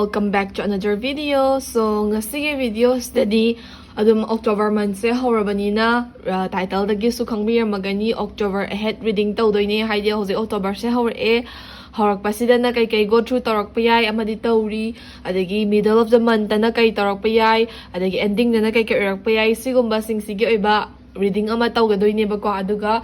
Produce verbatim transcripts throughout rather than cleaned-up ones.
Welcome back to another video. So, ꯉꯁꯤꯒꯤ video ꯁꯤꯗꯗꯤ ꯑꯗꯨꯝ October month ꯁꯦ ꯍꯧꯔꯕꯅꯤꯅ, ꯇꯥꯏꯇꯜꯗꯒꯤꯁꯨ ꯈꯪꯕꯤꯔꯝꯃꯒꯅꯤ, October ahead reading ꯇꯧꯗꯣꯏꯅꯦ꯫ ꯍꯥꯏꯗꯤ ꯍꯧꯖꯤꯛ October ꯁꯦ ꯍꯧꯔꯛꯑꯦ, ꯍꯧꯔꯛꯄꯁꯤꯗꯅ ꯀꯩꯀꯩ go through ꯇꯧꯔꯛꯄ ꯌꯥꯏ ꯑꯃꯗꯤ ꯇꯧꯔꯤ, ꯑꯗꯒꯤ middle of the month ꯇꯅ ꯀꯩ ꯇꯧꯔꯛꯄ ꯌꯥꯏ, ꯑꯗꯒꯤ ending ꯗꯅ ꯀꯩꯀꯩ ꯑꯣꯏꯔꯛꯄ ꯌꯥꯏ, ꯁꯤꯒꯨꯝꯕꯁꯤꯡꯁꯤꯒꯤ ꯑꯣꯏꯕ reading ꯑꯃ ꯇꯧꯒꯗꯣꯏꯅꯦꯕꯀꯣ꯫ ꯑꯗꯨꯒ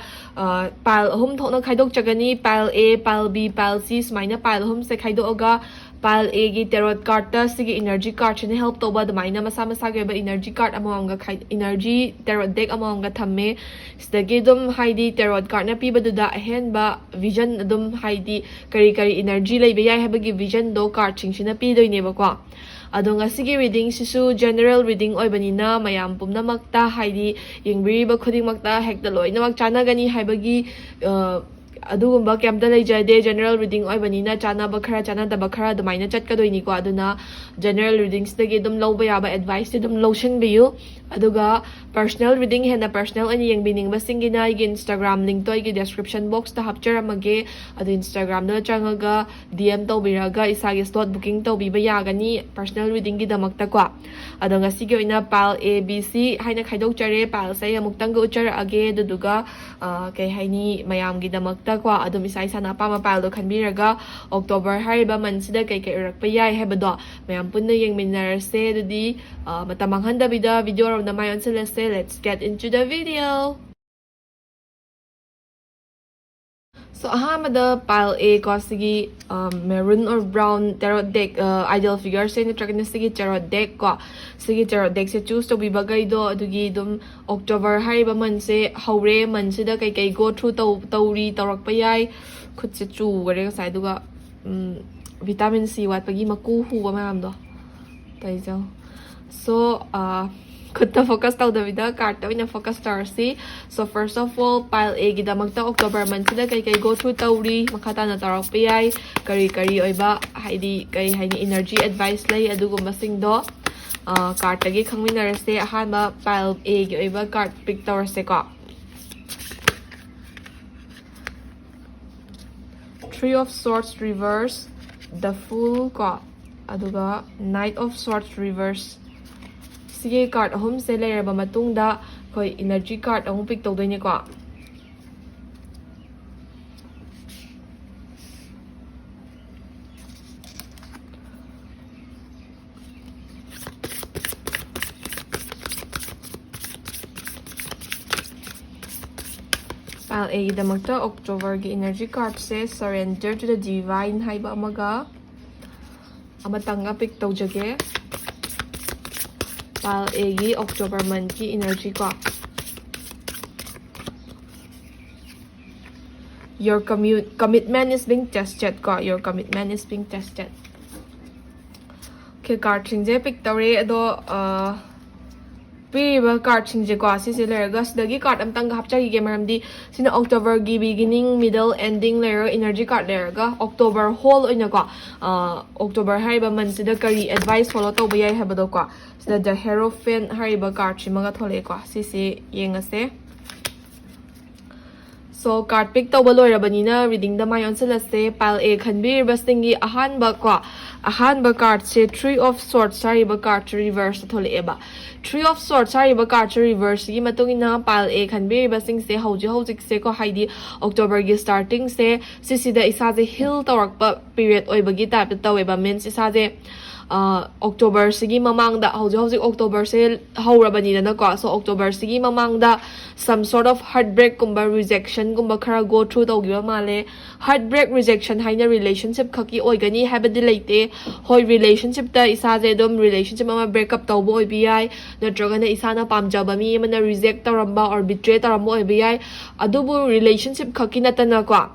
pile ꯑꯍꯨꯝ ꯊꯣꯛꯅ ꯈꯥꯏꯗꯣꯛꯆꯒꯅꯤ, pile A, pile B, pile C, ꯁꯨꯃꯥꯏꯅ pile ꯑꯍꯨꯝꯁꯦ ꯈꯥꯏꯗꯣꯛꯑꯒ, pile A ꯒꯤ tarot card ꯇ ꯁꯤꯒꯤ energy card ꯁꯤꯅ help ꯇꯧꯕ, ꯑꯗꯨꯃꯥꯏꯅ ꯃꯁꯥ ꯃꯁꯥꯒꯤ ꯑꯣꯏꯕ energy card ꯑꯃꯃꯝꯒ ꯈꯥꯏ energy tarot deck ꯑꯃꯃꯝꯒ ꯊꯝꯃꯦ꯫ ꯁꯤꯗꯒꯤ ꯑꯗꯨꯝ, ꯍꯥꯏꯗꯤ, tarot card ꯅ ꯄꯤꯕꯗꯨꯗ ꯑꯍꯦꯟꯕ vision, ꯑꯗꯨꯝ, ꯍꯥꯏꯗꯤ, ꯀꯔꯤ ꯀꯔꯤ energy ꯂꯩꯕ ꯌꯥꯏ ꯍꯥꯏꯕꯒꯤ vision ꯗꯣ card ꯁꯤꯡꯁꯤꯅ ꯄꯤꯗꯣꯏꯅꯦꯕꯀꯣ꯫ ꯑꯗꯣ ꯉꯁꯤꯒꯤ reading ꯁꯤꯁꯨ general reading ꯑꯣꯏꯕꯅꯤꯅ ꯃꯌꯥꯝ ꯄꯨꯝꯅꯃꯛꯇ, ꯍꯥꯏꯗꯤ, ꯌꯦꯡꯕꯤꯔꯤꯕ ꯈꯨꯗꯤꯡꯃꯛꯇ ꯍꯦꯛꯇ ꯂꯣꯏꯅꯃꯛ ꯆꯥꯟꯅꯒꯅꯤ ꯍꯥꯏꯕꯒꯤ, ꯑ, ꯑꯗꯨꯒꯨꯝꯕ ꯀꯩꯝꯇ ꯂꯩꯖꯗꯦ꯫ General reading ꯑꯣꯏꯕꯅꯤꯅ ꯆꯥꯟꯅꯕ ꯈꯔ, ꯆꯥꯟꯅꯗꯕ ꯈꯔ ꯑꯗꯨꯃꯥꯏꯅ ꯆꯠꯀꯗꯣꯏꯅꯤꯀꯣ꯫ ꯑꯗꯨꯅ general reading ꯁꯤꯗꯒꯤ ꯑꯗꯨꯝ ꯂꯧꯕ ꯌꯥꯕ advice ꯇꯤ ꯑꯗꯨꯝ ꯂꯧꯁꯤꯟꯕꯤꯌꯨ꯫ ꯑꯗꯨꯒ personal reading ꯍꯦꯟꯅ personal ꯑꯣꯏꯅ ꯌꯦꯡꯕꯤꯅꯤꯡꯕꯁꯤꯡꯒꯤꯅ ꯑꯩꯒꯤ Instagram link ꯇꯣ ꯑꯩꯒꯤ description box ꯇ ꯍꯥꯞꯆꯔꯝꯃꯒꯦ꯫ ꯑꯗꯨ Instagram ꯗ ꯆꯪꯉꯒ D M ꯇꯧꯕꯤꯔꯒ ꯏꯁꯥꯒꯤ slot booking ꯇꯧꯕꯤꯕ ꯌꯥꯒꯅꯤ personal reading ꯒꯤꯗꯃꯛꯇꯀꯣ꯫ ꯑꯗꯣ ꯉꯁꯤꯒꯤ ꯑꯣꯏꯅ pile A, B, C ꯍꯥꯏꯅ ꯈꯥꯏꯗꯣꯛꯆꯔꯦ꯫ Pile ꯁꯦ ꯑꯩ ꯑꯃꯨꯛꯇꯪꯒ ꯎꯠꯆꯔꯛꯑꯒꯦ꯫ ꯑꯗꯨꯗꯨꯒ, ꯑ, ꯀꯩ ꯍꯥꯏꯅꯤ, ꯃꯌꯥꯝꯒꯤꯗꯃꯛꯇꯀꯣ, ꯑꯗꯨꯝ ꯏꯁꯥ ꯏꯁꯥꯅ ꯑꯄꯥꯝꯕ pile ꯗꯣ ꯈꯟꯕꯤꯔꯒ October ꯍꯥꯏꯔꯤꯕ month ꯁꯤꯗ ꯀꯩ ꯀꯩ ꯑꯣꯏꯔꯛꯄ ꯌꯥꯏ ꯍꯥꯏꯕꯗꯣ ꯃꯌꯥꯝ ꯄꯨꯟꯅ ꯌꯦꯡꯃꯤꯟꯅꯔꯁꯦ꯫ ꯑꯗꯨꯗꯤ, ꯑ, ꯃꯇꯝ ꯃꯥꯡꯍꯟꯗꯕꯤꯗ video ꯔꯣꯝꯗ ꯃꯥꯏ ꯑꯣꯟꯁꯤꯜꯂꯁꯦ꯫ Let's get into the video. So, ꯑꯍꯥꯟꯕꯗ pile A ꯀꯣ, ꯁꯤꯒꯤ, ꯑ, maroon or brown tarot deck, ꯑ, ideal figure ꯁꯦ ꯅꯠꯇ꯭ꯔꯒꯅ ꯁꯤꯒꯤ tarot deck ꯀꯣ, ꯁꯤꯒꯤ tarot deck ꯁꯦ choose ꯇꯧꯕꯤꯕꯈꯩꯗꯣ ꯑꯗꯨꯒꯤ ꯑꯗꯨꯝ October ꯍꯥꯏꯔꯤꯕ month ꯁꯦ ꯍꯧꯔꯦ, month ꯁꯤꯗ ꯀꯩꯀꯩ go through ꯇꯧ-, ꯇꯧꯔꯤ, ꯇꯧꯔꯛꯄ ꯌꯥꯏ꯫ ꯈꯨꯠꯁꯦ ꯆꯨꯈꯔꯦ ꯉꯁꯥꯏ, ꯑꯗꯨꯒ, ꯎꯝ, vitamin C ꯋꯥꯠꯄꯒꯤ ꯃꯀꯨ ꯍꯨꯕ ꯃꯌꯥꯝꯗꯣ ꯇꯧꯔꯤꯁꯦ ꯌꯦꯡꯉꯣ꯫ So, ꯑ, ꯈꯨꯠꯇ focus ꯇꯧꯗꯕꯤꯗ card ꯇ ꯑꯣꯏꯅ focus ꯇꯧꯔꯁꯤ꯫ So, first of all, pile A ꯒꯤꯗꯃꯛꯇ October month ꯁꯤꯗ ꯀꯩꯀꯩ go through ꯇꯧꯔꯤ, ꯃꯈꯥ ꯇꯥꯅ ꯇꯧꯔꯛꯄ ꯌꯥꯏ, ꯀꯔꯤ ꯀꯔꯤ ꯑꯣꯏꯕ, ꯍꯥꯏꯗꯤ, ꯀꯔꯤ ꯍꯥꯏꯅꯤ, energy advice ꯂꯩ, ꯑꯗꯨꯒꯨꯝꯕꯁꯤꯡꯗꯣ, ꯑ, card ꯇꯒꯤ ꯈꯪꯃꯤꯟꯅꯔꯁꯦ꯫ ꯑꯍꯥꯟꯕ pile A ꯒꯤ ꯑꯣꯏꯕ card pick ꯇꯧꯔꯁꯦꯀꯣ꯫ Three of Swords reverse, The Fool ꯀꯣ꯫ ꯑꯗꯨꯒ Knight of Swords reverse꯫ ꯁꯤꯒꯤ card ꯑꯍꯨꯝꯁꯦ ꯂꯩꯔꯕ ꯃꯇꯨꯡꯗ ꯑꯩꯈꯣꯏ energy card ꯑꯃꯨꯛ pick ꯇꯧꯗꯣꯏꯅꯦꯀꯣ꯫ Pile Aꯒꯤꯗꯃꯛꯇ Octoberꯒꯤ energy cardꯁꯦ Surrender to the Divine ꯍꯥꯏꯕ ꯑꯃꯒ, ꯑꯃꯇꯪꯒ pick ꯇꯧꯖꯒꯦ꯫ Pile Aꯒꯤ October monthꯀꯤ energy ꯀꯣ꯫ Your commu- commitment is being tested ꯀꯣ, your commitment is being tested꯫ Okay, cardꯁꯤꯡꯁꯦ pick ꯇꯧꯔꯦ, ꯑꯗꯣ ꯑ, ꯄꯤꯔꯤꯕ cardꯁꯤꯡꯁꯦꯀꯣ, ꯁꯤꯁꯦ ꯂꯩꯔꯒ ꯁꯤꯗꯒꯤ card ꯑꯝꯇꯪꯒ ꯍꯥꯞꯆꯈꯤꯒꯦ, ꯃꯔꯝꯗꯤ ꯁꯤꯅ Octoberꯒꯤ beginning, middle, ending ꯂꯩꯔꯒ energy card ꯂꯩꯔꯒ October whole ꯑꯣꯏꯅꯀꯣ, ꯑ, October ꯍꯥꯏꯔꯤꯕ monthꯁꯤꯗ ꯀꯔꯤ advice follow ꯇꯧꯕ ꯌꯥꯏ ꯍꯥꯏꯕꯗꯣꯀꯣ, ꯁꯤꯗ The Hierophant ꯍꯥꯏꯔꯤꯕ cardꯁꯤꯃꯒ ꯊꯣꯛꯂꯛꯑꯦꯀꯣ, ꯁꯤꯁꯦ ꯌꯦꯡꯉꯁꯦ꯫ So, card pick ꯇꯧꯕ ꯂꯣꯏꯔꯕꯅꯤꯅ readingꯗ ꯃꯥꯏ ꯑꯣꯟꯁꯤꯜꯂꯁꯦ꯫ Pile A ꯈꯟꯕꯤꯔꯤꯕꯁꯤꯡꯒꯤ ꯑꯍꯥꯟꯕ ꯀꯣ, ꯑꯍꯥꯟꯕ cardꯁꯦ Three of Swords ꯍꯥꯏꯔꯤꯕ cardꯁꯦ reverse ꯊꯣꯛꯂꯛꯑꯦꯕ꯫ Three of Swords ꯍꯥꯏꯔꯤꯕ cardꯁꯦ reverseꯀꯤ ꯃꯇꯨꯡ ꯏꯟꯅ Pile A ꯈꯟꯕꯤꯔꯤꯕꯁꯤꯡꯁꯦ ꯍꯧꯖꯤꯛ ꯍꯧꯖꯤꯛꯁꯦꯀꯣ, ꯍꯥꯏꯗꯤ Octoberꯒꯤ startingꯁꯦ, ꯁꯤꯁꯤꯗ ꯏꯁꯥꯁꯦ heal ꯇꯧꯔꯛꯄ period ꯑꯣꯏꯕꯒꯤ typeꯇ ꯇꯧꯋꯦꯕ꯫ Means ꯏꯁꯥꯁꯦ, ꯑ, Octoberꯁꯤꯒꯤ ꯃꯃꯥꯡꯗ, ꯍꯧꯖꯤꯛ ꯍꯧꯖꯤꯛ Octoberꯁꯦ ꯍꯧꯔꯕꯅꯤꯗꯅꯀꯣ, so Octoberꯁꯤꯒꯤ ꯃꯃꯥꯡꯗ some sort of heartbreakꯀꯨꯝꯕ, rejectionꯒꯨꯝꯕ ꯈꯔ go through ꯇꯧꯈꯤꯕ ꯃꯥꯜꯂꯦ꯫ Heartbreak, rejection ꯍꯥꯏꯅ relationship ꯈꯛꯀꯤ ꯑꯣꯏꯒꯅꯤ ꯍꯥꯏꯕꯗꯤ ꯂꯩꯇꯦ꯫ ꯍꯣꯏ, relationshipꯇ ꯏꯁꯥꯁꯦ ꯑꯗꯨꯝ relationship ꯑꯃ break up ꯇꯧꯕ ꯑꯣꯏꯕ ꯌꯥꯏ, ꯅꯠꯇ꯭ꯔꯒꯅ ꯏꯁꯥꯅ ꯄꯥꯝꯖꯕ ꯃꯤ ꯑꯃꯅ reject ꯇꯧꯔꯝꯕ or betray ꯇꯧꯔꯝꯕ ꯑꯣꯏꯕ ꯌꯥꯏ꯫ ꯑꯗꯨꯕꯨ relationship ꯈꯛꯀꯤ ꯅꯠꯇꯅꯀꯣ,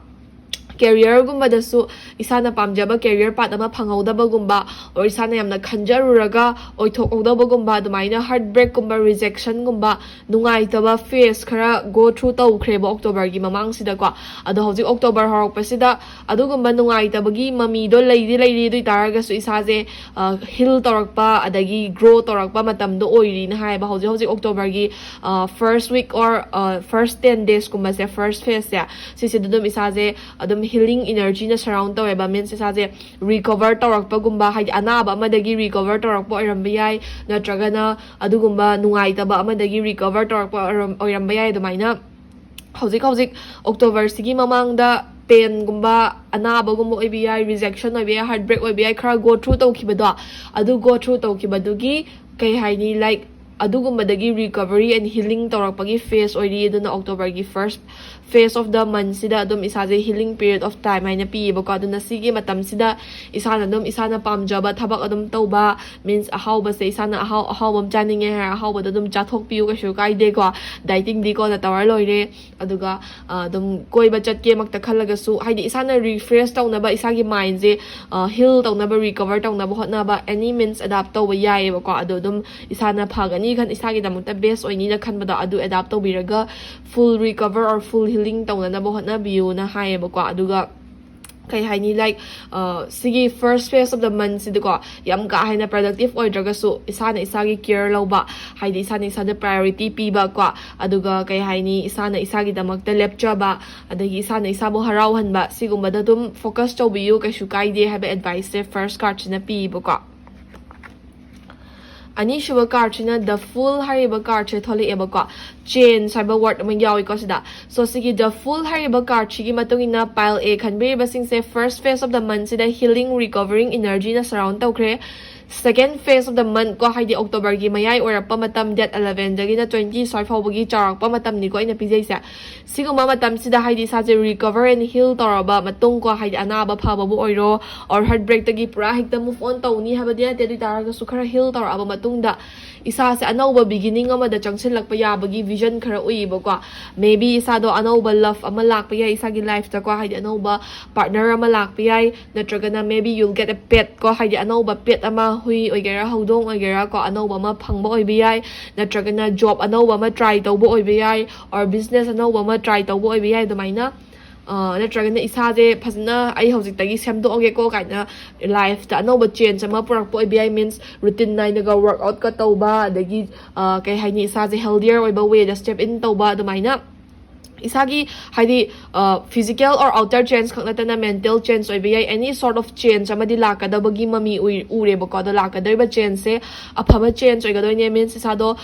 careerꯒꯨꯝꯕꯗꯁꯨ ꯏꯁꯥꯅ ꯄꯥꯝꯖꯕ career path ꯑꯃ ꯐꯪꯍꯧꯗꯕꯒꯨꯝꯕ, or ꯏꯁꯥꯅ ꯌꯥꯝꯅ ꯈꯟꯖꯔꯨꯔꯒ ꯑꯣꯏꯊꯣꯛꯍꯧꯗꯕꯒꯨꯝꯕ, ꯑꯗꯨꯃꯥꯏꯅ heartbreakꯀꯨꯝꯕ, rejectionꯒꯨꯝꯕ, ꯅꯨꯡꯉꯥꯏꯇꯕ phase ꯈꯔ go through ꯇꯧꯈ꯭ꯔꯦꯕ Octoberꯒꯤ ꯃꯃꯥꯡꯁꯤꯗꯀꯣ꯫ ꯑꯗꯣ ꯍꯧꯖꯤꯛ October ꯍꯧꯔꯛꯄꯁꯤꯗ ꯑꯗꯨꯒꯨꯝꯕ ꯅꯨꯡꯉꯥꯏꯇꯕꯒꯤ ꯃꯃꯤꯗꯣ ꯂꯩꯗꯤ ꯂꯩꯔꯤ, ꯑꯗꯨ ꯑꯣꯏ ꯇꯥꯔꯒꯁꯨ ꯏꯁꯥꯁꯦ, ꯑ, heal ꯇꯧꯔꯛꯄ ꯑꯗꯒꯤ grow ꯇꯧꯔꯛꯄ ꯃꯇꯝꯗꯣ ꯑꯣꯏꯔꯤꯅ ꯍꯥꯏꯌꯦꯕ꯫ ꯍꯧꯖꯤꯛ ꯍꯧꯖꯤꯛ Octoberꯒꯤ, ꯑ, first week or, ꯑ, first ten daysꯀꯨꯝꯕꯁꯦ, first phaseꯁꯦ, ꯁꯤꯁꯤꯗ ꯑꯗꯨꯝ ꯏꯁꯥꯁꯦ ꯑꯗꯨꯝ healing energyꯅ surround ꯇꯧꯋꯦꯕ, means ꯏꯁꯥꯁꯦ recover ꯇꯧꯔꯛꯄꯒꯨꯝꯕ, ꯍꯥꯏꯗꯤ ꯑꯅꯥꯕ ꯑꯃꯗꯒꯤ recover ꯇꯧꯔꯛꯄ ꯑꯣꯏꯔꯝꯕ ꯌꯥꯏ, ꯅꯠꯇ꯭ꯔꯒꯅ ꯑꯗꯨꯒꯨꯝꯕ ꯅꯨꯡꯉꯥꯏꯇꯕ ꯑꯃꯗꯒꯤ recover ꯇꯧꯔꯛꯄ ꯑꯣꯏꯔꯝ- ꯑꯣꯏꯔꯝꯕ ꯌꯥꯏ꯫ ꯑꯗꯨꯃꯥꯏꯅ ꯍꯧꯖꯤꯛ ꯍꯧꯖꯤꯛ Octoberꯁꯤꯒꯤ ꯃꯃꯥꯡꯗ painꯒꯨꯝꯕ, ꯑꯅꯥꯕꯒꯨꯝꯕ ꯑꯣꯏꯕ ꯌꯥꯏ, rejection ꯑꯣꯏꯕ ꯌꯥꯏ, heartbreak ꯑꯣꯏꯕ ꯌꯥꯏ, ꯈꯔ go through ꯇꯧꯈꯤꯕꯗꯣ, ꯑꯗꯨ go through ꯇꯧꯈꯤꯕꯗꯨꯒꯤ, ꯀꯩ ꯍꯥꯏꯅꯤ, like, ꯑꯗꯨꯒꯨꯝꯕꯗꯒꯤ recovery and healing ꯇꯧꯔꯛꯄꯒꯤ phase ꯑꯣꯏꯔꯤ꯫ ꯑꯗꯨꯅ Octoberꯒꯤ first phase of the monthꯁꯤꯗ ꯑꯗꯨꯝ ꯏꯁꯥꯁꯦ healing period of time ꯍꯥꯏꯅ ꯄꯤꯌꯦꯕꯀꯣ꯫ ꯑꯗꯨꯅ ꯁꯤꯒꯤ ꯃꯇꯝꯁꯤꯗ ꯏꯁꯥꯅ ꯑꯗꯨꯝ ꯏꯁꯥꯅ ꯄꯥꯝꯖꯕ ꯊꯕꯛ ꯑꯗꯨꯝ ꯇꯧꯕ, means ꯑꯍꯥꯎꯕꯁꯦ ꯏꯁꯥꯅ ꯑꯍꯥꯎ ꯑꯍꯥꯎꯕ ꯑꯃ ꯆꯥꯅꯤꯡꯉꯦ ꯍꯥꯏꯔ ꯑꯍꯥꯎꯕꯗꯣ ꯑꯗꯨꯝ ꯆꯥꯊꯣꯛꯄꯤꯌꯨ, ꯀꯩꯁꯨ ꯀꯥꯏꯗꯦꯀꯣ꯫ Dietingꯗꯤ ꯀꯣꯟꯅ ꯇꯧꯔ ꯂꯣꯏꯔꯦ꯫ ꯑꯗꯨꯒ ꯑ, ꯑꯗꯨꯝ ꯀꯣꯏꯕ ꯆꯠꯀꯦꯃꯛꯇ ꯈꯜꯂꯒꯁꯨ, ꯍꯥꯏꯗꯤ ꯏꯁꯥꯅ refresh ꯇꯧꯅꯕ, ꯏꯁꯥꯒꯤ mindꯁꯦ heal ꯇꯧꯅꯕ, recover ꯇꯧꯅꯕ ꯍꯣꯠꯅꯕ, any means adapt ꯇꯧꯕ ꯌꯥꯏꯌꯦꯕꯀꯣ꯫ ꯑꯗꯣ ꯑꯗꯨꯝ ꯏꯁꯥꯅ ꯐꯒꯅꯤ ꯈꯟ ꯏꯁꯥꯒꯤꯗꯃꯛꯇ best ꯑꯣꯏꯅꯤꯅ ꯈꯟꯕꯗꯣ ꯑꯗꯨ adapt ꯇꯧꯕꯤꯔꯒ full recover or full healing ꯇꯧꯅꯅꯕ ꯍꯣꯠꯅꯕꯤꯌꯨꯅ ꯍꯥꯏꯌꯦꯕꯀꯣ꯫ ꯑꯗꯨꯒ ꯀꯩ ꯍꯥꯏꯅꯤ, like, ꯑ, ꯁꯤꯒꯤ first phase of the monthꯁꯤꯗꯀꯣ, ꯌꯥꯝ ꯀꯥ ꯍꯦꯟꯅ productive ꯑꯣꯏꯗ꯭ꯔꯒꯁꯨ ꯏꯁꯥꯅ ꯏꯁꯥꯒꯤ care ꯂꯧꯕ, ꯍꯥꯏꯗꯤ ꯏꯁꯥꯅ ꯏꯁꯥꯗ priority ꯄꯤꯕ ꯀꯣ, ꯑꯗꯨꯒ ꯀꯩ ꯍꯥꯏꯅꯤ, ꯏꯁꯥꯅ ꯏꯁꯥꯒꯤꯗꯃꯛꯇ ꯂꯦꯞꯆꯕ, ꯑꯗꯒꯤ ꯏꯁꯥꯅ ꯏꯁꯥꯕꯨ ꯍꯔꯥꯎꯍꯟꯕ, ꯁꯤꯒꯨꯝꯕꯗ ꯑꯗꯨꯝ focus ꯇꯧꯕꯤꯌꯨ, ꯀꯩꯁꯨ ꯀꯥꯏꯗꯦ ꯍꯥꯏꯕ adviceꯁꯦ first cardꯁꯤꯅ ꯄꯤꯕꯀꯣ꯫ ꯑꯅꯤꯁꯨꯕ cardꯁꯤꯅ The Fool ꯍꯥꯏꯔꯤꯕ cardꯁꯦ ꯊꯣꯛꯂꯛꯑꯦꯕꯀꯣ꯫ Change ꯍꯥꯏꯕ word ꯑꯃ ꯌꯥꯎꯏꯀꯣ ꯁꯤꯗ꯫ So ꯁꯤꯒꯤ The Fool ꯍꯥꯏꯔꯤꯕ cardꯁꯤꯒꯤ ꯃꯇꯨꯡ ꯏꯟꯅ pile A ꯈꯟꯕꯤꯔꯤꯕꯁꯤꯡꯁꯦ first phase of the monthꯁꯤꯗ healing, recovering energyꯅ surround ꯇꯧꯈ꯭ꯔꯦ꯫ Second phase of the month ꯀꯣ, ꯍꯥꯏꯗꯤ Octoberꯒꯤ ꯃꯌꯥꯏ ꯑꯣꯏꯔꯛꯄ ꯃꯇꯝ, date elevenꯗꯒꯤꯅ twenty ꯁ꯭ꯋꯥꯏ ꯐꯥꯎꯕꯒꯤ ꯆꯥꯎꯔꯛꯄ ꯃꯇꯝꯅꯤꯀꯣ ꯑꯩꯅ ꯄꯤꯖꯩꯁꯦ꯫ ꯁꯤꯒꯨꯝꯕ ꯃꯇꯝꯁꯤꯗ ꯍꯥꯏꯗꯤ ꯏꯁꯥꯁꯦ recover and heal ꯇꯧꯔꯕ ꯃꯇꯨꯡ ꯀꯣ, ꯍꯥꯏꯗꯤ ꯑꯅꯥꯕ ꯐꯕꯕꯨ ꯑꯣꯏꯔꯣ, or heartbreakꯇꯒꯤ ꯄꯨꯔꯥ ꯍꯦꯛꯇ move on ꯇꯧꯅꯤ ꯍꯥꯏꯕꯗꯤ ꯅꯠꯇꯦ, ꯑꯗꯨ ꯑꯣꯏ ꯇꯥꯔꯒꯁꯨ ꯈꯔ heal ꯇꯧꯔꯛꯑꯕ ꯃꯇꯨꯡꯗ ꯏꯁꯥꯁꯦ ꯑꯅꯧꯕ beginning ꯑꯃꯗ ꯆꯪꯁꯤꯜꯂꯛꯄ ꯌꯥꯕꯒꯤ vision ꯈꯔ ꯎꯏꯌꯦꯕꯀꯣ꯫ Maybe ꯏꯁꯥꯗꯣ ꯑꯅꯧꯕ love ꯑꯃ ꯂꯥꯛꯄ ꯌꯥꯏ ꯏꯁꯥꯒꯤ lifeꯇꯀꯣ, ꯍꯥꯏꯗꯤ ꯑꯅꯧꯕ partner ꯑꯃ ꯂꯥꯛꯄ ꯌꯥꯏ, ꯅꯠꯇ꯭ꯔꯒꯅ maybe you'll get a pet ꯀꯣ, ꯍꯥꯏꯗꯤ ꯑꯅꯧꯕ pet ꯑꯃ, ꯍꯨꯏ ꯑꯣꯏꯒꯦꯔꯥ, ꯍꯧꯗꯣꯡ ꯑꯣꯏꯒꯦꯔꯥ ꯀꯣ, ꯑꯅꯧꯕ ꯑꯃ ꯐꯪꯕ ꯑꯣꯏꯕ ꯌꯥꯏ, ꯅꯠꯇ꯭ꯔꯒꯅ job ꯑꯅꯧꯕ ꯑꯃ try ꯇꯧꯕ ꯑꯣꯏꯕ ꯌꯥꯏ, or business ꯑꯅꯧꯕ ꯑꯃ try ꯇꯧꯕ ꯑꯣꯏꯕ ꯌꯥꯏ꯫ ꯑꯗꯨꯃꯥꯏꯅ, ꯑ, ꯅꯠꯇ꯭ꯔꯒꯅ ꯏꯁꯥꯁꯦ ꯐꯖꯅ ꯑꯩ ꯍꯧꯖꯤꯛꯇꯒꯤ ꯁꯦꯝꯗꯣꯛꯑꯒꯦꯀꯣ ꯀꯥꯏꯅ lifeꯇ ꯑꯅꯧꯕ change ꯑꯃ ꯄꯨꯔꯛꯄ ꯑꯣꯏꯕ ꯌꯥꯏ, means routine ꯅꯥꯏꯅꯒ workoutꯀ ꯇꯧꯕ, ꯑꯗꯒꯤ, ꯑ, ꯀꯩ ꯍꯥꯏꯅꯤ, ꯏꯁꯥꯁꯦ healthier ꯑꯣꯏꯕ wayꯗ step in ꯇꯧꯕ, ꯑꯗꯨꯃꯥꯏꯅ ꯏꯁꯥꯒꯤ ꯍꯥꯏꯗꯤ physical or outer change ꯈꯛ ꯅꯠꯇꯅ mental change ꯑꯣꯏꯕ ꯌꯥꯏ, any sort of change ꯑꯃꯗꯤ ꯂꯥꯛꯀꯗꯕꯒꯤ ꯃꯃꯤ ꯎꯏ- ꯎꯔꯦꯕꯀꯣ꯫ ꯑꯗꯣ ꯂꯥꯛꯀꯗꯧꯔꯤꯕ changeꯁꯦ ꯑꯐꯕ change ꯑꯣꯏꯒꯗꯣꯏꯅꯦ, means ꯏꯁꯥꯗꯣ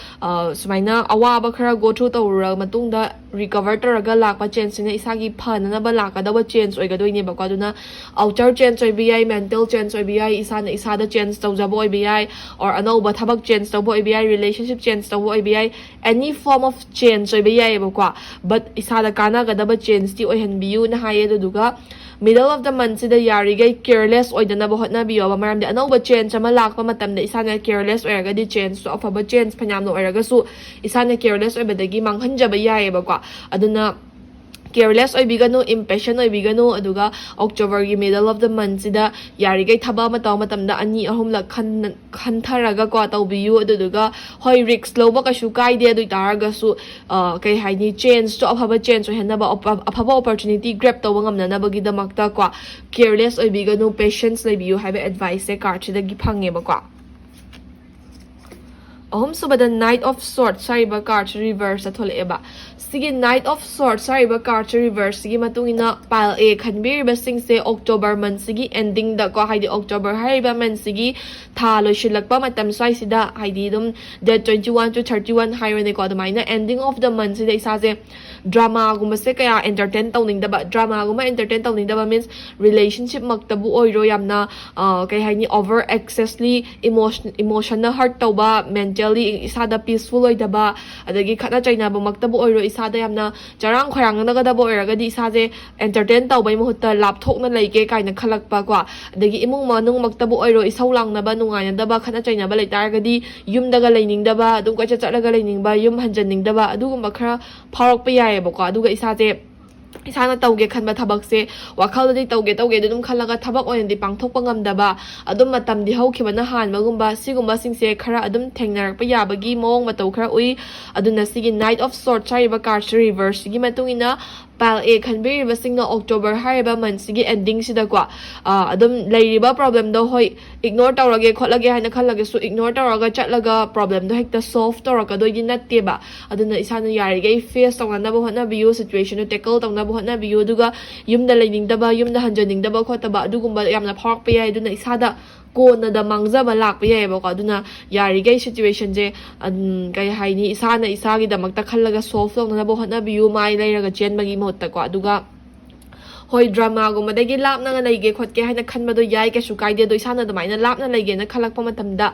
ꯁꯨꯃꯥꯏꯅ ꯑꯋꯥꯕ ꯈꯔ go through ꯇꯧꯔꯨꯔ ꯃꯇꯨꯡꯗ recover ꯇꯧꯔꯒ ꯂꯥꯛꯄ changeꯁꯤꯅ ꯏꯁꯥꯒꯤ ꯐꯅꯅꯕ ꯂꯥꯛꯀꯗꯧꯕ change ꯑꯣꯏꯒꯗꯣꯏꯅꯦꯕꯀꯣ꯫ ꯑꯗꯨꯅ outer change ꯑꯣꯏꯕ ꯌꯥꯏ, mental change ꯑꯣꯏꯕ ꯌꯥꯏ, ꯏꯁꯥꯅ ꯏꯁꯥꯗ change ꯇꯧꯖꯕ ꯑꯣꯏꯕ ꯌꯥꯏ, or ꯑꯅꯧꯕ ꯊꯕꯛ change ꯇꯧꯕ ꯑꯣꯏꯕ ꯌꯥꯏ, relationship change ꯇꯧꯕ ꯑꯣꯏꯕ ꯌꯥꯏ, any form of change ꯑꯣꯏꯕ ꯌꯥꯏꯑꯕꯀꯣ꯫ But ꯏꯁꯥꯗ ꯀꯥꯟꯅꯒꯗꯕ changeꯇꯤ ꯑꯣꯏꯍꯟꯕꯤꯌꯨꯅ ꯍꯥꯏꯌꯦ꯫ ꯑꯗꯨꯗꯨꯒ middle of the monthꯁꯤꯗ ꯌꯥꯔꯤꯈꯩ careless ꯑꯣꯏꯗꯅꯕ ꯍꯣꯠꯅꯕꯤꯌꯣꯕ, ꯃꯔꯝꯗꯤ ꯑꯅꯧꯕ change ꯑꯃ ꯂꯥꯛꯄ ꯃꯇꯝꯗ ꯏꯁꯥꯅ careless ꯑꯣꯏꯔꯒꯗꯤ changeꯇꯣ, ꯑꯐꯕ change ꯐꯅꯌꯥꯝꯅ ꯑꯣꯏꯔꯒꯁꯨ, ꯏꯁꯥꯅ careless ꯑꯣꯏꯕꯗꯒꯤ ꯃꯥꯡꯍꯟꯖꯕ ꯌꯥꯏꯑꯕꯀꯣ꯫ ꯑꯗꯨꯅ careless ꯑꯣꯏꯕꯤꯒꯅꯨ, impatient ꯑꯣꯏꯕꯤꯒꯅꯨ꯫ ꯑꯗꯨꯒ Octoberꯒꯤ middle of the monthꯁꯤꯗ ꯌꯥꯔꯤꯈꯩ ꯊꯕꯛ ꯑꯃ ꯇꯧꯕ ꯃꯇꯝꯗ ꯑꯅꯤ ꯑꯍꯨꯝꯂꯛ ꯈꯟ- ꯈꯟꯊꯔꯒꯀꯣ ꯇꯧꯕꯤꯌꯨ꯫ ꯑꯗꯨꯗꯨꯒ ꯍꯣꯏ, risk ꯂꯧꯕ ꯀꯩꯁꯨ ꯀꯥꯏꯗꯦ, ꯑꯗꯨ ꯑꯣꯏꯇꯥꯔꯒꯁꯨ ꯀꯩ ꯍꯥꯏꯅꯤ, changeꯇꯣ, ꯑꯐꯕ change ꯑꯣꯏꯍꯟꯅꯕ, ꯑꯐꯕ opportunity grab ꯇꯧꯕ ꯉꯝꯅꯅꯕꯒꯤꯗꯃꯛꯇ ꯀꯣ, careless ꯑꯣꯏꯕꯤꯒꯅꯨ, patience ꯂꯩꯕꯤꯌꯨ ꯍꯥꯏꯕ adviceꯁꯦ cardꯁꯤꯗꯒꯤ ꯐꯪꯉꯦꯕꯀꯣ꯫ ꯑꯍꯨꯝꯁꯨꯕꯗ Knight of Swords ꯍꯥꯏꯔꯤꯕ cardꯁꯦ reverseꯇ ꯊꯣꯛꯂꯛꯑꯦꯕ꯫ ꯁꯤꯒꯤ Knight of Swords ꯍꯥꯏꯔꯤꯕ cardꯁꯦ reverseꯁꯤꯒꯤ ꯃꯇꯨꯡ ꯏꯟꯅ pile A ꯈꯟꯕꯤꯔꯤꯕꯁꯤꯡꯁꯦ October monthꯁꯤꯒꯤ endingꯗꯀꯣ, ꯍꯥꯏꯗꯤ October ꯍꯥꯏꯔꯤꯕ monthꯁꯤꯒꯤ ꯊꯥ ꯂꯣꯏꯁꯤꯜꯂꯛꯄ ꯃꯇꯝ ꯁ꯭ꯋꯥꯏꯁꯤꯗ, ꯍꯥꯏꯗꯤ ꯑꯗꯨꯝ date twenty one to thirty one ꯍꯥꯏꯔꯣꯅꯦꯀꯣ, ꯑꯗꯨꯃꯥꯏꯅ ending of the monthꯁꯤꯗ ꯏꯁꯥꯁꯦ dramaꯒꯨꯝꯕꯁꯦ ꯀꯌꯥ entertain ꯇꯧꯅꯤꯡꯗꯕ, dramaꯒꯨꯝꯕ entertain ꯇꯧꯅꯤꯡꯗꯕ means relationshipꯃꯛꯇꯕꯨ ꯑꯣꯏꯔꯣ, ꯌꯥꯝꯅ ꯀꯩ ꯍꯥꯏꯅꯤ, over excessly emotion emotionꯅ hurt ꯇꯧꯕ, mentally ꯏꯁꯥꯗ peaceful ꯑꯣꯏꯗꯕ, ꯑꯗꯒꯤ ꯈꯠꯅ ꯆꯩꯅꯕꯃꯛꯇꯕꯨ ꯑꯣꯏꯔꯣ, ꯏꯁꯥꯗ ꯌꯥꯝꯅ ꯆꯔꯥꯡ ꯈꯣꯏꯔꯥꯡꯅꯒꯗꯕ ꯑꯣꯏꯔꯒꯗꯤ ꯏꯁꯥꯁꯦ entertain ꯇꯧꯕꯩ ꯃꯍꯨꯠꯇ ꯂꯥꯞꯊꯣꯛꯅ ꯂꯩꯒꯦ ꯀꯥꯏꯅ ꯈꯜꯂꯛꯄ ꯀꯣ, ꯑꯗꯒꯤ ꯏꯃꯨꯡ ꯃꯅꯨꯡꯃꯛꯇꯕꯨ ꯑꯣꯏꯔꯣ, ꯏꯁꯧ ꯂꯥꯡꯅꯕ, ꯅꯨꯡꯉꯥꯏꯅꯗꯕ, ꯈꯠꯅ ꯆꯩꯅꯕ ꯂꯩꯇꯥꯔꯒꯗꯤ ꯌꯨꯝꯗꯒ ꯂꯩꯅꯤꯡꯗꯕ, ꯑꯗꯨꯝ ꯀꯣꯏꯆꯠ ꯆꯠꯂꯒ ꯂꯩꯅꯤꯡꯕ, ꯌꯨꯝ ꯍꯟꯖꯟꯅꯤꯡꯗꯕ, ꯑꯗꯨꯒꯨꯝꯕ ꯈꯔ ꯐꯥꯎꯔꯛꯄ ꯌꯥꯏꯑꯕꯀꯣ꯫ ꯑꯗꯨꯒ ꯏꯁꯥꯁꯦ, ꯏꯁꯥꯅ ꯇꯧꯒꯦ ꯈꯟꯕ ꯊꯕꯛꯁꯦ ꯋꯥꯈꯜꯗꯗꯤ ꯇꯧꯒꯦ ꯇꯧꯒꯦ ꯑꯗꯨꯝ ꯈꯜꯂꯒ ꯊꯕꯛ ꯑꯣꯏꯅꯗꯤ ꯄꯥꯡꯊꯣꯛꯄ ꯉꯝꯗꯕ, ꯑꯗꯨꯝ ꯃꯇꯝꯗꯤ ꯍꯧꯈꯤꯕꯅ ꯍꯥꯟꯕꯒꯨꯝꯕ, ꯁꯤꯒꯨꯝꯕꯁꯤꯡꯁꯦ ꯈꯔ ꯑꯗꯨꯝ ꯊꯦꯡꯅꯔꯛꯄ ꯌꯥꯕꯒꯤ ꯃꯑꯣꯡ ꯃꯇꯧ ꯈꯔ ꯎꯏ꯫ ꯑꯗꯨꯅ ꯁꯤꯒꯤ Knight of Swords ꯍꯥꯏꯔꯤꯕ cardꯁꯦ reverseꯁꯤꯒꯤ ꯃꯇꯨꯡ ꯏꯟꯅ Pile A ꯈꯟꯕꯤꯔꯤꯕꯁꯤꯡꯅ October ꯍꯥꯏꯔꯤꯕ monthꯁꯤꯒꯤ endingꯁꯤꯗꯀꯣ, ꯑ, ꯑꯗꯨꯝ ꯂꯩꯔꯤꯕ problemꯗꯣ, ꯍꯣꯏ, ignore ꯇꯧꯔꯒꯦ ꯈꯣꯠꯂꯒꯦ ꯍꯥꯏꯅ ꯈꯜꯂꯒꯁꯨ, ignore ꯇꯧꯔꯒ ꯆꯠꯂꯒ problemꯗꯣ ꯍꯦꯛꯇ solve ꯇꯧꯔꯛꯀꯗꯣꯏꯗꯤ ꯅꯠꯇꯦꯕ꯫ ꯑꯗꯨꯅ ꯏꯁꯥꯅ ꯌꯥꯔꯤꯈꯩ face ꯇꯧꯅꯅꯕ ꯍꯣꯠꯅꯕꯤꯌꯨ, situationꯗꯣ tackle ꯇꯧꯅꯕ ꯍꯣꯠꯅꯕꯤꯌꯨ꯫ ꯑꯗꯨꯒ ꯌꯨꯝꯗ ꯂꯩꯅꯤꯡꯗꯕ, ꯌꯨꯝꯗ ꯍꯟꯖꯅꯤꯡꯗꯕ ꯈꯣꯠꯇꯕ ꯑꯗꯨꯒꯨꯝꯕ ꯌꯥꯝꯅ ꯐꯥꯎꯔꯛꯄ ꯌꯥꯏ꯫ ꯑꯗꯨꯅ ꯏꯁꯥꯗ ꯀꯣꯟꯅꯗ ꯃꯥꯡꯖꯕ ꯂꯥꯛꯄ ꯌꯥꯏꯑꯕꯀꯣ꯫ ꯑꯗꯨꯅ ꯌꯥꯔꯤꯈꯩ situationꯁꯦ, ꯑꯗꯨꯝ, ꯀꯩ ꯍꯥꯏꯅꯤ, ꯏꯁꯥꯅ ꯏꯁꯥꯒꯤꯗꯃꯛꯇ ꯈꯜꯂꯒ solve ꯇꯧꯅꯅꯕ ꯍꯣꯠꯅꯕꯤꯌꯨ, ꯃꯥꯏ ꯂꯩꯔꯒ ꯆꯦꯟꯕꯒꯤ ꯃꯍꯨꯠꯇꯀꯣ꯫ ꯑꯗꯨꯒ ꯍꯣꯏ, dramaꯒꯨꯝꯕꯗꯒꯤ ꯂꯥꯞꯅ ꯂꯩꯒꯦ ꯈꯣꯠꯀꯦ ꯍꯥꯏꯅ ꯈꯟꯕꯗꯣ ꯌꯥꯏ, ꯀꯩꯁꯨ ꯀꯥꯏꯗꯦ꯫ ꯑꯗꯣ ꯏꯁꯥꯅ ꯑꯗꯨꯃꯥꯏꯅ ꯂꯥꯞꯅ ꯂꯩꯒꯦꯅ ꯈꯜꯂꯛꯄ ꯃꯇꯝꯗ,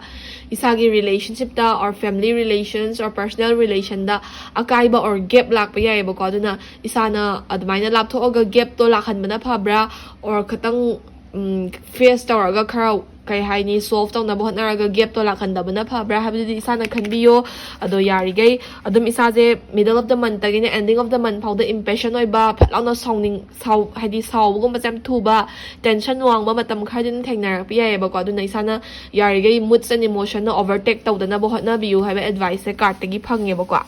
ꯏꯁꯥꯒꯤ relationshipꯇ or family relations or personal relationꯗ ꯑꯀꯥꯏꯕ or gap ꯂꯥꯛꯄ ꯌꯥꯏꯑꯕꯀꯣ꯫ ꯑꯗꯨꯅ ꯏꯁꯥꯅ ꯑꯗꯨꯃꯥꯏꯅ ꯂꯥꯞꯊꯣꯛꯑꯒ gapꯇꯣ ꯂꯥꯛꯍꯟꯕꯅ ꯐꯕ꯭ꯔꯥ, or ꯈꯇꯪ, ꯎꯝ, face ꯇꯧꯔꯒ ꯈꯔ, ꯀꯩ ꯍꯥꯏꯅꯤ, solve ꯇꯧꯅꯕ ꯍꯣꯠꯅꯔꯒ gapꯇꯣ ꯂꯥꯛꯍꯟꯗꯕꯅ ꯐꯕ꯭ꯔꯥ ꯍꯥꯏꯕꯗꯨꯗꯤ ꯏꯁꯥꯅ ꯈꯟꯕꯤꯌꯣ꯫ ꯑꯗꯣ ꯌꯥꯔꯤꯈꯩ ꯑꯗꯨꯝ ꯏꯁꯥꯁꯦ middle of the monthꯇꯒꯤꯅ ending of the month ꯐꯥꯎꯗ impatient ꯑꯣꯏꯕ, ꯐꯠ ꯂꯥꯎꯅ ꯁꯥꯎꯅꯤꯡ-, ꯁꯥꯎ-, ꯍꯥꯏꯗꯤ ꯁꯥꯎꯕꯒꯨꯝꯕꯁꯦ ꯌꯥꯝ ꯊꯨꯕ, tension ꯋꯥꯡꯕ ꯃꯇꯝ ꯈꯔꯗꯤ ꯑꯗꯨꯝ ꯊꯦꯡꯅꯔꯛꯄ ꯌꯥꯏꯑꯕꯀꯣ꯫ ꯑꯗꯨꯅ ꯏꯁꯥꯅ ꯌꯥꯔꯤꯈꯩ moods and emotionꯅ overtake ꯇꯧꯗꯅꯕ ꯍꯣꯠꯅꯕꯤꯌꯨ ꯍꯥꯏꯕ adviceꯁꯦ cardꯇꯒꯤ ꯐꯪꯉꯦꯕꯀꯣ꯫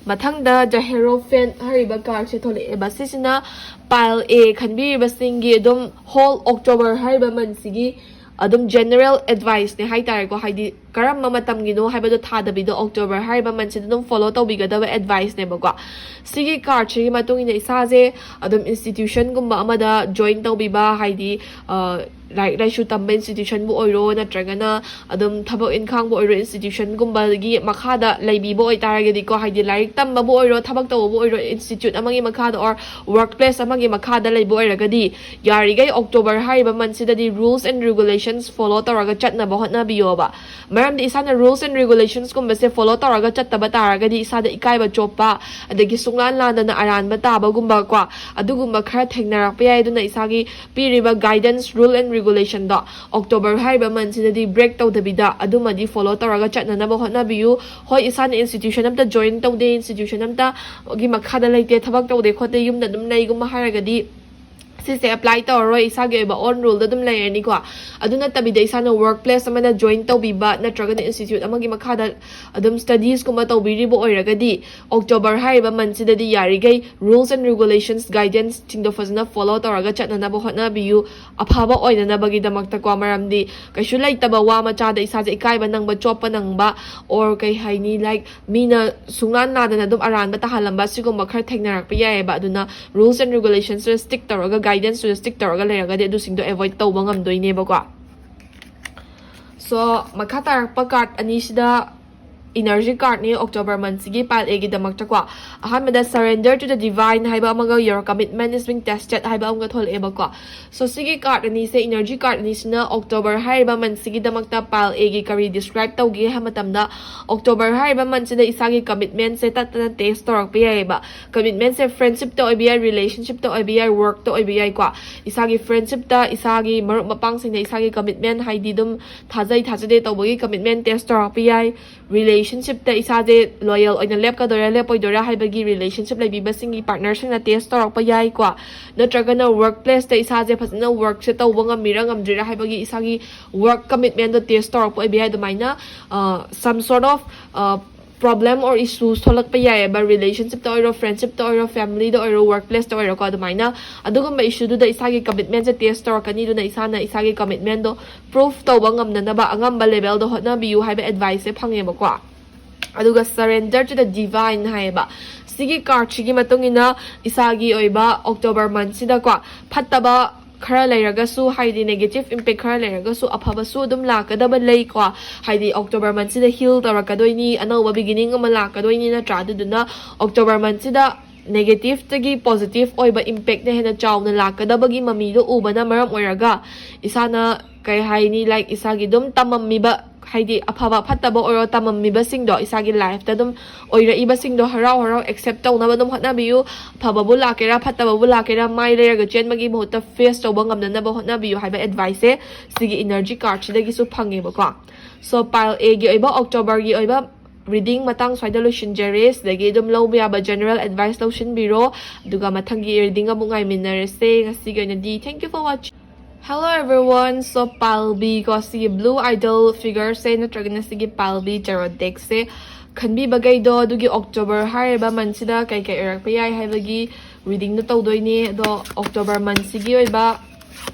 ꯃꯊꯪꯗ The Hierophant ꯍꯥꯏꯔꯤꯕ cardꯁꯦ ꯊꯣꯛꯂꯛꯑꯦꯕ꯫ ꯁꯤꯁꯤꯅ pile A ꯈꯟꯕꯤꯔꯤꯕꯁꯤꯡꯒꯤ ꯑꯗꯨꯝ whole October ꯍꯥꯏꯔꯤꯕ monthꯁꯤꯒꯤ ꯑꯗꯨꯝ general adviceꯅꯦ ꯍꯥꯏꯇꯥꯔꯦꯀꯣ꯫ ꯍꯥꯏꯗꯤ ꯀꯔꯝꯕ ꯃꯇꯝꯒꯤꯅꯣ ꯍꯥꯏꯕꯗꯣ ꯊꯥꯗꯕꯤꯗ October ꯍꯥꯏꯔꯤꯕ monthꯁꯤꯗ ꯑꯗꯨꯝ follow ꯇꯧꯕꯤꯒꯗꯕ adviceꯅꯦꯕꯀꯣ꯫ ꯁꯤꯒꯤ cardꯁꯤꯒꯤ ꯃꯇꯨꯡ ꯏꯟꯅ ꯏꯁꯥꯁꯦ ꯑꯗꯨꯝ institutionꯒꯨꯝꯕ ꯑꯃꯗ join ꯇꯧꯕꯤꯕ, ꯍꯥꯏꯗꯤ, ꯑ, ꯂꯥꯏꯔꯤꯛ ꯂꯥꯏꯁꯨ ꯇꯝꯕ institutionꯕꯨ ꯑꯣꯏꯔꯣ, ꯅꯠꯇ꯭ꯔꯒꯅ ꯑꯗꯨꯝ ꯊꯕꯛ ꯏꯟꯈꯥꯡꯕꯨ ꯑꯣꯏꯔꯣ, institutionꯒꯨꯝꯕꯒꯤ ꯃꯈꯥꯗ ꯂꯩꯕꯤꯕ ꯑꯣꯏꯇꯥꯔꯒꯗꯤꯀꯣ, ꯍꯥꯏꯗꯤ ꯂꯥꯏꯔꯤꯛ ꯇꯝꯕꯕꯨ ꯑꯣꯏꯔꯣ, ꯊꯕꯛ ꯇꯧꯕꯕꯨ ꯑꯣꯏꯔꯣ, institute ꯑꯃꯒꯤ ꯃꯈꯥꯗ or workplace ꯑꯃꯒꯤ ꯃꯈꯥꯗ ꯂꯩꯕ ꯑꯣꯏꯔꯒꯗꯤ, ꯌꯥꯔꯤꯈꯩ October ꯍꯥꯏꯔꯤꯕ monthꯁꯤꯗꯗꯤ rules and regulations follow ꯇꯧꯔꯒ ꯆꯠꯅꯕ ꯍꯣꯠꯅꯕꯤꯌꯣꯕ꯫ ꯃꯔꯝꯗꯤ ꯏꯁꯥꯅ rules and regulationsꯀꯨꯝꯕꯁꯦ follow ꯇꯧꯔꯒ ꯆꯠꯇꯕ ꯇꯥꯔꯒꯗꯤ ꯏꯁꯥꯗ ꯏꯀꯥꯏꯕ ꯆꯣꯞꯄ, ꯑꯗꯒꯤ ꯁꯨꯡꯂꯥꯟ ꯂꯥꯟꯗꯅ ꯑꯔꯥꯟꯕ ꯇꯥꯕꯒꯨꯝꯕꯀꯣ, ꯑꯗꯨꯒꯨꯝꯕ ꯈꯔ ꯊꯦꯡꯅꯔꯛꯄ ꯌꯥꯏ꯫ ꯑꯗꯨꯅ ꯏꯁꯥꯒꯤ ꯄꯤꯔꯤꯕ guidance, rule and regulationꯗꯣ October ꯍꯥꯏꯔꯤꯕ monthꯁꯤꯗꯗꯤ break ꯇꯧꯗꯕꯤꯗ ꯑꯗꯨꯃꯗꯤ follow ꯇꯧꯔꯒ ꯆꯠꯅꯅꯕ ꯍꯣꯠꯅꯕꯤꯌꯨ꯫ ꯍꯣꯏ, ꯏꯁꯥꯅ institution ꯑꯝꯇ join ꯇꯧꯗꯦ, institution ꯑꯝꯇꯒꯤ ꯃꯈꯥꯗ ꯂꯩꯇꯦ, ꯊꯕꯛ ꯇꯧꯗꯦ ꯈꯣꯠꯇꯦ, ꯌꯨꯝꯗ ꯑꯗꯨꯝ ꯂꯩꯒꯨꯝꯕ ꯍꯥꯏꯔꯒꯗꯤ, ꯁꯤꯁꯦ ꯑꯦꯄ꯭ꯂꯥꯏ ꯇꯧꯔꯔꯣꯏ, ꯏꯁꯥꯒꯤ ꯑꯣꯏꯕ ꯑꯣꯟ ꯔꯨꯜꯗ ꯑꯗꯨꯝ ꯂꯩꯔꯅꯤꯀꯣ꯫ ꯑꯗꯨ ꯅꯠꯇꯕꯤꯗ ꯏꯁꯥꯅ ꯋꯔꯛ ꯄ꯭ꯂꯦꯁ ꯑꯃꯗ ꯖꯣꯏꯟ ꯇꯧꯕꯤꯕ ꯅꯠꯇ꯭ꯔꯒꯅ ꯏꯟꯁꯇꯤꯇ꯭ꯌꯨꯠ ꯑꯃꯒꯤ ꯃꯈꯥꯗ ꯑꯗꯨꯝ ꯁ꯭ꯇꯗꯤꯁꯀꯨꯝꯕ ꯇꯧꯕꯤꯔꯤꯕ ꯑꯣꯏꯔꯒꯗꯤ, ꯑꯣꯛꯇꯣꯕꯔ ꯍꯥꯏꯔꯤꯕ ꯃꯟꯁꯤꯗꯗꯤ ꯌꯥꯔꯤꯈꯩ ꯔꯨꯜꯁ ꯑꯦꯟ ꯔꯤꯒꯨꯂꯦꯁꯟꯁ, ꯒꯥꯏꯗꯦꯟꯁꯁꯤꯡꯗꯣ ꯐꯖꯅ ꯐꯣꯂꯣ ꯇꯧꯔꯒ ꯆꯠꯅꯅꯕ ꯍꯣꯠꯅꯕꯤꯌꯨ, ꯑꯐꯕ ꯑꯣꯏꯅꯅꯕꯒꯤꯗꯃꯛꯇꯀꯣ꯫ ꯃꯔꯝꯗꯤ ꯀꯩꯁꯨ ꯂꯩꯇꯕ ꯋꯥ ꯃꯆꯥꯗ ꯏꯁꯥꯁꯦ ꯏꯀꯥꯏꯕ ꯅꯪꯕ, ꯆꯣꯞꯄ ꯅꯪꯕ, ꯑꯣꯔ ꯀꯩ ꯍꯥꯏꯅꯤ, ꯂꯥꯏꯛ, ꯃꯤꯅ ꯁꯨꯡꯂꯥꯟ ꯂꯥꯟꯗꯅ ꯑꯗꯨꯝ ꯑꯔꯥꯟꯕ ꯇꯥꯍꯜꯂꯝꯕ, ꯁꯤꯒꯨꯝꯕ ꯈꯔ ꯊꯦꯡꯅꯔꯛꯄ ꯌꯥꯏꯑꯕ꯫ ꯑꯗꯨꯅ ꯔꯨꯜꯁ ꯑꯦꯟ ꯔꯤꯒꯨꯂꯦꯁꯟꯁꯇ ꯁ꯭ꯇꯤꯛ ꯇꯧꯔꯒ, ꯒꯥꯏꯗꯦꯟꯁꯇꯨꯗ ꯁ꯭ꯇꯤꯛ ꯇꯧꯔꯒ ꯂꯩꯔꯒꯗꯤ ꯑꯗꯨꯁꯤꯡꯗꯣ ꯑꯦꯚꯣꯏꯗ ꯇꯧꯕ ꯉꯝꯗꯣꯏꯅꯦꯕꯀꯣ꯫ ꯁꯣ, ꯃꯈꯥ ꯇꯥꯔꯛꯄ ꯀꯥꯔꯠ ꯑꯅꯤꯁꯤꯗ ꯏꯅꯔꯖꯤ ꯀꯥꯔꯠꯅꯤ ꯑꯣꯛꯇꯣꯕꯔ ꯃꯟꯁꯤꯒꯤ ꯄꯥꯏꯜ ꯑꯦꯒꯤꯗꯃꯛꯇꯀꯣ꯫ ꯑꯍꯥꯟꯕꯗ Surrender to the Divine ꯍꯥꯏꯕ ꯑꯃꯒ Your Commitment is Being Tested ꯍꯥꯏꯕ ꯑꯃꯒ ꯊꯣꯛꯂꯛꯑꯦꯕꯀꯣ꯫ ꯁꯣ, ꯁꯤꯒꯤ ꯀꯥꯔꯠ ꯑꯅꯤꯁꯦ, ꯏꯅꯔꯖꯤ ꯀꯥꯔꯠ ꯑꯅꯤꯁꯤꯅ ꯑꯣꯛꯇꯣꯕꯔ ꯍꯥꯏꯔꯤꯕ ꯃꯟꯁꯤꯒꯤꯗꯃꯛꯇ ꯄꯥꯏꯜ ꯑꯦꯒꯤ ꯀꯔꯤ ꯗꯤꯁꯀ꯭ꯔꯥꯏꯕ ꯇꯧꯒꯦ ꯍꯥꯏꯕ ꯃꯇꯝꯗ, ꯑꯣꯛꯇꯣꯕꯔ ꯍꯥꯏꯔꯤꯕ ꯃꯟꯁꯤꯗ ꯏꯁꯥꯒꯤ ꯀꯃꯤꯠꯃꯦꯟꯁꯦ ꯇꯠꯇꯅ ꯇꯦꯁ ꯇꯧꯔꯛꯄ ꯌꯥꯏꯑꯕ꯫ ꯀꯃꯤꯠꯃꯦꯟꯁꯦ ꯐ꯭ꯔꯦꯟꯁꯤꯞꯇ ꯑꯣꯏꯕ ꯌꯥꯏ, ꯔꯤꯂꯦꯁꯟꯁꯤꯞꯇ ꯑꯣꯏꯕ ꯌꯥꯏ, ꯋꯔꯛꯇ ꯑꯣꯏꯕ ꯌꯥꯏꯀꯣ꯫ ꯏꯁꯥꯒꯤ ꯐ꯭ꯔꯦꯟꯁꯤꯞꯇ, ꯏꯁꯥꯒꯤ ꯃꯔꯨꯞ ꯃꯄꯥꯡꯁꯤꯡꯗ ꯏꯁꯥꯒꯤ ꯀꯃꯤꯠꯃꯦꯟ, ꯍꯥꯏꯗꯤ ꯑꯗꯨꯝ ꯊꯥꯖꯩ ꯊꯥꯖꯗꯦ ꯇꯧꯕꯒꯤ ꯀꯃꯤꯠꯃꯦꯟ ꯇꯦꯁ ꯇꯧꯔꯛꯄ ꯌꯥꯏ꯫ ꯔꯤꯂꯦꯁꯟꯁꯤꯞꯇ ꯏꯁꯥꯁꯦ ꯂꯣꯌꯦꯜ ꯑꯣꯏꯅ ꯂꯦꯞꯀꯗꯣꯏꯔꯥ ꯂꯦꯞꯄꯣꯏꯗꯣꯏꯔꯥ ꯍꯥꯏꯕꯒꯤ ꯔꯤꯂꯦꯁꯟꯁꯤꯞ ꯂꯩꯕꯤꯕꯁꯤꯡꯒꯤ ꯄꯥꯔꯠꯅꯔꯁꯤꯡꯅ ꯇꯦꯁ ꯇꯧꯔꯛꯄ ꯌꯥꯏꯀꯣ꯫ ꯅꯠꯇ꯭ꯔꯒꯅ ꯋꯔꯛ ꯄ꯭ꯂꯦꯁꯇ ꯏꯁꯥꯁꯦ ꯐꯖꯅ ꯋꯔꯛꯁꯦ ꯇꯧꯕ ꯉꯝꯃꯤꯔꯥ ꯉꯝꯗ꯭ꯔꯤꯔꯥ ꯍꯥꯏꯕꯒꯤ ꯏꯁꯥꯒꯤ ꯋꯔꯛ ꯀꯃꯤꯠꯃꯦꯟꯗꯣ ꯇꯦꯁ ꯇꯧꯔꯛꯄ ꯑꯣꯏꯕ ꯌꯥꯏ꯫ ꯑꯗꯨꯃꯥꯏꯅ, ꯑ, some sort of, ꯑ, problem or issues ꯊꯣꯛꯂꯛꯄ ꯌꯥꯏꯑꯕ, ꯔꯤꯂꯦꯁꯟꯁꯤꯞꯇ ꯑꯣꯏꯔꯣ, ꯐ꯭ꯔꯦꯟꯁꯤꯞꯇ ꯑꯣꯏꯔꯣ, ꯐꯦꯃꯤꯂꯤꯗ ꯑꯣꯏꯔꯣ, ꯋꯔꯛ ꯄ꯭ꯂꯦꯁꯇ ꯑꯣꯏꯔꯣꯀꯣ꯫ ꯑꯗꯨꯃꯥꯏꯅ ꯑꯗꯨꯒꯨꯝꯕ ꯏꯁꯨꯗꯨꯗ ꯏꯁꯥꯒꯤ ꯀꯃꯤꯠꯃꯦꯟꯁꯦ ꯇꯦꯁ ꯇꯧꯔꯛꯀꯅꯤ꯫ ꯑꯗꯨꯅ ꯏꯁꯥꯅ ꯏꯁꯥꯒꯤ ꯀꯃꯤꯠꯃꯦꯟꯗꯣ ꯄ꯭ꯔꯨꯐ ꯇꯧꯕ ꯉꯝꯅꯅꯕ ꯑꯉꯝꯕ ꯂꯦꯚꯦꯜꯗ ꯍꯣꯠꯅꯕꯤꯌꯨ ꯍꯥꯏꯕ ꯑꯦꯗꯚꯥꯏꯁꯁꯦ ꯐꯪꯉꯦꯕꯀꯣ꯫ ꯑꯗꯨꯒ Surrender to the Divine ꯍꯥꯏꯌꯦꯕ꯫ ꯁꯤꯒꯤ ꯀꯥꯔꯠꯁꯤꯒꯤ ꯃꯇꯨꯡ ꯏꯟꯅ ꯏꯁꯥꯒꯤ ꯑꯣꯏꯕ ꯑꯣꯛꯇꯣꯕꯔ ꯃꯟꯁꯤꯗꯀꯣ, ꯐꯠꯇꯕ ꯈꯔ ꯂꯩꯔꯒꯁꯨ, ꯍꯥꯏꯗꯤ ꯅꯦꯒꯦꯇꯤꯞ ꯏꯝꯄꯦꯛ ꯈꯔ ꯂꯩꯔꯒꯁꯨ, ꯑꯐꯕꯁꯨ ꯑꯗꯨꯝ ꯂꯥꯛꯀꯗꯕ ꯂꯩꯀꯣ꯫ ꯍꯥꯏꯗꯤ ꯑꯣꯛꯇꯣꯕꯔ ꯃꯟꯁꯤꯗ ꯍꯤꯜ ꯇꯧꯔꯛꯀꯗꯣꯏꯅꯤ, ꯑꯅꯧꯕ ꯕꯤꯒꯤꯅꯤꯡ ꯑꯃ ꯂꯥꯛꯀꯗꯣꯏꯅꯤ, ꯅꯠꯇ꯭ꯔꯥ? ꯑꯗꯨꯗꯨꯅ ꯑꯣꯛꯇꯣꯕꯔ ꯃꯟꯁꯤꯗ ꯅꯦꯒꯦꯇꯤꯞꯇꯒꯤ ꯄꯣꯖꯤꯇꯤꯞ ꯑꯣꯏꯕ ꯏꯝꯄꯦꯛꯅ ꯍꯦꯟꯅ ꯆꯥꯎꯅ ꯂꯥꯛꯀꯗꯕꯒꯤ ꯃꯃꯤꯗꯣ ꯎꯕꯅ ꯃꯔꯝ ꯑꯣꯏꯔꯒ, ꯏꯁꯥꯅ, ꯀꯩ ꯍꯥꯏꯅꯤ, ꯂꯥꯏꯛ, ꯏꯁꯥꯒꯤ ꯑꯗꯨꯝ ꯇꯝꯃꯝꯃꯤꯕ, ꯍꯥꯏꯗꯤ ꯑꯐꯕ ꯐꯠꯇꯕ ꯑꯣꯏꯔꯣ, ꯇꯝꯃꯝꯃꯤꯕꯁꯤꯡꯗꯣ, ꯏꯁꯥꯒꯤ ꯂꯥꯏꯐꯇ ꯑꯗꯨꯝ ꯑꯣꯏꯔꯛꯏꯕꯁꯤꯡꯗꯣ ꯍꯔꯥꯎ ꯍꯔꯥꯎ ꯑꯦꯛꯁꯦꯞ ꯇꯧꯅꯕ ꯑꯗꯨꯝ ꯍꯣꯠꯅꯕꯤꯌꯨ꯫ ꯐꯕꯕꯨ ꯂꯥꯛꯀꯦꯔꯥ ꯐꯠꯇꯕꯕꯨ ꯂꯥꯛꯀꯦꯔꯥ, ꯃꯥꯏ ꯂꯩꯔꯒ ꯆꯦꯟꯕꯒꯤ ꯃꯍꯨꯠꯇ ꯐꯦꯁ ꯇꯧꯕ ꯉꯝꯅꯅꯕ ꯍꯣꯠꯅꯕꯤꯌꯨ ꯍꯥꯏꯕ ꯑꯦꯗꯚꯥꯏꯁꯁꯦ ꯁꯤꯒꯤ ꯏꯅꯔꯖꯤ ꯀꯥꯔꯠꯁꯤꯗꯒꯤꯁꯨ ꯐꯪꯉꯦꯕꯀꯣ꯫ ꯁꯣ, ꯄꯥꯏꯜ ꯑꯦꯒꯤ ꯑꯣꯏꯕ, ꯑꯣꯛꯇꯣꯕꯔꯒꯤ ꯑꯣꯏꯕ Reading ꯃꯇꯥꯡ ꯁ꯭ꯋꯥꯏꯗ ꯂꯣꯏꯁꯤꯟꯖꯔꯦ꯫ ꯁꯤꯗꯒꯤ ꯑꯗꯨꯝ ꯂꯧꯕ ꯌꯥꯕ general advice ꯂꯧꯁꯤꯟꯕꯤꯔꯣ, ꯑꯗꯨꯒ ꯃꯊꯪꯒꯤ reading ꯑꯃꯨꯛ ꯉꯥꯏꯃꯤꯟꯅꯔꯁꯦ꯫ ꯉꯁꯤꯒꯤ ꯑꯣꯏꯅꯗꯤ thank you for watching. Hello everyone, so ꯄꯥꯜꯕꯤ ꯀꯣ, ꯁꯤꯒꯤ blue idol figure ꯁꯦ ꯅꯠꯇ꯭ꯔꯒꯅ ꯁꯤꯒꯤ ꯄꯥꯜꯕꯤ tarot deck ꯁꯦ ꯈꯟꯕꯤꯕꯈꯩꯗꯣ, ꯑꯗꯨꯒꯤ October ꯍꯥꯏꯔꯤꯕ month ꯁꯤꯗ ꯀꯩ ꯀꯩ ꯑꯣꯏꯔꯛꯄ ꯌꯥꯏ ꯍꯥꯏꯕꯒꯤ reading ꯗꯣ ꯇꯧꯗꯣꯏꯅꯦ꯫ ꯑꯗꯣ October month ꯁꯤꯒꯤ ꯑꯣꯏꯕ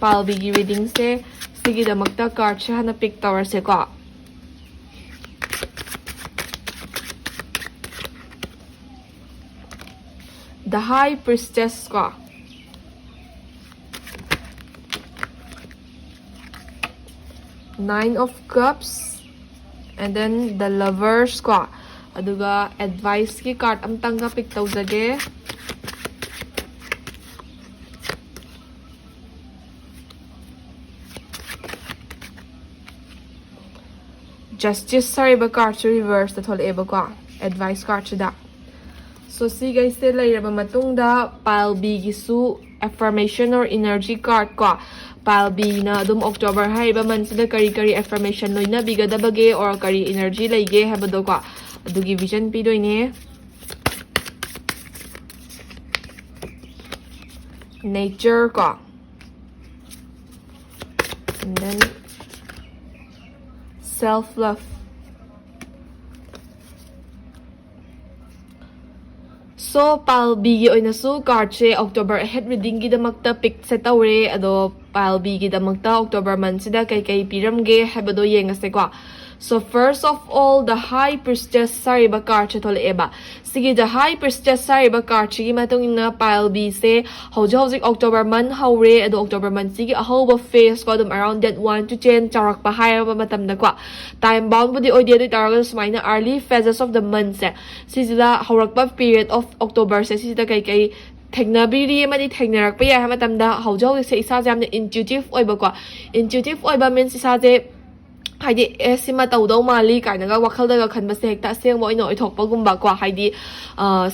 ꯄꯥꯜꯕꯤꯒꯤ reading ꯁꯦ, ꯁꯤꯒꯤꯗꯃꯛꯇ card ꯁꯦ ꯍꯥꯟꯅ pick ꯇꯧꯔꯁꯦꯀꯣ꯫ The High Priestess ꯀꯣ, Nine of Cups, and then the Lovers ꯀꯣ꯫ ꯑꯗꯨꯒ advice ꯀꯤ card ꯑꯝꯇꯪꯒ pick ꯇꯧꯖꯒꯦ꯫ Justice ꯍꯥꯏꯔꯤꯕ card ꯁꯨ reverse ꯇ ꯊꯣꯛꯂꯛꯑꯦꯕꯀꯣ, advice card ꯁꯤꯗ꯫ So ꯁꯤꯈꯩꯁꯦ ꯂꯩꯔꯕ ꯃꯇꯨꯡꯗ ꯄꯥꯜꯕꯤꯒꯤꯁꯨ affirmation or energy card ꯀꯣ, ꯄꯥꯜꯕꯤꯅ ꯑꯗꯨꯝ October ꯍꯥꯏꯔꯤꯕ month ꯁꯤꯗ ꯀꯔꯤ ꯀꯔꯤ affirmation ꯂꯣꯏꯅꯕꯤꯒꯗꯕꯒꯦ or ꯀꯔꯤ energy ꯂꯩꯒꯦ ꯍꯥꯏꯕꯗꯣꯀꯣ, ꯑꯗꯨꯒꯤ vision ꯄꯤꯗꯣꯏꯅꯦ꯫ Nature ꯀꯣ, and then self love. So ꯄꯥꯜꯕꯤꯒꯤ ꯑꯣꯏꯅꯁꯨ card ꯁꯦ October ahead reading ꯒꯤꯗꯃꯛꯇ pick ꯁꯦ ꯇꯧꯔꯦ꯫ ꯑꯗꯣ ꯄꯥꯜꯕꯤꯒꯤꯗꯃꯛꯇ October month ꯁꯤꯗ ꯀꯩꯀꯩ ꯄꯤꯔꯝꯒꯦ ꯍꯥꯏꯕꯗꯣ ꯌꯦꯡꯉꯁꯦꯀꯣ꯫ So first of all, the High Priestess ꯍꯥꯏꯔꯤꯕ card ꯁꯦ ꯊꯣꯛꯂꯛꯑꯦꯕ꯫ ꯁꯤꯒꯤ The High Priestess ꯍꯥꯏꯔꯤꯕ card ꯁꯤꯒꯤ ꯃꯇꯨꯡ ꯏꯟꯅ ꯄꯥꯜꯕꯤꯁꯦ ꯍꯧꯖꯤꯛ ꯍꯧꯖꯤꯛ October month ꯍꯧꯔꯦ꯫ ꯑꯗꯣ October month ꯁꯤꯒꯤ ꯑꯍꯧꯕ phase ꯀꯣ, ꯑꯗꯨꯝ around date one to ten ꯆꯥꯎꯔꯛꯄ ꯍꯥꯏꯔꯕ ꯃꯇꯝꯗꯀꯣ, time bound ꯕꯨꯗꯤ ꯑꯣꯏꯗꯦ, ꯑꯗꯨ ꯑꯣꯏ ꯇꯥꯔꯒꯁꯨ ꯁꯨꯃꯥꯏꯅ early phases of the month ꯁꯦ, ꯁꯤꯁꯤꯗ ꯍꯧꯔꯛꯄ period of October ꯁꯦ, ꯁꯤꯁꯤꯗ ꯀꯩꯀꯩ ꯊꯦꯡꯅꯕꯤꯔꯤ ꯑꯃꯗꯤ ꯊꯦꯡꯅꯔꯛꯄ ꯌꯥꯏ ꯍꯥꯏꯕ ꯃꯇꯝꯗ, ꯍꯧꯖꯤꯛ ꯍꯧꯖꯤꯛꯁꯦ ꯏꯁꯥꯁꯦ ꯌꯥꯝꯅ intuitive ꯑꯣꯏꯕꯀꯣ, intuitive ꯑꯣꯏꯕ means ꯏꯁꯥꯁꯦ ꯍꯥꯏꯗꯤ ꯑꯦ ꯁꯤꯃ ꯇꯧꯗꯧ ꯃꯥꯜꯂꯤ ꯀꯥꯏꯅꯒ ꯋꯥꯈꯜꯗꯒ ꯈꯟꯕꯁꯦ ꯍꯦꯛꯇ ꯑꯁꯦꯡꯕ ꯑꯣꯏꯅ ꯑꯣꯏꯊꯣꯛꯄꯒꯨꯝꯕꯀꯣ, ꯍꯥꯏꯗꯤ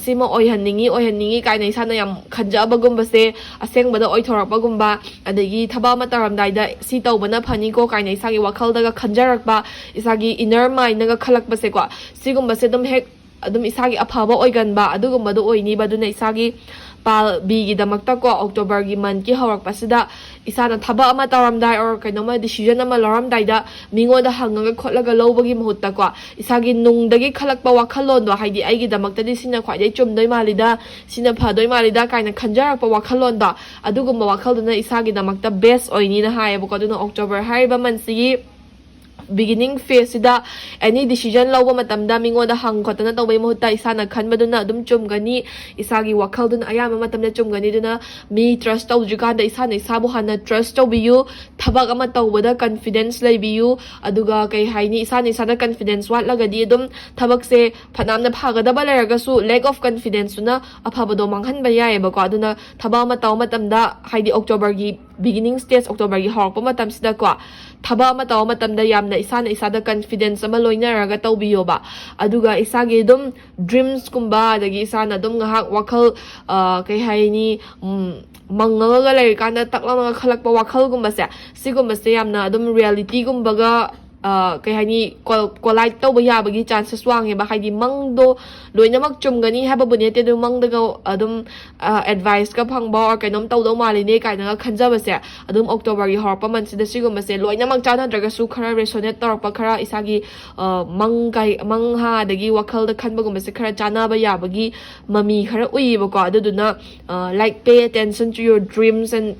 ꯁꯤꯃ ꯑꯣꯏꯍꯟꯅꯤꯡꯉꯤ ꯑꯣꯏꯍꯟꯅꯤꯡꯉꯤ ꯀꯥꯏꯅ ꯏꯁꯥꯅ ꯌꯥꯝ ꯈꯟꯖꯕꯒꯨꯝꯕꯁꯦ ꯑꯁꯦꯡꯕꯗ ꯑꯣꯏꯊꯣꯔꯛꯄꯒꯨꯝꯕ, ꯑꯗꯒꯤ ꯊꯕꯛ ꯑꯃ ꯇꯧꯔꯝꯗꯥꯏꯗ ꯁꯤ ꯇꯧꯕꯅ ꯐꯅꯤꯀꯣ ꯀꯥꯏꯅ ꯏꯁꯥꯒꯤ ꯋꯥꯈꯜꯗꯒ ꯈꯟꯖꯔꯛꯄ, ꯏꯁꯥꯒꯤ inner mindꯅꯒ ꯈꯜꯂꯛꯄꯁꯦꯀꯣ, ꯁꯤꯒꯨꯝꯕꯁꯦ ꯑꯗꯨꯝ ꯍꯦꯛ ꯑꯗꯨꯝ ꯏꯁꯥꯒꯤ ꯑꯐꯕ ꯑꯣꯏꯒꯟꯕ ꯑꯗꯨꯒꯨꯝꯕꯗꯣ ꯑꯣꯏꯅꯤꯕ꯫ ꯑꯗꯨꯅ ꯏꯁꯥꯒꯤ ꯄꯥꯜꯕꯤꯒꯤꯗꯃꯛꯇꯀꯣ, Octoberꯒꯤ monthꯀꯤ ꯍꯧꯔꯛꯄꯁꯤꯗ ꯏꯁꯥꯅ ꯊꯕꯛ ꯑꯃ ꯇꯧꯔꯝꯗꯥꯏ or ꯀꯩꯅꯣꯝꯃ decision ꯑꯃ ꯂꯧꯔꯝꯗꯥꯏꯗ ꯃꯤꯉꯣꯟꯗ ꯍꯪꯉꯒ ꯈꯣꯠꯂꯒ ꯂꯧꯕꯒꯤ ꯃꯍꯨꯠꯇꯀꯣ, ꯏꯁꯥꯒꯤ ꯅꯨꯡꯗꯒꯤ ꯈꯜꯂꯛꯄ ꯋꯥꯈꯜꯂꯣꯟꯗꯣ, ꯍꯥꯏꯗꯤ ꯑꯩꯒꯤꯗꯃꯛꯇꯗꯤ ꯁꯤꯅ ꯈ꯭ꯋꯥꯏꯗꯒꯤ ꯆꯨꯝꯗꯣꯏ ꯃꯥꯜꯂꯤꯗ, ꯁꯤꯅ ꯐꯗꯣꯏ ꯃꯥꯜꯂꯤꯗ ꯀꯥꯏꯅ ꯈꯟꯖꯔꯛꯄ ꯋꯥꯈꯜꯂꯣꯟꯗꯣ, ꯑꯗꯨꯒꯨꯝꯕ ꯋꯥꯈꯜꯗꯨꯅ ꯏꯁꯥꯒꯤꯗꯃꯛꯇ best ꯑꯣꯏꯅꯤꯅ ꯍꯥꯏꯌꯦꯕꯀꯣ꯫ ꯑꯗꯨꯅ October ꯍꯥꯏꯔꯤꯕ monthꯁꯤꯒꯤ beginning phaseꯁꯤꯗ any decision ꯂꯧꯕ ꯃꯇꯝꯗ ꯃꯤꯉꯣꯟꯗ ꯍꯪ ꯈꯣꯠꯇꯅ ꯇꯧꯕꯩ ꯃꯍꯨꯠꯇ ꯏꯁꯥꯅ ꯈꯟꯕꯗꯨꯅ ꯑꯗꯨꯝ ꯆꯨꯝꯒꯅꯤ, ꯏꯁꯥꯒꯤ ꯋꯥꯈꯜꯗꯨꯅ ꯑꯌꯥꯝꯕ ꯃꯇꯝꯗ ꯆꯨꯝꯒꯅꯤ꯫ ꯑꯗꯨꯅ ꯃꯤ trust ꯇꯧꯗ꯭ꯔꯤꯀꯥꯟꯗ ꯏꯁꯥꯅ ꯏꯁꯥꯕꯨ ꯍꯥꯟꯅ trust ꯇꯧꯕꯤꯌꯨ, ꯊꯕꯛ ꯑꯃ ꯇꯧꯕꯗ confidence ꯂꯩꯕꯤꯌꯨ꯫ ꯑꯗꯨꯒ ꯀꯩ ꯍꯥꯏꯅꯤ, ꯏꯁꯥꯅ ꯏꯁꯥꯗ confidence ꯋꯥꯠꯂꯒꯗꯤ ꯑꯗꯨꯝ ꯊꯕꯛꯁꯦ ꯐꯅꯌꯥꯝꯅ ꯐꯒꯗꯕ ꯂꯩꯔꯒꯁꯨ lack of confidenceꯇꯨꯅ ꯑꯐꯕꯗꯣ ꯃꯥꯡꯍꯟꯕ ꯌꯥꯏꯌꯦꯕꯀꯣ꯫ ꯑꯗꯨꯅ ꯊꯕꯛ ꯑꯃ ꯇꯧꯕ ꯃꯇꯝꯗ, ꯍꯥꯏꯗꯤ Octoberꯒꯤ beginning stage, Octoberꯒꯤ ꯍꯧꯔꯛꯄ ꯃꯇꯝꯁꯤꯗꯀꯣ, ꯊꯕꯛ ꯑꯃ ꯇꯧꯕ ꯃꯇꯝꯗ ꯌꯥꯝꯅ ꯏꯁꯥꯅ ꯏꯁꯥꯗ confidence ꯑꯃ ꯂꯣꯏꯅꯔꯒ ꯇꯧꯕꯤꯌꯣꯕ꯫ ꯑꯗꯨꯒ ꯏꯁꯥꯒꯤ ꯑꯗꯨꯝ dreamsꯀꯨꯝꯕ, ꯑꯗꯒꯤ ꯏꯁꯥꯅ ꯑꯗꯨꯝ ꯉꯥꯏꯍꯥꯛ ꯋꯥꯈꯜ, ꯑ, ꯀꯩ ꯍꯥꯏꯅꯤ, ꯎꯝ, ꯃꯪꯉꯒ ꯂꯩꯔꯤꯀꯥꯟꯗ ꯇꯛ ꯂꯥꯎꯅꯒ ꯈꯜꯂꯛꯄ ꯋꯥꯈꯜꯒꯨꯝꯕꯁꯦ, ꯁꯤꯒꯨꯝꯕꯁꯦ ꯌꯥꯝꯅ ꯑꯗꯨꯝ realityꯒꯨꯝꯕꯒ, ꯑ, ꯀꯩ ꯍꯥꯏꯅꯤ, collide ꯇꯧꯕ ꯌꯥꯕꯒꯤ chances ꯋꯥꯡꯉꯦꯕ꯫ ꯍꯥꯏꯗꯤ ꯃꯪꯗꯣ ꯂꯣꯏꯅꯃꯛ ꯆꯨꯝꯒꯅꯤ ꯍꯥꯏꯕꯕꯨꯗꯤ ꯅꯠꯇꯦ, ꯑꯗꯨ ꯃꯪꯗꯒ ꯑꯗꯨꯝ ꯑ, adviceꯀ ꯐꯪꯕ or ꯀꯩꯅꯣꯝ ꯇꯧꯗꯧ ꯃꯥꯜꯂꯤꯅꯦ ꯀꯥꯏꯅꯒ ꯈꯟꯖꯕꯁꯦ, ꯑꯗꯨꯝ Octoberꯒꯤ ꯍꯧꯔꯛꯄ monthꯁꯤꯗ ꯁꯤꯒꯨꯝꯕꯁꯦ ꯂꯣꯏꯅꯃꯛ ꯆꯥꯟꯅꯗ꯭ꯔꯒꯁꯨ ꯈꯔ resonate ꯇꯧꯔꯛꯄ, ꯈꯔ ꯏꯁꯥꯒꯤ, ꯑ, ꯃꯪ ꯀꯥꯏ-, ꯃꯪ ꯍꯥ ꯑꯗꯒꯤ ꯋꯥꯈꯜꯗ ꯈꯟꯕꯒꯨꯝꯕꯁꯦ ꯈꯔ ꯆꯥꯟꯅꯕ ꯌꯥꯕꯒꯤ ꯃꯃꯤ ꯈꯔ ꯎꯏꯌꯦꯕꯀꯣ꯫ ꯑꯗꯨꯗꯨꯅ, ꯑ, like, pay attention to your dreams and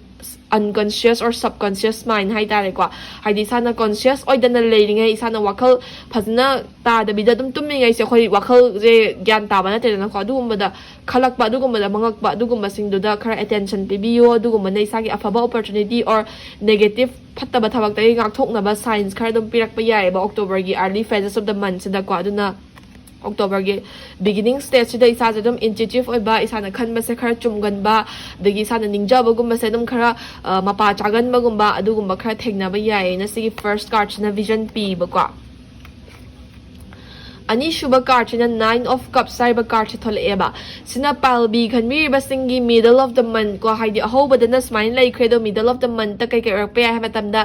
unconscious or subconscious mind ꯍꯥꯏꯇꯥꯔꯦꯀꯣ꯫ ꯍꯥꯏꯗꯤ ꯏꯁꯥꯅ conscious ꯑꯣꯏꯗꯅ ꯂꯩꯔꯤꯉꯩ, ꯏꯁꯥꯅ ꯋꯥꯈꯜ ꯐꯖꯅ ꯇꯥꯗꯕꯤꯗ ꯑꯗꯨꯝ ꯇꯨꯝꯃꯤꯉꯩꯁꯦ, ꯑꯩꯈꯣꯏ ꯋꯥꯈꯜꯁꯦ ꯒ꯭ꯌꯥꯟ ꯇꯥꯕ ꯅꯠꯇꯦꯗꯅꯀꯣ꯫ ꯑꯗꯨꯒꯨꯝꯕꯗ ꯈꯜꯂꯛꯄ, ꯑꯗꯨꯒꯨꯝꯕꯗ ꯃꯪꯉꯛꯄ, ꯑꯗꯨꯒꯨꯝꯕꯁꯤꯡꯗꯨꯗ ꯈꯔ attention ꯄꯤꯕꯤꯌꯨ꯫ ꯑꯗꯨꯒꯨꯝꯕꯅ ꯏꯁꯥꯒꯤ ꯑꯐꯕ opportunity or negative, ꯐꯠꯇꯕ ꯊꯕꯛꯇꯒꯤ ꯉꯥꯛꯊꯣꯛꯅꯕ signs ꯈꯔ ꯑꯗꯨꯝ ꯄꯤꯔꯛꯄ ꯌꯥꯏꯑꯕ Octoberꯒꯤ early phases of the monthꯁꯤꯗꯀꯣ꯫ ꯑꯗꯨꯅ ꯑꯣꯛꯇꯣꯕꯔꯒꯤ ꯕꯤꯒꯤꯅꯤꯡ ꯁ꯭ꯇꯦꯖꯁꯤꯗ ꯏꯁꯥꯁꯦ ꯑꯗꯨꯝ ꯏꯟꯇ꯭ꯌꯨꯇꯤꯞ ꯑꯣꯏꯕ, ꯏꯁꯥꯅ ꯈꯟꯕꯁꯦ ꯈꯔ ꯆꯨꯝꯒꯟꯕ, ꯑꯗꯒꯤ ꯏꯁꯥꯅ ꯅꯤꯡꯖꯕꯒꯨꯝꯕꯁꯦ ꯑꯗꯨꯝ ꯈꯔ ꯑ, ꯃꯄꯥ ꯆꯥꯒꯟꯕꯒꯨꯝꯕ ꯑꯗꯨꯒꯨꯝꯕ ꯈꯔ ꯊꯦꯡꯅꯕ ꯌꯥꯏꯌꯦꯅ ꯁꯤꯒꯤ ꯐꯥꯔꯁ ꯀꯥꯔꯠꯁꯤꯅ ꯚꯤꯖꯟ ꯄꯤꯕꯀꯣ꯫ ꯑꯅꯤꯁꯨꯕ ꯀꯥꯔꯠꯁꯤꯅ ꯅꯥꯏꯟ ꯑꯣꯐ ꯀꯞꯁ ꯍꯥꯏꯔꯤꯕ ꯀꯥꯔꯠꯁꯤ ꯊꯣꯛꯂꯛꯑꯦꯕ꯫ ꯁꯤꯅ ꯄꯥꯜꯕꯤ ꯈꯟꯕꯤꯔꯤꯕꯁꯤꯡꯒꯤ ꯃꯤꯗꯜ ꯑꯣꯐ ꯗ ꯃꯟ ꯀꯣ, ꯍꯥꯏꯗꯤ ꯑꯍꯧꯕꯗꯅ ꯁꯨꯃꯥꯏꯅ ꯂꯩꯈ꯭ꯔꯦ, ꯑꯗꯣ ꯃꯤꯗꯜ ꯑꯣꯐ ꯗ ꯃꯟꯇ ꯀꯩ ꯀꯩ ꯑꯣꯏꯔꯛꯄ ꯌꯥꯏ ꯍꯥꯏꯕ ꯃꯇꯝꯗ,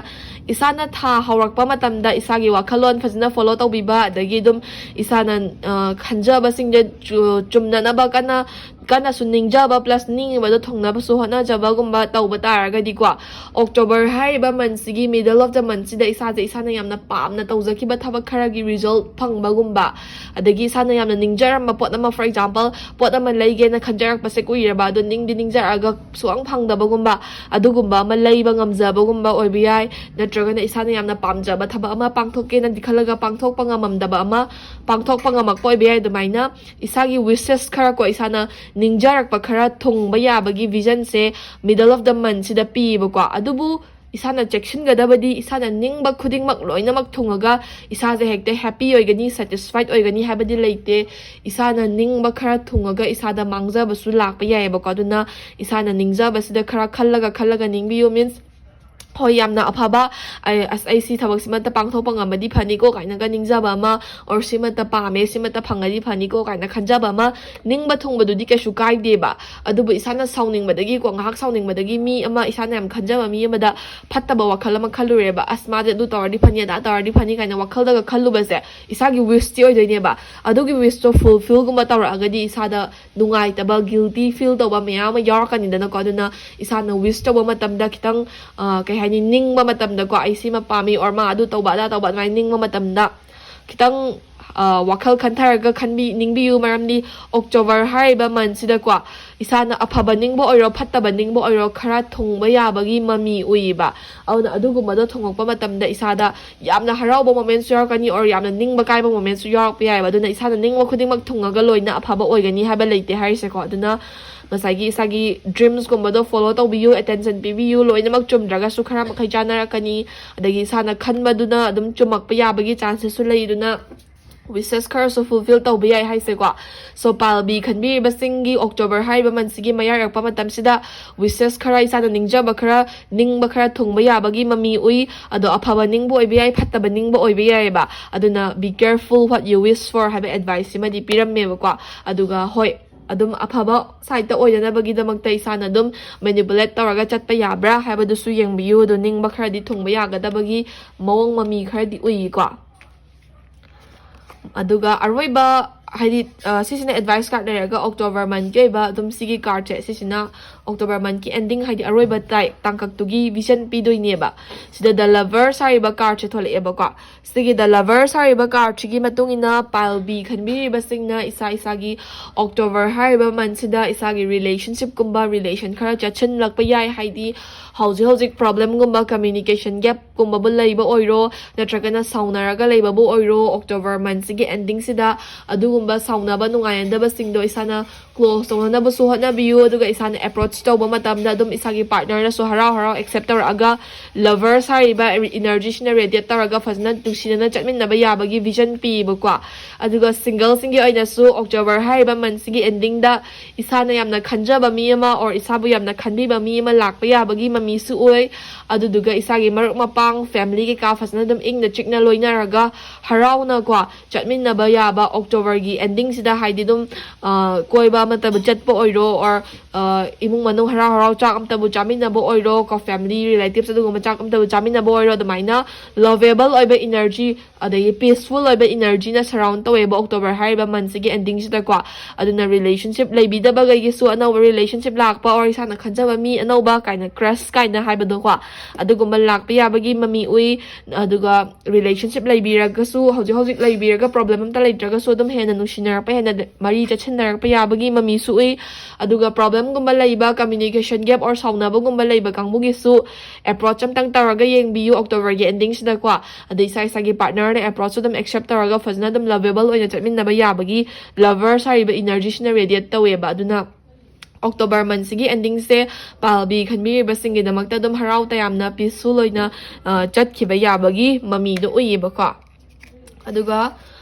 ꯏꯁꯥꯅ ꯊꯥ ꯍꯧꯔꯛꯄ ꯃꯇꯝꯗ ꯏꯁꯥꯒꯤ ꯋꯥꯈꯜꯂꯣꯟ ꯐꯖꯅ ꯐꯣꯂꯣ ꯇꯧꯕꯤꯕ, ꯑꯗꯒꯤ ꯑꯗꯨꯝ ꯏꯁꯥꯅ ꯑ, ꯈꯟꯖꯕꯁꯤꯡꯗ ꯆꯨ- ꯆꯨꯝꯅꯅꯕ ꯀꯟꯅ ꯀꯟꯅꯁꯨ ꯅꯤꯡꯖꯕ ꯄ꯭ꯂꯁ ꯅꯤꯡꯉꯤꯕꯗꯣ ꯊꯨꯡꯅꯕꯁꯨ ꯍꯣꯠꯅꯖꯕꯒꯨꯝꯕ ꯇꯧꯕ ꯇꯥꯔꯒꯗꯤꯀꯣ, ꯑꯣꯛꯇꯣꯕꯔ ꯍꯥꯏꯔꯤꯕ ꯃꯟꯁꯤꯒꯤ ꯃꯤꯗꯜ ꯑꯣꯐ ꯗ ꯃꯟꯁꯤꯗ ꯏꯁꯥꯁꯦ ꯏꯁꯥꯅ ꯌꯥꯝꯅ ꯄꯥꯝꯅ ꯇꯧꯖꯈꯤꯕ ꯊꯕꯛ ꯈꯔꯒꯤ ꯔꯤꯖꯜꯠ ꯐꯪꯕꯒꯨꯝꯕ, ꯑꯗꯒꯤ ꯏꯁꯥꯅ ꯌꯥꯝꯅ ꯅꯤꯡꯖꯔꯝꯕ ꯄꯣꯠ ꯑꯃ, ꯐꯣꯔ ꯑꯦꯛꯖꯥꯝꯄꯜ, ꯄꯣꯠ ꯑꯃ ꯂꯩꯒꯦꯅ ꯈꯟꯖꯔꯛꯄꯁꯦ ꯀꯨꯏꯔꯕ, ꯑꯗꯣ ꯅꯤꯡꯗꯤ ꯅꯤꯡꯖꯔꯛꯑꯒ ꯁꯨꯡꯐꯪ ꯐꯪꯗꯕꯒꯨꯝꯕ, ꯑꯗꯨꯒꯨꯝꯕ ꯑꯃ ꯂꯩꯕ ꯉꯝꯖꯕꯒꯨꯝꯕ ꯑꯣꯏꯕ ꯌꯥꯏ꯫ ꯅꯠꯇ꯭ꯔꯒꯅ ꯏꯁꯥꯅ ꯌꯥꯝꯅ ꯄꯥꯝꯖꯕ ꯊꯕꯛ ꯑꯃ ꯄꯥꯡꯊꯣꯛꯀꯦꯅꯗꯤ ꯈꯜꯂꯒ ꯄꯥꯡꯊꯣꯛꯄ ꯉꯝꯃꯝꯗꯕ ꯑꯃ, ꯄꯥꯡꯊꯣꯛꯄ ꯉꯝꯃꯛꯄ ꯑꯣꯏꯕ ꯌꯥꯏ꯫ ꯑꯗꯨꯃꯥꯏꯅ ꯏꯁꯥꯒꯤ ꯋꯤꯁꯦꯁ ꯈꯔ ꯀꯣ, ꯏꯁꯥꯅ ꯅꯤꯡꯖꯔꯛꯄ ꯈꯔ ꯊꯨꯡꯕ ꯌꯥꯕꯒꯤ ꯚꯤꯖꯟꯁꯦ ꯃꯤꯗꯜ ꯑꯣꯐ ꯗ ꯃꯟꯁꯤꯗ ꯄꯤꯌꯦꯕꯀꯣ꯫ ꯑꯗꯨꯕꯨ ꯏꯁꯥꯅ ꯆꯦꯛꯁꯤꯟꯒꯗꯕꯗꯤ, ꯏꯁꯥꯅ ꯅꯤꯡꯕ ꯈꯨꯗꯤꯡꯃꯛ ꯂꯣꯏꯅꯃꯛ ꯊꯨꯡꯉꯒ ꯏꯁꯥꯁꯦ ꯍꯦꯛꯇ ꯍꯦꯞꯄꯤ ꯑꯣꯏꯒꯅꯤ, ꯁꯦꯇꯤꯁꯐꯥꯏꯠ ꯑꯣꯏꯒꯅꯤ ꯍꯥꯏꯕꯗꯤ ꯂꯩꯇꯦ꯫ ꯏꯁꯥꯅ ꯅꯤꯡꯕ ꯈꯔ ꯊꯨꯡꯉꯒ ꯏꯁꯥꯗ ꯃꯥꯡꯖꯕꯁꯨ ꯂꯥꯛꯄ ꯌꯥꯏꯌꯦꯕꯀꯣ꯫ ꯑꯗꯨꯅ ꯏꯁꯥꯅ ꯅꯤꯡꯖꯕꯁꯤꯗ ꯈꯔ ꯈꯜꯂꯒ ꯈꯜꯂꯒ ꯅꯤꯡꯕꯤꯌꯨ꯫ ꯃꯤꯟꯁ, ꯍꯣꯏ, ꯌꯥꯝꯅ ꯑꯐꯕ, ꯑꯩ, ꯑꯁ, ꯑꯩ ꯁꯤ ꯊꯕꯛꯁꯤꯃꯇ ꯄꯥꯡꯊꯣꯛꯄ ꯉꯝꯃꯗꯤ ꯐꯅꯤꯀꯣ ꯀꯥꯏꯅꯒ ꯅꯤꯡꯖꯕ ꯑꯃ, ꯑꯣꯔ ꯁꯤꯃꯇ ꯄꯥꯝꯃꯦ, ꯁꯤꯃꯇ ꯐꯪꯉꯗꯤ ꯐꯅꯤꯀꯣ ꯀꯥꯏꯅ ꯈꯟꯖꯕ ꯑꯃ ꯅꯤꯡꯕ ꯊꯨꯡꯕꯗꯨꯗꯤ ꯀꯩꯁꯨ ꯀꯥꯏꯗꯦꯕ꯫ ꯑꯗꯨꯕꯨ ꯏꯁꯥꯅ ꯁꯥꯎꯅꯤꯡꯕꯗꯒꯤꯀꯣ, ꯉꯥꯏꯍꯥꯛ ꯁꯥꯎꯅꯤꯡꯕꯗꯒꯤ ꯃꯤ ꯑꯃ, ꯏꯁꯥꯅ ꯌꯥꯝ ꯈꯟꯖꯕ ꯃꯤ ꯑꯃꯗ ꯐꯠꯇꯕ ꯋꯥꯈꯜ ꯑꯃ ꯈꯜꯂꯨꯔꯦꯕ, "ꯑꯁ, ꯃꯥꯗꯤ ꯑꯗꯨ ꯇꯧꯔꯗꯤ ꯐꯅꯤ, ꯑꯗꯥ ꯇꯧꯔꯗꯤ ꯐꯅꯤ" ꯀꯥꯏꯅ ꯋꯥꯈꯜꯗꯒ ꯈꯜꯂꯨꯕꯁꯦ ꯏꯁꯥꯒꯤ ꯋꯤꯁꯇꯤ ꯑꯣꯏꯗꯣꯏꯅꯦꯕ꯫ ꯑꯗꯨꯒꯤ ꯋꯤꯁꯇꯣ ꯐꯨꯜꯐꯤꯜꯒꯨꯝꯕ ꯇꯧꯔꯛꯑꯒꯗꯤ ꯏꯁꯥꯗ ꯅꯨꯡꯉꯥꯏꯇꯕ, ꯒꯤꯜꯇꯤ ꯐꯤꯜ ꯇꯧꯕ ꯃꯌꯥꯝ ꯑꯃ ꯌꯥꯎꯔꯛꯀꯅꯤꯗꯅꯀꯣ꯫ ꯑꯗꯨꯅ ꯏꯁꯥꯅ ꯋꯤꯁ ꯇꯧꯕ ꯃꯇꯝꯗ ꯈꯤꯇꯪ, ꯑ, ꯀꯩ ꯍꯥꯏꯅꯤ, ꯅꯤꯡꯕ ꯃꯇꯝꯗꯀꯣ, "ꯑꯩ ꯁꯤꯃ ꯄꯥꯝꯃꯤ", ꯑꯣꯔ "ꯃꯥ ꯑꯗꯨ ꯇꯧꯕ, ꯑꯗꯥ ꯇꯧꯕ", ꯑꯗꯨꯃꯥꯏꯅ ꯅꯤꯡꯕ ꯃꯇꯝꯗ ꯈꯤꯇꯪ, ꯑ, ꯋꯥꯈꯜ ꯈꯟꯊꯔꯒ ꯈꯟꯕꯤ-, ꯅꯤꯡꯕꯤꯌꯨ꯫ ꯃꯔꯝꯗꯤ ꯑꯣꯛꯇꯣꯕꯔ ꯍꯥꯏꯔꯤꯕ ꯃꯟꯁꯤꯗꯀꯣ, ꯏꯁꯥꯅ ꯑꯐꯕ ꯅꯤꯡꯕ ꯑꯣꯏꯔꯣ, ꯐꯠꯇꯕ ꯅꯤꯡꯕ ꯑꯣꯏꯔꯣ, ꯈꯔ ꯊꯨꯡꯕ ꯌꯥꯕꯒꯤ ꯃꯃꯤ ꯎꯏꯌꯦꯕ꯫ ꯑꯗꯨꯅ ꯑꯗꯨꯒꯨꯝꯕꯗꯣ ꯊꯨꯡꯉꯛꯄ ꯃꯇꯝꯗ ꯏꯁꯥꯗ ꯌꯥꯝꯅ ꯍꯔꯥꯎꯕ ꯃꯣꯃꯦꯟꯁꯨ ꯌꯥꯎꯔꯛꯀꯅꯤ, ꯑꯣꯔ ꯌꯥꯝꯅ ꯅꯤꯡꯕ ꯀꯥꯏꯕ ꯃꯣꯃꯦꯟꯁꯨ ꯌꯥꯎꯔꯛꯄ ꯌꯥꯏꯑꯕ꯫ ꯑꯗꯨꯅ ꯏꯁꯥꯅ ꯅꯤꯡꯕ ꯈꯨꯗꯤꯡꯃꯛ ꯊꯨꯡꯉꯒ ꯂꯣꯏꯅ ꯑꯐꯕ ꯑꯣꯏꯒꯅꯤ ꯍꯥꯏꯕ ꯂꯩꯇꯦ ꯍꯥꯏꯔꯤꯁꯦꯀꯣ꯫ ꯑꯗꯨꯅ ꯉꯁꯥꯏꯒꯤ ꯏꯁꯥꯒꯤ ꯗ꯭ꯔꯤꯝꯁꯀꯨꯝꯕꯗꯣ ꯐꯣꯂꯣ ꯇꯧꯕꯤꯌꯨ, ꯑꯦꯇꯦꯟꯁꯟ ꯄꯤꯕꯤꯌꯨ꯫ ꯂꯣꯏꯅꯃꯛ ꯆꯨꯝꯗ꯭ꯔꯒꯁꯨ ꯈꯔ ꯃꯈꯩ ꯆꯥꯟꯅꯔꯛꯀꯅꯤ, ꯑꯗꯒꯤ ꯏꯁꯥꯅ ꯈꯟꯕꯗꯨꯅ ꯑꯗꯨꯝ ꯆꯨꯝꯃꯛꯄ ꯌꯥꯕꯒꯤ ꯆꯥꯟꯁꯦꯁꯁꯨ ꯂꯩ꯫ ꯑꯗꯨꯅ wishes ꯈꯔꯁꯨ fulfill ꯇꯧꯕ ꯌꯥꯏ ꯍꯥꯏꯁꯦꯀꯣ꯫ So ꯄꯥꯜꯕꯤ ꯈꯟꯕꯤꯔꯤꯕꯁꯤꯡꯒꯤ October ꯍꯥꯏꯔꯤꯕ monthꯁꯤꯒꯤ ꯃꯌꯥꯏꯔꯛꯄ ꯃꯇꯝꯁꯤꯗ wishes ꯈꯔ, ꯏꯁꯥꯅ ꯅꯤꯡꯖꯕ ꯈꯔ, ꯅꯤꯡꯕ ꯈꯔ ꯊꯨꯡꯕ ꯌꯥꯕꯒꯤ ꯃꯃꯤ ꯎꯏ꯫ ꯑꯗꯣ ꯑꯐꯕ ꯅꯤꯡꯕ ꯑꯣꯏꯕ ꯌꯥꯏ, ꯐꯠꯇꯕ ꯅꯤꯡꯕ ꯑꯣꯏꯕ ꯌꯥꯏꯑꯕ꯫ ꯑꯗꯨꯅ be careful what you wish for ꯍꯥꯏꯕ advice ꯁꯤꯃꯗꯤ ꯄꯤꯔꯝꯃꯦꯕꯀꯣ꯫ ꯑꯗꯨꯒ ꯍꯣꯏ, ꯑꯗꯨꯝ ꯑꯐꯕ sideꯇ ꯑꯣꯏꯅꯅꯕꯒꯤꯗꯃꯛꯇ ꯏꯁꯥꯅ ꯑꯗꯨꯝ manipulate ꯇꯧꯔꯒ ꯆꯠꯄ ꯌꯥꯕ꯭ꯔꯥ ꯍꯥꯏꯕꯗꯨꯁꯨ ꯌꯦꯡꯕꯤꯌꯨ꯫ ꯑꯗꯣ ꯅꯤꯡꯕ ꯈꯔꯗꯤ ꯊꯨꯡꯕ ꯌꯥꯒꯗꯕꯒꯤ ꯃꯑꯣꯡ ꯃꯃꯤ ꯈꯔꯗꯤ ꯎꯏꯀꯣ꯫ ꯑꯗꯨꯒ ꯑꯔꯣꯏꯕ, ꯍꯥꯏꯗꯤ, ꯑ, ꯁꯤꯁꯤꯅ advice card ꯂꯩꯔꯒ October monthꯀꯤ ꯑꯣꯏꯕ ꯑꯗꯨꯝ ꯁꯤꯒꯤ cardꯁꯦ, ꯁꯤꯁꯤꯅ October monthꯀꯤ ending, ꯍꯥꯏꯗꯤ ꯑꯔꯣꯏꯕ ꯇꯥꯏ-, ꯇꯥꯡꯀꯛꯇꯨꯒꯤ vision ꯄꯤꯗꯣꯏꯅꯦꯕ꯫ ꯁꯤꯗ The Lovers ꯍꯥꯏꯔꯤꯕ cardꯁꯦ ꯊꯣꯛꯂꯛꯑꯦꯕꯀꯣ꯫ ꯁꯤꯒꯤ The Lovers ꯍꯥꯏꯔꯤꯕ cardꯁꯤꯒꯤ ꯃꯇꯨꯡ ꯏꯟꯅ ꯄꯥꯜꯕꯤ ꯈꯟꯕꯤꯔꯤꯕꯁꯤꯡꯅ ꯏꯁꯥ ꯏꯁꯥꯒꯤ October ꯍꯥꯏꯔꯤꯕ monthꯁꯤꯗ ꯏꯁꯥꯒꯤ relationshipꯀꯨꯝꯕ relation ꯈꯔ ꯆꯠꯁꯤꯜꯂꯛꯄ ꯌꯥꯏ, ꯍꯥꯏꯗꯤ ꯍꯧꯖꯤꯛ ꯍꯧꯖꯤꯛ problemꯒꯨꯝꯕ communication gapꯀꯨꯝꯕꯕꯨ ꯂꯩꯕ ꯑꯣꯏꯔꯣ, ꯅꯠꯇ꯭ꯔꯒꯅ ꯁꯥꯎꯅꯔꯒ ꯂꯩꯕꯕꯨ ꯑꯣꯏꯔꯣ, October monthꯁꯤꯒꯤ endingꯁꯤꯗ ꯑꯗꯨꯒꯨꯝꯕ ꯁꯥꯎꯅꯕ ꯅꯨꯡꯉꯥꯏꯅꯗꯕꯁꯤꯡꯗꯣ ꯏꯁꯥꯅ close ꯇꯧꯅꯅꯕꯁꯨ ꯍꯣꯠꯅꯕꯤꯌꯨ꯫ ꯑꯗꯨꯒ ꯏꯁꯥꯅ approach ꯇꯧꯕ ꯃꯇꯝꯗ ꯑꯗꯨꯝ ꯏꯁꯥꯒꯤ partnerꯅꯁꯨ ꯍꯔꯥꯎ ꯍꯔꯥꯎ accept ꯇꯧꯔꯛꯑꯒ Lovers ꯍꯥꯏꯔꯤꯕ energyꯁꯤꯅ radiate ꯇꯧꯔꯒ ꯐꯖꯅ ꯅꯨꯡꯁꯤꯅꯅ ꯆꯠꯃꯤꯟꯅꯕ ꯌꯥꯕꯒꯤ vision ꯄꯤꯌꯦꯕꯀꯣ꯫ ꯑꯗꯨꯒ singleꯁꯤꯡꯒꯤ ꯑꯣꯏꯅꯁꯨ October ꯍꯥꯏꯔꯤꯕ monthꯁꯤꯒꯤ endingꯗ ꯏꯁꯥꯅ ꯌꯥꯝꯅ ꯈꯟꯖꯕ ꯃꯤ ꯑꯃ or ꯏꯁꯥꯕꯨ ꯌꯥꯝꯅ ꯈꯟꯕꯤꯕ ꯃꯤ ꯑꯃ ꯂꯥꯛꯄ ꯌꯥꯕꯒꯤ ꯃꯃꯤꯁꯨ ꯑꯣꯏ꯫ ꯑꯗꯨꯗꯨꯒ ꯏꯁꯥꯒꯤ ꯃꯔꯨꯞ ꯃꯄꯥꯡ, family ꯀꯩꯀꯥ ꯐꯖꯅ ꯑꯗꯨꯝ ꯏꯪꯅ ꯆꯤꯛꯅ ꯂꯣꯏꯅꯔꯒ ꯍꯔꯥꯎꯅꯀꯣ ꯆꯠꯃꯤꯟꯅꯕ ꯌꯥꯕ Octoberꯒꯤ endingꯁꯤꯗ, ꯍꯥꯏꯗꯤ ꯑꯗꯨꯝ, ꯑ, ꯀꯣꯏꯕ ꯑꯃꯠꯇꯕꯨ ꯆꯠꯄ ꯑꯣꯏꯔꯣ, or, ꯑ, ꯏꯃꯨꯡ ꯃꯅꯨꯡ ꯍꯔꯥꯎ ꯍꯔꯥꯎ ꯆꯥꯛ ꯑꯃꯠꯇꯕꯨ ꯆꯥꯃꯤꯟꯅꯕ ꯑꯣꯏꯔꯣ, ꯀꯣ, family relatives ꯑꯗꯨꯒꯨꯝꯕ ꯆꯥꯛ ꯑꯃꯠꯇꯕꯨ ꯆꯥꯃꯤꯟꯅꯕ ꯑꯣꯏꯔꯣ, ꯑꯗꯨꯃꯥꯏꯅ lovable ꯑꯣꯏꯕ energy, ꯑꯗꯒꯤ peaceful ꯑꯣꯏꯕ energyꯅ surround ꯇꯧꯋꯦꯕ October ꯍꯥꯏꯔꯤꯕ monthꯁꯤꯒꯤ endingꯁꯤꯗꯀꯣ꯫ ꯑꯗꯨꯅ relationship ꯂꯩꯕꯤꯗꯕꯈꯩꯒꯤꯁꯨ ꯑꯅꯧꯕ relationship ꯂꯥꯛꯄ, or ꯏꯁꯥꯅ ꯈꯟꯖꯕ ꯃꯤ ꯑꯅꯧꯕ ꯀꯥꯏꯅ, crush ꯀꯥꯏꯅ ꯍꯥꯏꯕꯗꯣꯀꯣ, ꯑꯗꯨꯒꯨꯝꯕ ꯂꯥꯛꯄ ꯌꯥꯕꯒꯤ ꯃꯃꯤ ꯎꯏ꯫ ꯑꯗꯨꯒ relationship ꯂꯩꯕꯤꯔꯒꯁꯨ, ꯍꯧꯖꯤꯛ ꯍꯧꯖꯤꯛ ꯂꯩꯕꯤꯔꯒ problem ꯑꯝꯇ ꯂꯩꯇ꯭ꯔꯒꯁꯨ, ꯑꯗꯨꯝ ꯍꯦꯟꯅ ꯅꯨꯡꯁꯤꯅꯔꯛꯄ, ꯍꯦꯟꯅ ꯃꯔꯤ ꯆꯠꯁꯤꯟꯅꯔꯛꯄ ꯌꯥꯕꯒꯤ ꯃꯃꯤꯁꯨ ꯎꯏ꯫ ꯑꯗꯨꯒ problemꯒꯨꯝꯕ ꯂꯩꯕ, communication gap or ꯁꯥꯎꯅꯕꯒꯨꯝꯕ ꯂꯩꯕ ꯀꯥꯡꯕꯨꯒꯤꯁꯨ approach ꯑꯝꯇꯪ ꯇꯧꯔꯒ ꯌꯦꯡꯕꯤꯌꯨ Octoberꯒꯤ endingꯁꯤꯗꯀꯣ꯫ ꯑꯗꯩ ꯏꯁꯥ ꯏꯁꯥꯒꯤ partnerꯅ approach ꯑꯗꯨꯝ accept ꯇꯧꯔꯒ ꯐꯖꯅ ꯑꯗꯨꯝ lovable ꯑꯣꯏꯅ ꯆꯠꯃꯤꯟꯅꯕ ꯌꯥꯕꯒꯤ Lovers ꯍꯥꯏꯔꯤꯕ energyꯁꯤꯅ radiate ꯇꯧꯋꯦꯕ꯫ ꯑꯗꯨꯅ October monthꯁꯤꯒꯤ endingꯁꯦ ꯄꯥꯜꯕꯤ ꯈꯟꯕꯤꯔꯤꯕꯁꯤꯡꯒꯤꯗꯃꯛꯇ ꯑꯗꯨꯝ ꯍꯔꯥꯎ ꯇꯌꯥꯝꯅ peaceful ꯑꯣꯏꯅ, ꯑ, ꯆꯠꯈꯤꯕ ꯌꯥꯕꯒꯤ ꯃꯃꯤꯗꯣ ꯎꯏꯌꯦꯕꯀꯣ꯫ ꯑꯗꯨꯒ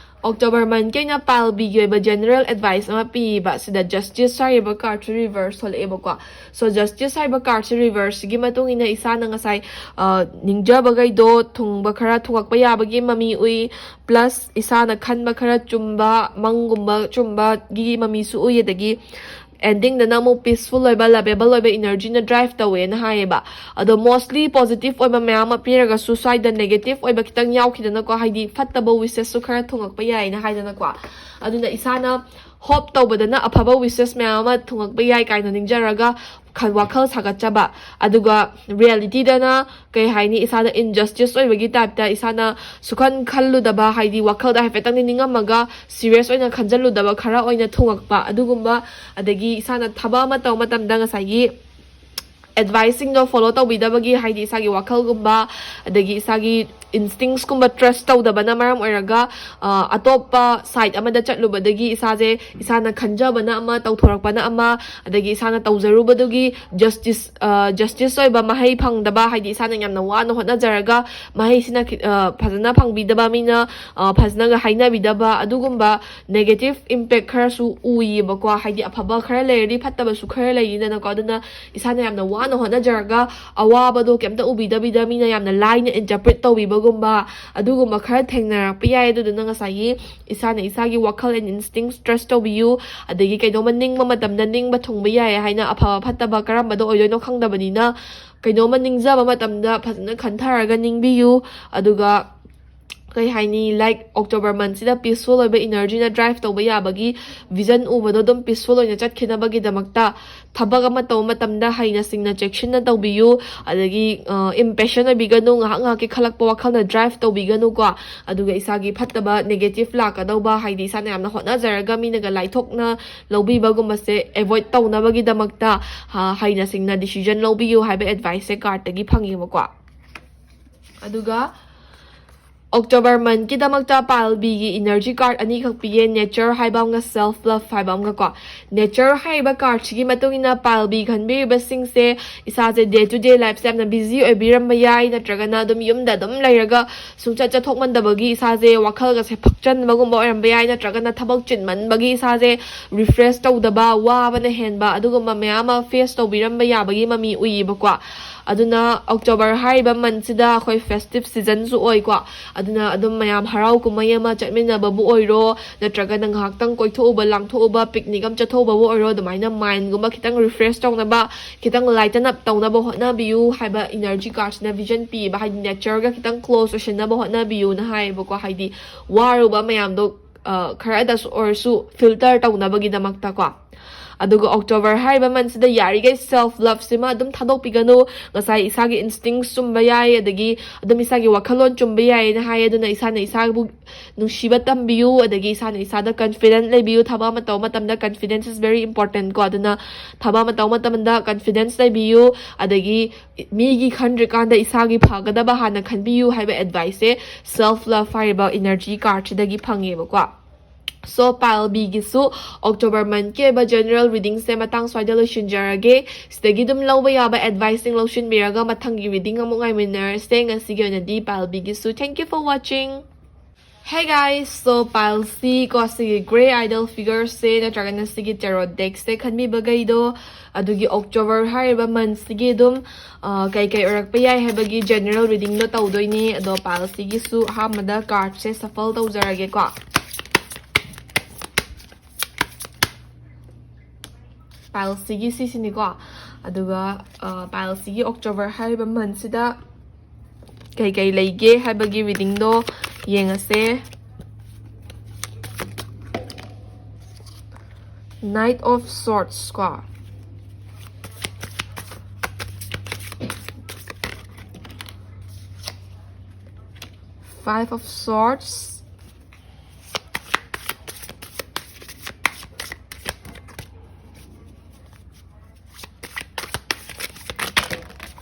October monthꯀꯤ ꯑꯣꯏꯅ ꯄꯥꯜꯕꯤꯒꯤ ꯑꯣꯏꯕ general advice ꯑꯃ ꯄꯤꯕ, ꯁꯤꯗ Justice ꯍꯥꯏꯔꯤꯕ cardꯁꯦ reverse ꯊꯣꯛꯂꯛꯑꯦꯕꯀꯣ꯫ So Justice ꯍꯥꯏꯔꯤꯕ cardꯁꯦ reverseꯁꯤꯒꯤ ꯃꯇꯨꯡ ꯏꯟꯅ ꯏꯁꯥꯅ ꯉꯁꯥꯏ ꯑ, ꯅꯤꯡꯖꯕꯈꯩꯗꯣ ꯊꯨꯡꯕ ꯈꯔ ꯊꯨꯡꯉꯛꯄ ꯌꯥꯕꯒꯤ ꯃꯃꯤ ꯎꯏ, plus ꯏꯁꯥꯅ ꯈꯟꯕ ꯈꯔ ꯆꯨꯝꯕ, ꯃꯪꯒꯨꯝꯕ ꯆꯨꯝꯕꯒꯤ ꯃꯃꯤꯁꯨ ꯎꯏ, ꯑꯗꯒꯤ endingꯗꯅ ꯑꯃꯨꯛ peaceful ꯑꯣꯏꯕ, lovable ꯑꯣꯏꯕ energyꯅ drive ꯇꯧꯋꯦꯅ ꯍꯥꯏꯌꯦꯕ꯫ ꯑꯗꯣ mostly positive ꯑꯣꯏꯕ ꯃꯌꯥꯝ ꯑꯃ ꯄꯤꯔꯒꯁꯨ ꯁ꯭ꯋꯥꯏꯗ negative ꯑꯣꯏꯕ ꯈꯤꯇꯪ ꯌꯥꯎꯈꯤꯗꯅꯀꯣ, ꯍꯥꯏꯗꯤ ꯐꯠꯇꯕ wishesꯁꯨ ꯈꯔ ꯊꯨꯡꯉꯛꯄ ꯌꯥꯏꯅ ꯍꯥꯏꯗꯅꯀꯣ꯫ ꯑꯗꯨꯅ ꯏꯁꯥꯅ hope ꯇꯧꯕꯗꯅ ꯑꯐꯕ wishes ꯃꯌꯥꯝ ꯑꯃ ꯊꯨꯡꯉꯛꯄ ꯌꯥꯏ ꯀꯥꯏꯅ ꯅꯤꯡꯖꯔꯒ ꯈ-, ꯋꯥꯈꯜ ꯁꯥꯒꯠꯆꯕ, ꯑꯗꯨꯒ realityꯗꯅ ꯀꯩ ꯍꯥꯏꯅꯤ, ꯏꯁꯥꯗ injustice ꯑꯣꯏꯕꯒꯤ typeꯇ, ꯏꯁꯥꯅ ꯁꯨꯈꯟ ꯈꯜꯂꯨꯗꯕ, ꯍꯥꯏꯗꯤ ꯋꯥꯈꯜꯗ ꯍꯥꯏꯐꯦꯠꯇꯪꯗꯤ ꯅꯤꯡꯉꯝꯃꯒ serious ꯑꯣꯏꯅ ꯈꯟꯖꯜꯂꯨꯗꯕ ꯈꯔ ꯑꯣꯏꯅ ꯊꯨꯡꯉꯛꯄ ꯑꯗꯨꯒꯨꯝꯕ, ꯑꯗꯒꯤ ꯏꯁꯥꯅ ꯊꯕꯛ ꯑꯃ ꯇꯧꯕ ꯃꯇꯝꯗ ꯉꯁꯥꯏꯒꯤ adviceꯁꯤꯡꯗꯣ follow ꯇꯧꯕꯤꯗꯕꯒꯤ, ꯍꯥꯏꯗꯤ ꯏꯁꯥꯒꯤ ꯋꯥꯈꯜꯒꯨꯝꯕ ꯑꯗꯒꯤ ꯏꯁꯥꯒꯤ instinctsꯀꯨꯝꯕ trust ꯇꯧꯗꯕꯅ ꯃꯔꯝ ꯑꯣꯏꯔꯒ, ꯑ, ꯑꯇꯣꯞꯄ side ꯑꯃꯗ ꯆꯠꯂꯨꯕꯗꯒꯤ ꯏꯁꯥꯁꯦ, ꯏꯁꯥꯅ ꯈꯟꯖꯕꯅ ꯑꯃ, ꯇꯧꯊꯣꯔꯛꯄꯅ ꯑꯃ, ꯑꯗꯒꯤ ꯏꯁꯥꯅ ꯇꯧꯖꯔꯨꯕꯗꯨꯒꯤ justice, ꯑ, justice ꯑꯣꯏꯕ ꯃꯍꯩ ꯐꯪꯗꯕ, ꯍꯥꯏꯗꯤ ꯏꯁꯥꯅ ꯌꯥꯝꯅ ꯋꯥꯅ ꯍꯣꯠꯅꯖꯔꯒ ꯃꯍꯩꯁꯤꯅ ꯈꯤ-, ꯑ, ꯐꯖꯅ ꯐꯪꯕꯤꯗꯕ, ꯃꯤꯅ, ꯑ, ꯐꯖꯅꯒ ꯍꯥꯏꯅꯕꯤꯗꯕ, ꯑꯗꯨꯒꯨꯝꯕ negative impact ꯈꯔꯁꯨ ꯎꯏꯌꯦꯕꯀꯣ꯫ ꯍꯥꯏꯗꯤ ꯑꯐꯕ ꯈꯔ ꯂꯩꯔꯗꯤ ꯐꯠꯇꯕꯁꯨ ꯈꯔ ꯂꯩꯅꯤꯗꯅꯀꯣ꯫ ꯑꯗꯨꯅ ꯏꯁꯥꯅ ꯌꯥꯝꯅ ꯋꯥꯅ ꯍꯣꯠꯅꯖꯔꯒ ꯑꯋꯥꯕꯗꯣ ꯀꯩꯝꯇ ꯎꯕꯤꯗꯕꯤꯗ ꯃꯤꯅ ꯌꯥꯝꯅ ꯂꯥꯏꯅ interpret ꯇꯧꯕꯤꯕꯒꯨꯝꯕ, ꯑꯗꯨꯒꯨꯝꯕ ꯈꯔ ꯊꯦꯡꯅꯔꯛꯄ ꯌꯥꯏ꯫ ꯑꯗꯨꯗꯨꯅ ꯉꯁꯥꯏꯒꯤ ꯏꯁꯥꯅ ꯏꯁꯥꯒꯤ ꯋꯥꯈꯜ and instincts trust ꯇꯧꯕꯤꯌꯨ꯫ ꯑꯗꯒꯤ ꯀꯩꯅꯣꯝꯃ ꯅꯤꯡꯕ ꯃꯇꯝꯗ ꯅꯤꯡꯕ ꯊꯨꯡꯕ ꯌꯥꯏ ꯍꯥꯏꯅ ꯑꯐꯕ ꯐꯠꯇꯕ ꯀꯔꯝꯕꯗ ꯑꯣꯏꯗꯣꯏꯅꯣ ꯈꯪꯗꯕꯅꯤꯅ, ꯀꯩꯅꯣꯝꯃ ꯅꯤꯡꯖꯕ ꯃꯇꯝꯗ ꯐꯖꯅ ꯈꯟꯊꯔꯒ ꯅꯤꯡꯕꯤꯌꯨ꯫ ꯑꯗꯨꯒ ꯀꯩ ꯍꯥꯏꯅꯤ, like, October monthꯁꯤꯗ peaceful ꯑꯣꯏꯕ energyꯅ drive ꯇꯧꯕ ꯌꯥꯕꯒꯤ vision ꯎꯕꯗꯣ ꯑꯗꯨꯝ peaceful ꯑꯣꯏꯅ ꯆꯠꯈꯤꯅꯕꯒꯤꯗꯃꯛꯇ ꯊꯕꯛ ꯑꯃ ꯇꯧꯕ ꯃꯇꯝꯗ ꯍꯩꯅ ꯁꯤꯡꯅ ꯆꯦꯛꯁꯤꯟꯅ ꯇꯧꯕꯤꯌꯨ꯫ ꯑꯗꯒꯤ, ꯑ, impatient ꯑꯣꯏꯕꯤꯒꯅꯨ, ꯉꯥꯏꯍꯥꯛ ꯉꯥꯏꯍꯥꯛꯀꯤ ꯈꯜꯂꯛꯄ ꯋꯥꯈꯜꯅ drive ꯇꯧꯕꯤꯒꯅꯨꯀꯣ꯫ ꯑꯗꯨꯒ ꯏꯁꯥꯒꯤ ꯐꯠꯇꯕ negative ꯂꯥꯛꯀꯗꯧꯕ, ꯍꯥꯏꯗꯤ ꯏꯁꯥꯅ ꯌꯥꯝꯅ ꯍꯣꯠꯅꯖꯔꯒ ꯃꯤꯅꯒ ꯂꯥꯏꯊꯣꯛꯅ ꯂꯧꯕꯤꯕꯒꯨꯝꯕꯁꯦ avoid ꯇꯧꯅꯕꯒꯤꯗꯃꯛꯇ, ꯑ, ꯍꯩꯅ ꯁꯤꯡꯅ decision ꯂꯧꯕꯤꯌꯨ ꯍꯥꯏꯕ adviceꯁꯦ cardꯇꯒꯤ ꯐꯪꯉꯦꯕꯀꯣ꯫ ꯑꯗꯨꯒ October monthꯀꯤꯗꯃꯛꯇ pile Bꯒꯤ energy card ꯑꯅꯤꯈꯛ ꯄꯤꯌꯦ, Nature ꯍꯥꯏꯕ ꯑꯃꯒ Self Love ꯍꯥꯏꯕ ꯑꯃꯒ ꯀꯣ꯫ Nature ꯍꯥꯏꯔꯤꯕ cardꯁꯤꯒꯤ ꯃꯇꯨꯡ ꯏꯟꯅ pile B ꯈꯟꯕꯤꯔꯤꯕꯁꯤꯡꯁꯦ ꯏꯁꯥꯁꯦ day to day lifeꯁꯦ ꯌꯥꯝꯅ busy ꯑꯣꯏꯕꯤꯔꯝꯕ ꯌꯥꯏ, ꯅꯠꯇ꯭ꯔꯒꯅ ꯑꯗꯨꯝ ꯌꯨꯝꯗ ꯑꯗꯨꯝ ꯂꯩꯔꯒ ꯁꯨꯡꯆꯠ ꯆꯠꯊꯣꯛꯃꯟꯗꯕꯒꯤ ꯏꯁꯥꯁꯦ ꯋꯥꯈꯜꯒꯁꯦ ꯐꯛꯆꯟꯕꯒꯨꯝꯕ ꯑꯣꯏꯔꯝꯕ ꯌꯥꯏ, ꯅꯠꯇ꯭ꯔꯒꯅ ꯊꯕꯛ ꯆꯤꯟꯃꯟꯕꯒꯤ ꯏꯁꯥꯁꯦ refresh ꯇꯧꯗꯕ, ꯋꯥꯕꯅ ꯍꯦꯟꯕ, ꯑꯗꯨꯒꯨꯝꯕ ꯃꯌꯥꯝ ꯑꯃ face ꯇꯧꯕꯤꯔꯝꯕ ꯌꯥꯕꯒꯤ ꯃꯃꯤ ꯎꯏꯌꯦꯕꯀꯣ꯫ ꯑꯗꯨꯅ October ꯍꯥꯏꯔꯤꯕ monthꯁꯤꯗ ꯑꯩꯈꯣꯏ festive seasonꯁꯨ ꯑꯣꯏꯀꯣ꯫ ꯑꯗꯨꯅ ꯑꯗꯨꯝ ꯃꯌꯥꯝ ꯍꯔꯥꯎ ꯀꯨꯝꯍꯩ ꯑꯃ ꯆꯠꯃꯤꯟꯅꯕꯕꯨ ꯑꯣꯏꯔꯣ, ꯅꯠꯇ꯭ꯔꯒꯅ ꯉꯥꯏꯍꯥꯛꯇꯪ ꯀꯣꯏꯊꯣꯛꯎꯕ, ꯂꯥꯡꯊꯣꯛꯎꯕ, picnic ꯑꯃ ꯆꯠꯊꯣꯛꯎꯕꯕꯨ ꯑꯣꯏꯔꯣ, ꯑꯗꯨꯃꯥꯏꯅ mindꯒꯨꯝꯕ ꯈꯤꯇꯪ refresh ꯇꯧꯅꯕ, ꯈꯤꯇꯪ lighten up ꯇꯧꯅꯕ ꯍꯣꯠꯅꯕꯤꯌꯨ ꯍꯥꯏꯕ energy cardꯁꯤꯅ vision ꯄꯤꯌꯦꯕ꯫ ꯍꯥꯏꯗꯤ natureꯒ ꯈꯤꯇꯪ close ꯑꯣꯏꯁꯤꯟꯅꯕ ꯍꯣꯠꯅꯕꯤꯌꯨꯅ ꯍꯥꯏꯌꯦꯕꯀꯣ꯫ ꯍꯥꯏꯗꯤ ꯋꯥꯔꯨꯕ ꯃꯌꯥꯝꯗꯣ, ꯑ, ꯈꯔꯗꯁꯨ ꯑꯣꯏꯔꯁꯨ filter ꯇꯧꯅꯕꯒꯤꯗꯃꯛꯇꯀꯣ꯫ ꯑꯗꯨꯒ October ꯍꯥꯏꯔꯤꯕ monthꯁꯤꯗ ꯌꯥꯔꯤꯈꯩ self loveꯁꯤꯃ ꯑꯗꯨꯝ ꯊꯥꯗꯣꯛꯄꯤꯒꯅꯨ꯫ ꯉꯁꯥꯏ ꯏꯁꯥꯒꯤ instincts ꯆꯨꯝꯕ ꯌꯥꯏ, ꯑꯗꯒꯤ ꯑꯗꯨꯝ ꯏꯁꯥꯒꯤ ꯋꯥꯈꯜꯂꯣꯟ ꯆꯨꯝꯕ ꯌꯥꯏꯌꯦꯅ ꯍꯥꯏꯌꯦ꯫ ꯑꯗꯨꯅ ꯏꯁꯥꯅ ꯏꯁꯥꯕꯨ ꯅꯨꯡꯁꯤꯕ ꯇꯝꯕꯤꯌꯨ, ꯑꯗꯒꯤ ꯏꯁꯥꯅ ꯏꯁꯥꯗ confident ꯂꯩꯕꯤꯌꯨ꯫ ꯊꯕꯛ ꯑꯃ ꯇꯧꯕ ꯃꯇꯝꯗ confidence is very important ꯀꯣ꯫ ꯑꯗꯨꯅ ꯊꯕꯛ ꯑꯃ ꯇꯧꯕ ꯃꯇꯝꯗ confidence ꯂꯩꯕꯤꯌꯨ, ꯑꯗꯒꯤ ꯃꯤꯒꯤ ꯈꯟꯗ꯭ꯔꯤꯀꯥꯟꯗ ꯏꯁꯥꯒꯤ ꯐꯒꯗꯕ ꯍꯥꯟꯅ ꯈꯟꯕꯤꯌꯨ ꯍꯥꯏꯕ adviceꯁꯦ self love ꯍꯥꯏꯔꯤꯕ energy cardꯁꯤꯗꯒꯤ ꯐꯪꯉꯦꯕꯀꯣ꯫ So pile Bꯒꯤꯁꯨ October monthꯀꯤ ꯑꯣꯏꯕ general readingꯁꯦ ꯃꯇꯥꯡ ꯁ꯭ꯋꯥꯏꯗ ꯂꯣꯏꯁꯤꯟꯖꯔꯒꯦ꯫ ꯁꯤꯗꯒꯤ ꯑꯗꯨꯝ ꯂꯧꯕ ꯌꯥꯕ adviceꯁꯤꯡ ꯂꯧꯁꯤꯟꯕꯤꯔꯒ ꯃꯊꯪꯒꯤ reading ꯑꯃꯨꯛ ꯉꯥꯏꯃꯤꯟꯅꯔꯁꯦ꯫ ꯉꯁꯤꯒꯤ ꯑꯣꯏꯅꯗꯤ pile Bꯒꯤꯁꯨ thank you for watching. Hey guys, so pile C ꯀꯣ, ꯁꯤꯒꯤ Grey Idol figureꯁꯦ ꯅꯠꯇ꯭ꯔꯒꯅ ꯁꯤꯒꯤ tarot deckꯁꯦ ꯈꯟꯕꯤꯕꯈꯩꯗꯣ, ꯑꯗꯨꯒꯤ October ꯍꯥꯏꯔꯤꯕ monthꯁꯤꯒꯤ ꯑꯗꯨꯝ, ꯑ, ꯀꯩ ꯀꯩ ꯑꯣꯏꯔꯛꯄ ꯌꯥꯏ ꯍꯥꯏꯕꯒꯤ general readingꯗꯣ ꯇꯧꯗꯣꯏꯅꯦ꯫ ꯑꯗꯣ pile Cꯒꯤꯁꯨ ꯑꯍꯥꯟꯕꯗ cardꯁꯦ shuffle ꯇꯧꯖꯔꯒꯦꯀꯣ꯫ Pile Cꯒꯤ ꯁꯤꯁꯤꯅꯤꯀꯣ꯫ ꯑꯗꯨꯒ, ꯑ, pile Cꯒꯤ October ꯍꯥꯏꯔꯤꯕ monthꯁꯤꯗ ꯀꯩ ꯀꯩ ꯂꯩꯒꯦ ꯍꯥꯏꯕꯒꯤ readingꯗꯣ ꯌꯦꯡꯉꯁꯦ꯫ Knight of Swords ꯀꯣ꯫ Five of Swords.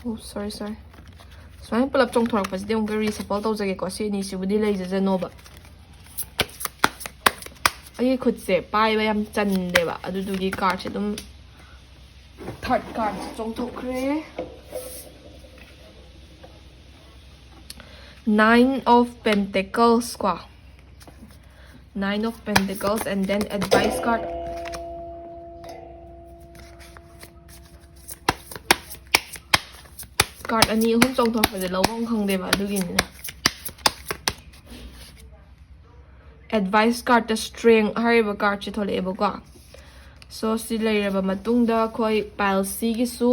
Oh, sorry, sorry. ꯁꯨꯃꯥꯏꯅ ꯄꯨꯂꯞ ꯆꯣꯡꯊꯣꯔꯛꯄꯁꯤꯗꯤ ꯑꯃꯨꯛꯀ ꯔꯤꯁꯐꯜ ꯇꯧꯖꯒꯦꯀꯣ꯫ ꯁꯤ ꯑꯅꯤꯁꯤꯕꯨꯗꯤ ꯂꯩꯖꯖꯅꯣꯕ꯫ ꯑꯩꯒꯤ ꯈꯨꯠꯁꯦ ꯄꯥꯏꯕ ꯌꯥꯝ ꯆꯟꯗꯦꯕ, ꯑꯗꯨꯗꯨꯒꯤ ꯀꯥꯔꯠꯁꯦ ꯑꯗꯨꯝ ꯊꯥꯔꯠ ꯀꯥꯔꯠꯁꯦ ꯆꯣꯡꯊꯣꯛꯈ꯭ꯔꯦ꯫ Nine of Pentacles ꯀꯣ, Nine of Pentacles and then advice card. Card ꯑꯅꯤ ꯑꯍꯨꯝ ꯆꯣꯡꯊꯣꯔꯛꯄꯁꯦ ꯂꯧꯐꯝ ꯈꯪꯗꯦꯕ, ꯑꯗꯨꯒꯤꯅꯤꯅ꯫ ꯑꯦꯗꯚꯥꯏꯁ ꯀꯥꯔꯠꯇ ꯁ꯭ꯇ꯭ꯔꯦꯡ ꯍꯥꯏꯔꯤꯕ ꯀꯥꯔꯠꯁꯦ ꯊꯣꯛꯂꯛꯑꯦꯕꯀꯣ꯫ ꯁꯣ ꯁꯤ ꯂꯩꯔꯕ ꯃꯇꯨꯡꯗ ꯑꯩꯈꯣꯏ ꯄꯥꯏꯜꯁꯤꯒꯤꯁꯨ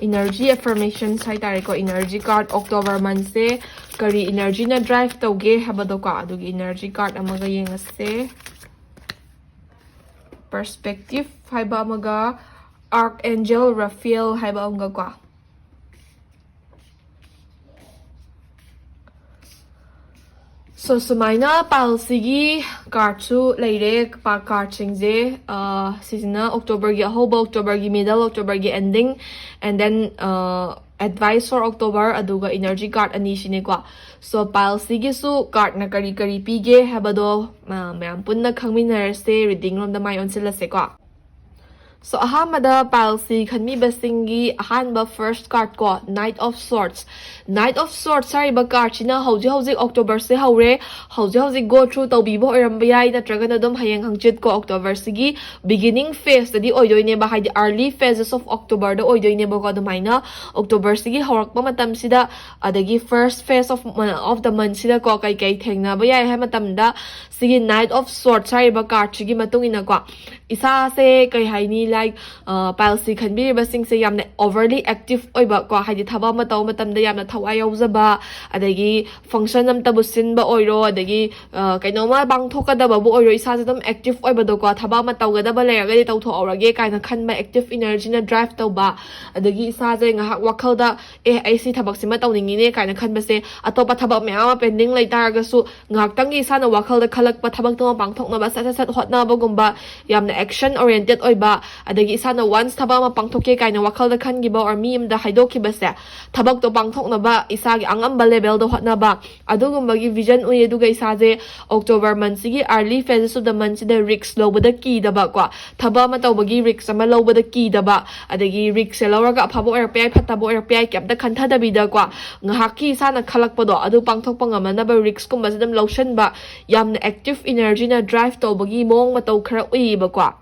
ꯏꯅꯔꯖꯤ ꯑꯦꯐꯔꯃꯦꯁꯟꯁ ꯍꯥꯏꯇꯥꯔꯦꯀꯣ꯫ ꯏꯅꯔꯖꯤ ꯀꯥꯔꯠ, ꯑꯣꯛꯇꯣꯕꯔ ꯃꯟꯁꯦ ꯀꯔꯤ ꯏꯅꯔꯖꯤꯅ ꯗ꯭ꯔꯥꯏꯚ ꯇꯧꯒꯦ ꯍꯥꯏꯕꯗꯣꯀꯣ, ꯑꯗꯨꯒꯤ ꯏꯅꯔꯖꯤ ꯀꯥꯔꯠ ꯑꯃꯒ ꯌꯦꯡꯉꯁꯦ꯫ ꯄꯔꯁꯄꯦꯛꯇꯤꯞ ꯍꯥꯏꯕ ꯑꯃꯒ, ꯑꯥꯔꯛ ꯑꯦꯟꯖꯦꯜ ꯔꯐꯤꯌꯦꯜ ꯍꯥꯏꯕ ꯑꯃꯒꯀꯣ꯫ ꯁꯣ ꯁꯨꯃꯥꯏꯅ ꯄꯥꯏꯜꯁꯤꯒꯤ ꯀꯥꯔꯠꯁꯨ ꯂꯩꯔꯦ꯫ ꯄꯥ ꯀꯥꯔꯠꯁꯤꯡꯁꯦ ꯁꯤꯁꯤꯅ ꯑꯣꯛꯇꯣꯕꯔꯒꯤ ꯑꯍꯧꯕ, ꯑꯣꯛꯇꯣꯕꯔꯒꯤ ꯃꯤꯗꯜ, ꯑꯣꯛꯇꯣꯕꯔꯒꯤ ending, and then advice for October, ꯑꯗꯨꯒ ꯏꯅꯔꯖꯤ ꯀꯥꯔꯠ ꯑꯅꯤꯁꯤꯅꯦꯀꯣ꯫ ꯁꯣ ꯄꯥꯏꯜꯁꯤꯒꯤꯁꯨ ꯀꯥꯔꯠꯅ ꯀꯔꯤ ꯀꯔꯤ ꯄꯤꯒꯦ ꯍꯥꯏꯕꯗꯣ ꯃꯌꯥꯝ ꯄꯨꯟꯅ ꯈꯪꯃꯤꯟꯅꯔꯁꯦ꯫ ꯔꯤꯗꯤꯡ ꯂꯣꯝꯗ ꯃꯥꯏ ꯑꯣꯟꯁꯤꯜꯂꯁꯦꯀꯣ꯫ ꯁꯣ ꯑꯍꯥꯟꯕꯗ ꯄꯥꯏꯜꯁꯤ ꯈꯟꯕꯤꯕꯁꯤꯡꯒꯤ ꯑꯍꯥꯟꯕ ꯐꯥꯔꯁ ꯀꯥꯔꯠ ꯀꯣ, Knight of Swords꯫ Knight of Swords ꯍꯥꯏꯔꯤꯕ ꯀꯥꯔꯠꯁꯤꯅ ꯍꯧꯖꯤꯛ ꯍꯧꯖꯤꯛ ꯑꯣꯛꯇꯣꯕꯔꯁꯦ ꯍꯧꯔꯦ, ꯍꯧꯖꯤꯛ ꯍꯧꯖꯤꯛ ꯒꯣ ꯊ꯭ꯔꯨ ꯇꯧꯕꯤꯕ ꯑꯣꯏꯔꯝꯕ ꯌꯥꯏ, ꯅꯠꯇ꯭ꯔꯒꯅ ꯑꯗꯨꯝ ꯍꯌꯦꯡ ꯍꯪꯆꯤꯠ ꯀꯣ, ꯑꯣꯛꯇꯣꯕꯔꯁꯤꯒꯤ ꯕꯤꯒꯤꯅꯤꯡ ꯐꯦꯁꯇꯗꯤ ꯑꯣꯏꯗꯣꯏꯅꯦꯕ, ꯍꯥꯏꯗꯤ early phases of Octoberꯗ ꯑꯣꯏꯗꯣꯏꯅꯦꯕꯀꯣ꯫ ꯑꯗꯨꯃꯥꯏꯅ ꯑꯣꯛꯇꯣꯕꯔꯁꯤꯒꯤ ꯍꯧꯔꯛꯄ ꯃꯇꯝꯁꯤꯗ, ꯑꯗꯒꯤ first phase of of the monthꯁꯤꯗꯀꯣ ꯀꯩꯀꯩ ꯊꯦꯡꯅꯕ ꯌꯥꯏ ꯍꯥꯏꯕ ꯃꯇꯝꯗ, ꯁꯤꯒꯤ Knight of Swords ꯍꯥꯏꯔꯤꯕ ꯀꯥꯔꯠꯁꯤꯒꯤ ꯃꯇꯨꯡ ꯏꯟꯅꯀꯣ, ꯏꯁꯥꯁꯦ ꯀꯩ ꯍꯥꯏꯅꯤ, ꯂꯥꯏꯛ ꯄꯥꯏꯜꯁꯤ ꯈꯟꯕꯤꯔꯤꯕꯁꯤꯡꯁꯦ ꯌꯥꯝꯅ overly active ꯑꯣꯏꯕ ꯀꯣ, ꯍꯥꯏꯗꯤ ꯊꯕꯛ ꯑꯃ ꯇꯧꯕ ꯃꯇꯝꯗ ꯌꯥꯝꯅ ꯊꯋꯥꯏ ꯌꯥꯎꯖꯕ, ꯑꯗꯒꯤ ꯐꯪꯁꯟ ꯑꯃꯇꯕꯨ ꯁꯤꯟꯕ ꯑꯣꯏꯔꯣ, ꯑꯗꯒꯤ ꯀꯩꯅꯣꯝꯃ ꯄꯥꯡꯊꯣꯛꯀꯗꯕꯕꯨ ꯑꯣꯏꯔꯣ, ꯏꯁꯥꯁꯦ ꯑꯗꯨꯝ ꯑꯦꯛꯇꯤꯞ ꯑꯣꯏꯕꯗꯣꯀꯣ꯫ ꯊꯕꯛ ꯑꯃ ꯇꯧꯒꯗꯕ ꯂꯩꯔꯒꯗꯤ ꯇꯧꯊꯣꯛꯍꯧꯔꯒꯦ ꯀꯥꯏꯅ ꯈꯟꯕ, ꯑꯦꯛꯇꯤꯞ ꯏꯅꯔꯖꯤꯅ ꯗ꯭ꯔꯥꯏꯚ ꯇꯧꯕ, ꯑꯗꯒꯤ ꯏꯁꯥꯁꯦ ꯉꯥꯏꯍꯥꯛ ꯋꯥꯈꯜꯗ, "ꯑꯦ, ꯑꯩ ꯁꯤ ꯊꯕꯛꯁꯤꯃ ꯇꯧꯅꯤꯡꯉꯤꯅꯦ" ꯀꯥꯏꯅ ꯈꯟꯕꯁꯦ, ꯑꯇꯣꯞꯄ ꯊꯕꯛ ꯃꯌꯥꯝ ꯑꯃ ꯄꯦꯟꯗꯤꯡ ꯂꯩꯇꯥꯔꯒꯁꯨ ꯉꯥꯏꯍꯥꯛꯇꯪꯒꯤ ꯏꯁꯥꯅ ꯋꯥꯈꯜꯗ ꯈꯜꯂꯛꯄ ꯊꯕꯛꯇꯨꯃ ꯄꯥꯡꯊꯣꯛꯅꯕ ꯁꯠ ꯁꯠ ꯁꯠ ꯍꯣꯠꯅꯕꯒꯨꯝꯕ, ꯌꯥꯝꯅ ꯑꯦꯛꯁꯟ ꯑꯣꯔꯤꯌꯦꯟꯇꯦꯠ ꯑꯣꯏꯕ, ꯑꯗꯒꯤ ꯏꯁꯥꯅ once ꯊꯕꯛ ꯑꯃ ꯄꯥꯡꯊꯣꯛꯀꯦ ꯀꯥꯏꯅ ꯋꯥꯈꯜꯗ ꯈꯟꯈꯤꯕ or ꯃꯤ ꯑꯃꯗ ꯍꯥꯏꯗꯣꯛꯈꯤꯕꯁꯦ, ꯊꯕꯛꯇꯣ ꯄꯥꯡꯊꯣꯛꯅꯕ ꯏꯁꯥꯒꯤ ꯑꯉꯝꯕ levelꯗ ꯍꯣꯠꯅꯕ, ꯑꯗꯨꯒꯨꯝꯕꯒꯤ vision ꯎꯏ꯫ ꯑꯗꯨꯒ ꯏꯁꯥꯁꯦ October monthꯁꯤꯒꯤ early phases of the monthꯁꯤꯗ risk ꯂꯧꯕꯗ ꯀꯤꯗꯕ ꯀꯣ, ꯊꯕꯛ ꯑꯃ ꯇꯧꯕꯒꯤ risk ꯑꯃ ꯂꯧꯕꯗ ꯀꯤꯗꯕ, ꯑꯗꯒꯤ riskꯁꯦ ꯂꯧꯔꯒ ꯑꯐꯕ ꯑꯣꯏꯔꯛꯄ ꯌꯥꯏ, ꯐꯠꯇꯕ ꯑꯣꯏꯔꯛꯄ ꯌꯥꯏ, ꯀꯩꯝꯇ ꯈꯟꯊꯗꯕꯤꯗꯀꯣ, ꯉꯥꯏꯍꯥꯛꯀꯤ ꯏꯁꯥꯅ ꯈꯜꯂꯛꯄꯗꯣ ꯑꯗꯨ ꯄꯥꯡꯊꯣꯛꯄ ꯉꯝꯅꯅꯕ riskꯀꯨꯝꯕꯁꯦ ꯑꯗꯨꯝ ꯂꯧꯁꯟꯕ, ꯌꯥꯝꯅ active energyꯅ drive ꯇꯧꯕꯒꯤ ꯃꯑꯣꯡ ꯃꯇꯧ ꯈꯔ ꯎꯏꯌꯦꯕꯀꯣ꯫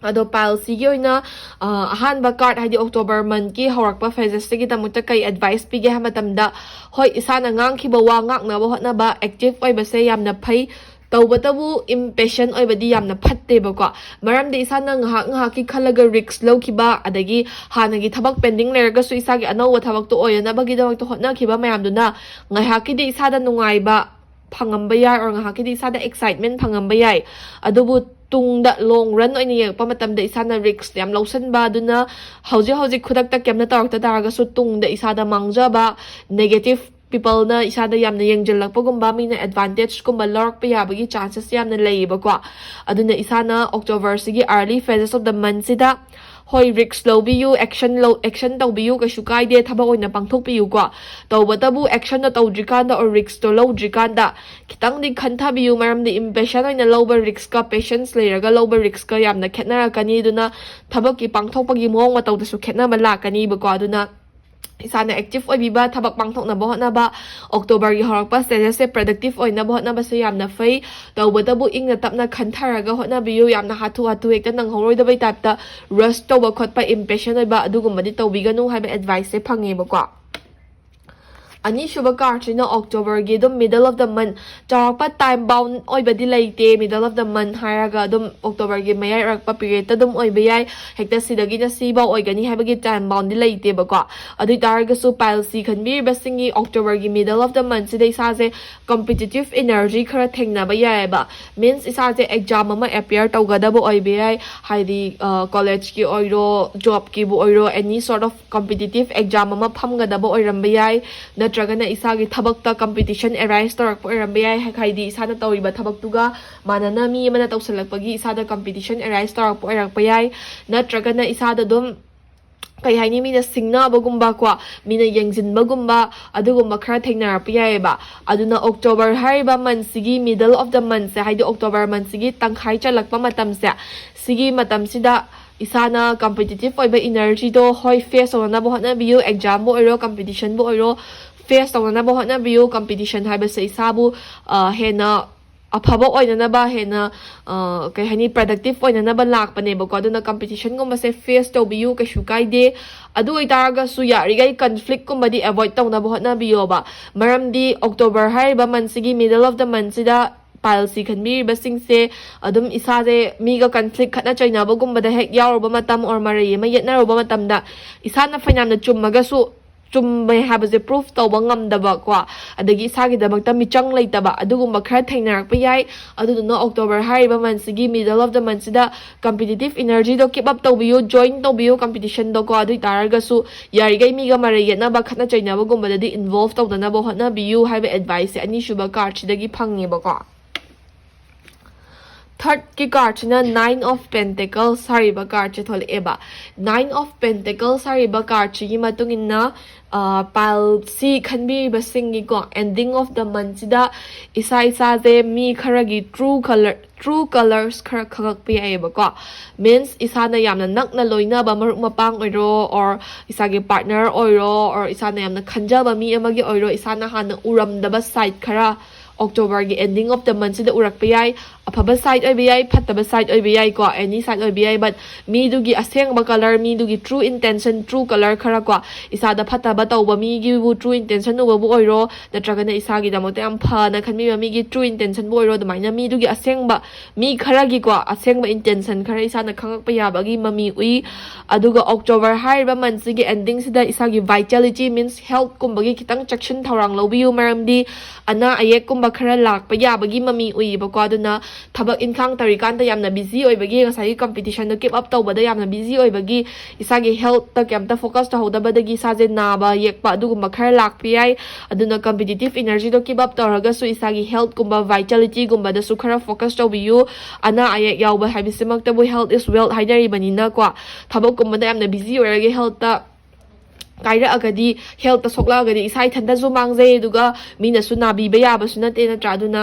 ꯑꯗꯣ Pileꯁꯤꯒꯤ ꯑꯣꯏꯅ, ꯑ, ꯑꯍꯥꯟꯕ card, ꯍꯥꯏꯗꯤ October monthꯀꯤ ꯍꯧꯔꯛꯄ phasesꯁꯤꯒꯤꯗꯃꯛꯇ ꯀꯩ advice ꯄꯤꯒꯦ ꯍꯥꯏꯕ ꯃꯇꯝꯗ, ꯍꯣꯏ, ꯏꯁꯥꯅ ꯉꯥꯡꯈꯤꯕ ꯋꯥ ꯉꯥꯛꯅꯕ ꯍꯣꯠꯅꯕ, active ꯑꯣꯏꯕꯁꯦ ꯌꯥꯝꯅ ꯐꯩ꯫ ꯇꯧꯕꯇꯕꯨ impatient ꯑꯣꯏꯕꯗꯤ ꯌꯥꯝꯅ ꯐꯠꯇꯦꯕꯀꯣ꯫ ꯃꯔꯝꯗꯤ ꯏꯁꯥꯅ ꯉꯥꯏꯍꯥꯛ ꯉꯥꯏꯍꯥꯛꯀꯤ ꯈꯜꯂꯒ risk ꯂꯧꯈꯤꯕ, ꯑꯗꯒꯤ ꯍꯥꯟꯅꯒꯤ ꯊꯕꯛ pending ꯂꯩꯔꯒꯁꯨ ꯏꯁꯥꯒꯤ ꯑꯅꯧꯕ ꯊꯕꯛꯇꯣ ꯑꯣꯏꯅꯅꯕꯒꯤꯗꯃꯛꯇ ꯍꯣꯠꯅꯈꯤꯕ ꯃꯌꯥꯝꯗꯨꯅ ꯉꯥꯏꯍꯥꯛꯀꯤꯗꯤ ꯏꯁꯥꯗ ꯅꯨꯡꯉꯥꯏꯕ ꯐꯪꯉꯝꯕ ꯌꯥꯏ, or ꯉꯥꯏꯍꯥꯛꯀꯤꯗꯤ ꯏꯁꯥꯗ excitement ꯐꯪꯉꯝꯕ ꯌꯥꯏ꯫ ꯑꯗꯨꯕꯨ ꯇꯨꯡꯗ long run ꯑꯣꯏꯅ ꯌꯦꯡꯉꯛꯄ ꯃꯇꯝꯗ ꯏꯁꯥꯅ risk ꯌꯥꯝ ꯂꯧꯁꯟꯕ, ꯑꯗꯨꯅ ꯍꯧꯖꯤꯛ ꯍꯧꯖꯤꯛ ꯈꯨꯗꯛꯇ ꯀꯩꯝꯇ ꯇꯧꯔꯛꯇ ꯇꯥꯔꯒꯁꯨ ꯇꯨꯡꯗ ꯏꯁꯥꯗ ꯃꯥꯡꯖꯕ, negative peopleꯅ ꯏꯁꯥꯗ ꯌꯥꯝꯅ ꯌꯦꯡꯁꯤꯜꯂꯛꯄꯒꯨꯝꯕ, ꯃꯤꯅ advantageꯀꯨꯝꯕ ꯂꯧꯔꯛꯄ ꯌꯥꯕꯒꯤ chances ꯌꯥꯝꯅ ꯂꯩꯌꯦꯕꯀꯣ꯫ ꯑꯗꯨꯅ ꯏꯁꯥꯅ Octoberꯁꯤꯒꯤ early phases of the monthꯁꯤꯗ, ꯍꯣꯏ, risk ꯂꯧꯕꯤꯌꯨ, action ꯂꯧ, action ꯇꯧꯕꯤꯌꯨ, ꯀꯩꯁꯨ ꯀꯥꯏꯗꯦ, ꯊꯕꯛ ꯑꯣꯏꯅ ꯄꯥꯡꯊꯣꯛꯄꯤꯌꯨꯀꯣ꯫ ꯇꯧꯕꯇꯕꯨ actionꯗꯣ ꯇꯧꯗ꯭ꯔꯤꯀꯥꯟꯗ or riskꯇꯣ ꯂꯧꯗ꯭ꯔꯤꯀꯥꯟꯗ ꯈꯤꯇꯪꯗꯤ ꯈꯟꯊꯕꯤꯌꯨ, ꯃꯔꯝꯗꯤ impatient ꯑꯣꯏꯅ ꯂꯧꯕ riskꯀ patience ꯂꯩꯔꯒ ꯂꯧꯕ riskꯀ ꯌꯥꯝꯅ ꯈꯦꯠꯅꯔꯛꯀꯅꯤ꯫ ꯑꯗꯨꯅ ꯊꯕꯛꯀꯤ ꯄꯥꯡꯊꯣꯛꯄꯒꯤ ꯃꯑꯣꯡ ꯃꯇꯧꯗꯁꯨ ꯈꯦꯠꯅꯕ ꯂꯥꯛꯀꯅꯤꯕꯀꯣ꯫ ꯑꯗꯨꯅ ꯏꯁꯥꯅ active ꯑꯣꯏꯕꯤꯕ, ꯊꯕꯛ ꯄꯥꯡꯊꯣꯛꯅꯕ ꯍꯣꯠꯅꯕ, Octoberꯒꯤ ꯍꯧꯔꯛꯄ stagesꯁꯦ productive ꯑꯣꯏꯅꯕ ꯍꯣꯠꯅꯕꯁꯦ ꯌꯥꯝꯅ ꯐꯩ꯫ ꯇꯧꯕꯇꯕꯨ ꯏꯪꯅ ꯇꯞꯅ ꯈꯟꯊꯔꯒ ꯍꯣꯠꯅꯕꯤꯌꯨ꯫ ꯌꯥꯝꯅ ꯍꯥꯊꯨ ꯍꯥꯊꯨ ꯍꯦꯛꯇ ꯅꯪꯍꯧꯔꯣꯏꯗꯕꯩ typeꯇ rush ꯇꯧꯕ ꯈꯣꯠꯄ, impatient ꯑꯣꯏꯕ, ꯑꯗꯨꯒꯨꯝꯕꯗꯤ ꯇꯧꯕꯤꯒꯅꯨ ꯍꯥꯏꯕ adviceꯁꯦ ꯐꯪꯉꯦꯕꯀꯣ꯫ ꯑꯅꯤꯁꯨꯕ cardꯁꯤꯅ Octoberꯒꯤ ꯑꯗꯨꯝ middle of the month, ꯆꯥꯎꯔꯥꯛꯄ time bound ꯑꯣꯏꯕꯗꯤ ꯂꯩꯇꯦ꯫ Middle of the month ꯍꯥꯏꯔꯒ ꯑꯗꯨꯝ Octoberꯒꯤ ꯃꯌꯥꯏ ꯑꯣꯏꯔꯛꯄ periodꯇ ꯑꯗꯨꯝ ꯑꯣꯏꯕ ꯌꯥꯏ, ꯍꯦꯛꯇ ꯁꯤꯗꯒꯤꯅ ꯁꯤꯐꯥꯎ ꯑꯣꯏꯒꯅꯤ ꯍꯥꯏꯕꯒꯤ time boundꯗꯤ ꯂꯩꯇꯦꯕꯀꯣ꯫ ꯑꯗꯨ ꯑꯣꯏꯇꯥꯔꯒꯁꯨ Pileꯁꯤ ꯈꯟꯕꯤꯔꯤꯕꯁꯤꯡꯒꯤ Octoberꯒꯤ middle of the monthꯁꯤꯗ ꯏꯁꯥꯁꯦ competitive energy ꯈꯔ ꯊꯦꯡꯅꯕ ꯌꯥꯏꯑꯕ꯫ Means ꯏꯁꯥꯁꯦ exam ꯑꯃ appear ꯇꯧꯒꯗꯕ ꯑꯣꯏꯕ ꯌꯥꯏ, ꯍꯥꯏꯗꯤ, ꯑ, collegeꯀꯤ ꯑꯣꯏꯔꯣ, jobꯀꯤꯕꯨ ꯑꯣꯏꯔꯣ, any sort of competitive exam ꯑꯃ ꯐꯝꯒꯗꯕ ꯑꯣꯏꯔꯝꯕ ꯌꯥꯏ, ꯅꯠꯇ꯭ꯔꯒ ꯅꯠꯇ꯭ꯔꯒꯅ ꯏꯁꯥꯒꯤ ꯊꯕꯛꯇ competition arise ꯇꯧꯔꯛꯄ ꯑꯣꯏꯔꯝꯕ ꯌꯥꯏ꯫ ꯍꯥꯏꯗꯤ ꯏꯁꯥꯅ ꯇꯧꯔꯤꯕ ꯊꯕꯛꯇꯨꯒ ꯃꯥꯟꯅꯅ ꯃꯤ ꯑꯃꯅ ꯇꯧꯁꯜꯂꯛꯄꯒꯤ ꯏꯁꯥꯗ competition arise ꯇꯧꯔꯛꯄ ꯑꯣꯏꯔꯛꯄ ꯌꯥꯏ꯫ ꯅꯠꯇ꯭ꯔꯒꯅ ꯏꯁꯥꯗ ꯑꯗꯨꯝ ꯀꯩ ꯍꯥꯏꯅꯤ, ꯃꯤꯅ ꯁꯤꯡꯅꯕꯒꯨꯝꯕ ꯀꯣ, ꯃꯤꯅ ꯌꯦꯡꯁꯤꯟꯕꯒꯨꯝꯕ, ꯑꯗꯨꯒꯨꯝꯕ ꯈꯔ ꯊꯦꯡꯅꯔꯛꯄ ꯌꯥꯏꯑꯕ꯫ ꯑꯗꯨꯅ October ꯍꯥꯏꯔꯤꯕ month ꯁꯤꯒꯤ middle of the month ꯁꯦ, ꯍꯥꯏꯗꯤ October month ꯁꯤꯒꯤ ꯇꯪꯈꯥꯏ ꯆꯜꯂꯛꯄ ꯃꯇꯝꯁꯦ, ꯁꯤꯒꯤ ꯃꯇꯝꯁꯤꯗ ꯏꯁꯥꯅ competitive ꯑꯣꯏꯕ energy ꯗꯣ, ꯍꯣꯏ, face ꯇꯧꯅꯅꯕ ꯍꯣꯠꯅꯕꯤꯌꯨ꯫ Exam ꯕꯨ ꯑꯣꯏꯔꯣ, competition ꯕꯨ ꯑꯣꯏꯔꯣ, face ꯇꯧꯅꯅꯕ ꯍꯣꯠꯅꯕꯤꯌꯨ꯫ Competition ꯍꯥꯏꯕꯁꯦ ꯏꯁꯥꯕꯨ, ꯑ, ꯍꯦꯟꯅ ꯑꯐꯕ ꯑꯣꯏꯅꯅꯕ, ꯍꯦꯟꯅ, ꯑ, ꯀꯩ ꯍꯥꯏꯅꯤ, productive ꯑꯣꯏꯅꯅꯕ ꯂꯥꯛꯄꯅꯦꯕꯀꯣ꯫ ꯑꯗꯨꯅ competition ꯒꯨꯝꯕꯁꯦ face ꯇꯧꯕꯤꯌꯨ, ꯀꯩꯁꯨ ꯀꯥꯏꯗꯦ꯫ ꯑꯗꯨ ꯑꯣꯏꯇꯥꯔꯒꯁꯨ ꯌꯥꯔꯤꯈꯩ conflict ꯀꯨꯝꯕꯗꯤ avoid ꯇꯧꯅꯕ ꯍꯣꯠꯅꯕꯤꯌꯣꯕ꯫ ꯃꯔꯝꯗꯤ October ꯍꯥꯏꯔꯤꯕ month ꯁꯤꯒꯤ middle of the month ꯁꯤꯗ pile C ꯈꯟꯕꯤꯔꯤꯕꯁꯤꯡꯁꯦ ꯑꯗꯨꯝ ꯏꯁꯥꯁꯦ ꯃꯤꯒ conflict, ꯈꯠꯅ ꯆꯩꯅꯕꯒꯨꯝꯕꯗ ꯍꯦꯛ ꯌꯥꯎꯔꯨꯕ ꯃꯇꯝ, or ꯃꯔꯩ ꯑꯃ ꯌꯦꯠꯅꯔꯨꯕ ꯃꯇꯝꯗ, ꯏꯁꯥꯅ ꯐꯩꯅꯥꯝꯅ ꯆꯨꯝꯃꯒꯁꯨ, ꯆꯨꯝꯃꯦ ꯍꯥꯏꯕꯁꯦ proof ꯇꯧꯕ ꯉꯝꯗꯕ ꯀꯣ, ꯑꯗꯒꯤ ꯏꯁꯥꯒꯤꯗꯃꯛꯇ ꯃꯤꯆꯪ ꯂꯩꯇꯕ, ꯑꯗꯨꯒꯨꯝꯕ ꯈꯔ ꯊꯦꯡꯅꯔꯛꯄ ꯌꯥꯏ꯫ ꯑꯗꯨꯗꯨꯅ October ꯍꯥꯏꯔꯤꯕ month ꯁꯤꯒꯤ middle of the month ꯁꯤꯗ competitive energy ꯗꯣ keep up ꯇꯧꯕꯤꯌꯨ, join ꯇꯧꯕꯤꯌꯨ competition ꯗꯣ ꯀꯣ꯫ ꯑꯗꯨ ꯑꯣꯏꯇꯥꯔꯒꯁꯨ ꯌꯥꯔꯤꯈꯩ ꯃꯤꯒ ꯃꯔꯩ ꯌꯦꯠꯅꯕ, ꯈꯠꯅ ꯆꯩꯅꯕꯒꯨꯝꯕꯗꯗꯤ involve ꯇꯧꯗꯅꯕ ꯍꯣꯠꯅꯕꯤꯌꯨ ꯍꯥꯏꯕ advice ꯁꯦ ꯑꯅꯤꯁꯨꯕ card ꯁꯤꯗꯒꯤ ꯐꯪꯉꯦꯕꯀꯣ꯫ Third ꯀꯤ card ꯁꯤꯅ Nine of Pentacles ꯍꯥꯏꯔꯤꯕ card say ꯊꯣꯛꯂꯛꯑꯦꯕ꯫ Nine of Pentacles ꯍꯥꯏꯔꯤꯕ card ꯁꯤꯒꯤ ꯃꯇꯨꯡ ꯏꯟꯅ, ꯑ, pile C ꯈꯟꯕꯤꯔꯤꯕꯁꯤꯡꯒꯤꯀꯣ, ending of the month ꯁꯤꯗ ꯏꯁꯥ ꯏꯁꯥꯁꯦ ꯃꯤ ꯈꯔꯒꯤ true colour, true colours ꯈꯔ ꯈꯪꯉꯛꯄ ꯌꯥꯏꯑꯕꯀꯣ꯫ Means ꯏꯁꯥꯅ ꯌꯥꯝꯅ ꯅꯛꯅ ꯂꯣꯏꯅꯕ ꯃꯔꯨꯞ ꯃꯄꯥꯡ ꯑꯣꯏꯔꯣ, or ꯏꯁꯥꯒꯤ partner ꯑꯣꯏꯔꯣ, or ꯏꯁꯥꯅ ꯌꯥꯝꯅ ꯈꯟꯖꯕ ꯃꯤ ꯑꯃꯒꯤ ꯑꯣꯏꯔꯣ, ꯏꯁꯥꯅ ꯍꯥꯟꯅ ꯎꯔꯝꯗꯕ side ꯈꯔ October ꯒꯤ ending of the month ꯁꯤꯗ ꯎꯔꯛꯄ ꯌꯥꯏ꯫ ꯑꯐꯕ side ꯑꯣꯏꯕ ꯌꯥꯏ, ꯐꯠꯇꯕ side ꯑꯣꯏꯕ ꯌꯥꯏꯀꯣ, any side ꯑꯣꯏꯕ ꯌꯥꯏ, but ꯃꯤꯗꯨꯒꯤ ꯑꯁꯦꯡꯕ colour, ꯃꯤꯗꯨꯒꯤ true intention, true colour ꯈꯔ ꯀꯣ, ꯏꯁꯥꯗ ꯐꯠꯇꯕ ꯇꯧꯕ ꯃꯤꯒꯤꯕꯨ true intention ꯎꯕꯕꯨ ꯑꯣꯏꯔꯣ, ꯅꯠꯇ꯭ꯔꯒꯅ ꯏꯁꯥꯒꯤꯗꯃꯛꯇ ꯌꯥꯝ ꯐꯅ ꯈꯟꯕꯤꯕ ꯃꯤꯒꯤ true intention ꯕꯨ ꯑꯣꯏꯔꯣ, ꯑꯗꯨꯃꯥꯏꯅ ꯃꯤꯗꯨꯒꯤ ꯑꯁꯦꯡꯕ, ꯃꯤ ꯈꯔꯒꯤꯀꯣ, ꯑꯁꯦꯡꯕ intention ꯈꯔ ꯏꯁꯥꯅ ꯈꯪꯉꯛꯄ ꯌꯥꯕꯒꯤ ꯃꯃꯤ ꯎꯏ꯫ ꯑꯗꯨꯒ October ꯍꯥꯏꯔꯤꯕ month ꯁꯤꯒꯤ ending ꯁꯤꯗ ꯏꯁꯥꯒꯤ vitality, means health ꯀꯨꯝꯕꯒꯤ ꯈꯤꯇꯪ ꯆꯦꯛꯁꯤꯟ ꯊꯧꯔꯥꯡ ꯂꯧꯕꯤꯌꯨ, ꯃꯔꯝꯗꯤ ꯑꯅꯥ ꯑꯌꯦꯛꯀꯨꯝꯕ ꯈꯔ ꯂꯥꯛꯄ ꯌꯥꯕꯒꯤ ꯃꯃꯤ ꯎꯏꯌꯦꯕꯀꯣ꯫ ꯑꯗꯨꯅ ꯊꯕꯛ ꯏꯟꯈꯥꯡ ꯇꯧꯔꯤꯀꯥꯟꯗ ꯌꯥꯝꯅ ꯕꯤꯖꯤ ꯑꯣꯏꯕꯒꯤ, ꯉꯁꯥꯏꯒꯤ ꯀꯝꯄꯤꯇꯤꯁꯟꯗꯣ ꯀꯤꯞ ꯑꯞ ꯇꯧꯕꯗ ꯌꯥꯝꯅ ꯕꯤꯖꯤ ꯑꯣꯏꯕꯒꯤ ꯏꯁꯥꯒꯤ ꯍꯦꯜꯠꯇ ꯀꯩꯝꯇ ꯐꯣꯀꯁ ꯇꯧꯍꯧꯗꯕꯗꯒꯤ ꯏꯁꯥꯁꯦ ꯅꯥꯕ ꯌꯦꯛꯄ ꯑꯗꯨꯒꯨꯝꯕ ꯈꯔ ꯂꯥꯛꯄ ꯌꯥꯏ꯫ ꯑꯗꯨꯅ ꯀꯝꯄꯤꯇꯤꯇꯤꯞ ꯏꯅꯔꯖꯤꯗꯣ ꯀꯤꯞ ꯑꯞ ꯇꯧꯔꯒꯁꯨ ꯏꯁꯥꯒꯤ ꯍꯦꯜꯠꯀꯨꯝꯕ, ꯚꯥꯏꯇꯦꯂꯤꯇꯤꯒꯨꯝꯕꯗꯁꯨ ꯈꯔ ꯐꯣꯀꯁ ꯇꯧꯕꯤꯌꯨ꯫ ꯑꯅꯥ ꯑꯌꯦꯛ ꯌꯥꯎꯕ ꯍꯥꯏꯕꯁꯤꯃꯛꯇꯕꯨ health is wealth ꯍꯥꯏꯅꯔꯤꯕꯅꯤꯅꯀꯣ, ꯊꯕꯛꯀꯨꯝꯕꯗ ꯌꯥꯝꯅ ꯕꯤꯖꯤ ꯑꯣꯏꯔꯒ ꯍꯦꯜꯠꯇ ꯀꯥꯏꯔꯛꯑꯒꯗꯤ, ꯍꯦꯜꯠꯇ ꯁꯣꯛꯂꯛꯑꯒꯗꯤ ꯏꯁꯥ ꯏꯊꯟꯇꯁꯨ ꯃꯥꯡꯖꯩ, ꯑꯗꯨꯒ ꯃꯤꯅꯁꯨ ꯅꯥꯕꯤꯕ ꯌꯥꯕꯁꯨ ꯅꯠꯇꯦ, ꯅꯠꯇ꯭ꯔꯥ? ꯑꯗꯨꯅ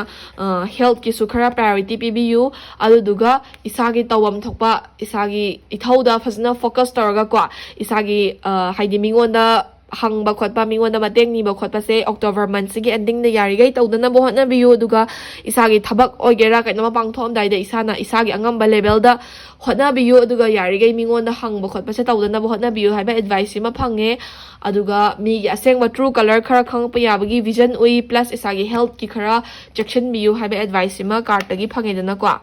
ꯍꯦꯜꯠꯀꯤꯁꯨ ꯈꯔ ꯄ꯭ꯔꯥꯏꯌꯣꯔꯤꯇꯤ ꯄꯤꯕꯤꯌꯨ꯫ ꯑꯗꯨꯗꯨꯒ ꯏꯁꯥꯒꯤ ꯇꯧꯐꯝ ꯊꯣꯛꯄ, ꯏꯁꯥꯒꯤ ꯏꯊꯧꯗ ꯐꯖꯅ ꯐꯣꯀꯁ ꯇꯧꯔꯒꯀꯣ, ꯏꯁꯥꯒꯤ ꯑ, ꯍꯥꯏꯗꯤ ꯃꯤꯉꯣꯟꯗ ꯍꯪꯕ ꯈꯣꯠꯄ, ꯃꯤꯉꯣꯟꯗ ꯃꯇꯦꯡ ꯅꯤꯕ ꯈꯣꯠꯄꯁꯦ ꯑꯣꯛꯇꯣꯕꯔ ꯃꯟꯁꯤꯒꯤ ꯑꯦꯟꯗꯤꯡꯗ ꯌꯥꯔꯤꯈꯩ ꯇꯧꯗꯅꯕ ꯍꯣꯠꯅꯕꯤꯌꯨ꯫ ꯑꯗꯨꯒ ꯏꯁꯥꯒꯤ ꯊꯕꯛ ꯑꯣꯏꯒꯦꯔꯥ ꯀꯩꯅꯣꯝꯃ ꯄꯥꯡꯊꯣꯛꯑꯝꯗꯥꯏꯗ ꯏꯁꯥꯅ ꯏꯁꯥꯒꯤ ꯑꯉꯝꯕ ꯂꯦꯚꯦꯜꯗ ꯍꯣꯠꯅꯕꯤꯌꯨ꯫ ꯑꯗꯨꯒ ꯌꯥꯔꯤꯈꯩ ꯃꯤꯉꯣꯟꯗ ꯍꯪꯕ ꯈꯣꯠꯄꯁꯦ ꯇꯧꯗꯅꯕ ꯍꯣꯠꯅꯕꯤꯌꯨ ꯍꯥꯏꯕ ꯑꯦꯗꯚꯥꯏꯁ ꯁꯤꯃ ꯐꯪꯉꯦ꯫ ꯑꯗꯨꯒ ꯃꯤꯒꯤ ꯑꯁꯦꯡꯕ ꯇ꯭ꯔꯨ ꯀꯂꯔ ꯈꯔ ꯈꯪꯉꯛꯄ ꯌꯥꯕꯒꯤ ꯚꯤꯖꯟ ꯎꯏ, ꯄ꯭ꯂꯁ ꯏꯁꯥꯒꯤ ꯍꯦꯜꯠꯀꯤ ꯈꯔ ꯆꯦꯛꯁꯤꯟꯕꯤꯌꯨ ꯍꯥꯏꯕ ꯑꯦꯗꯚꯥꯏꯁ ꯁꯤꯃ ꯀꯥꯔꯠꯇꯒꯤ ꯐꯪꯉꯦꯗꯅꯀꯣ꯫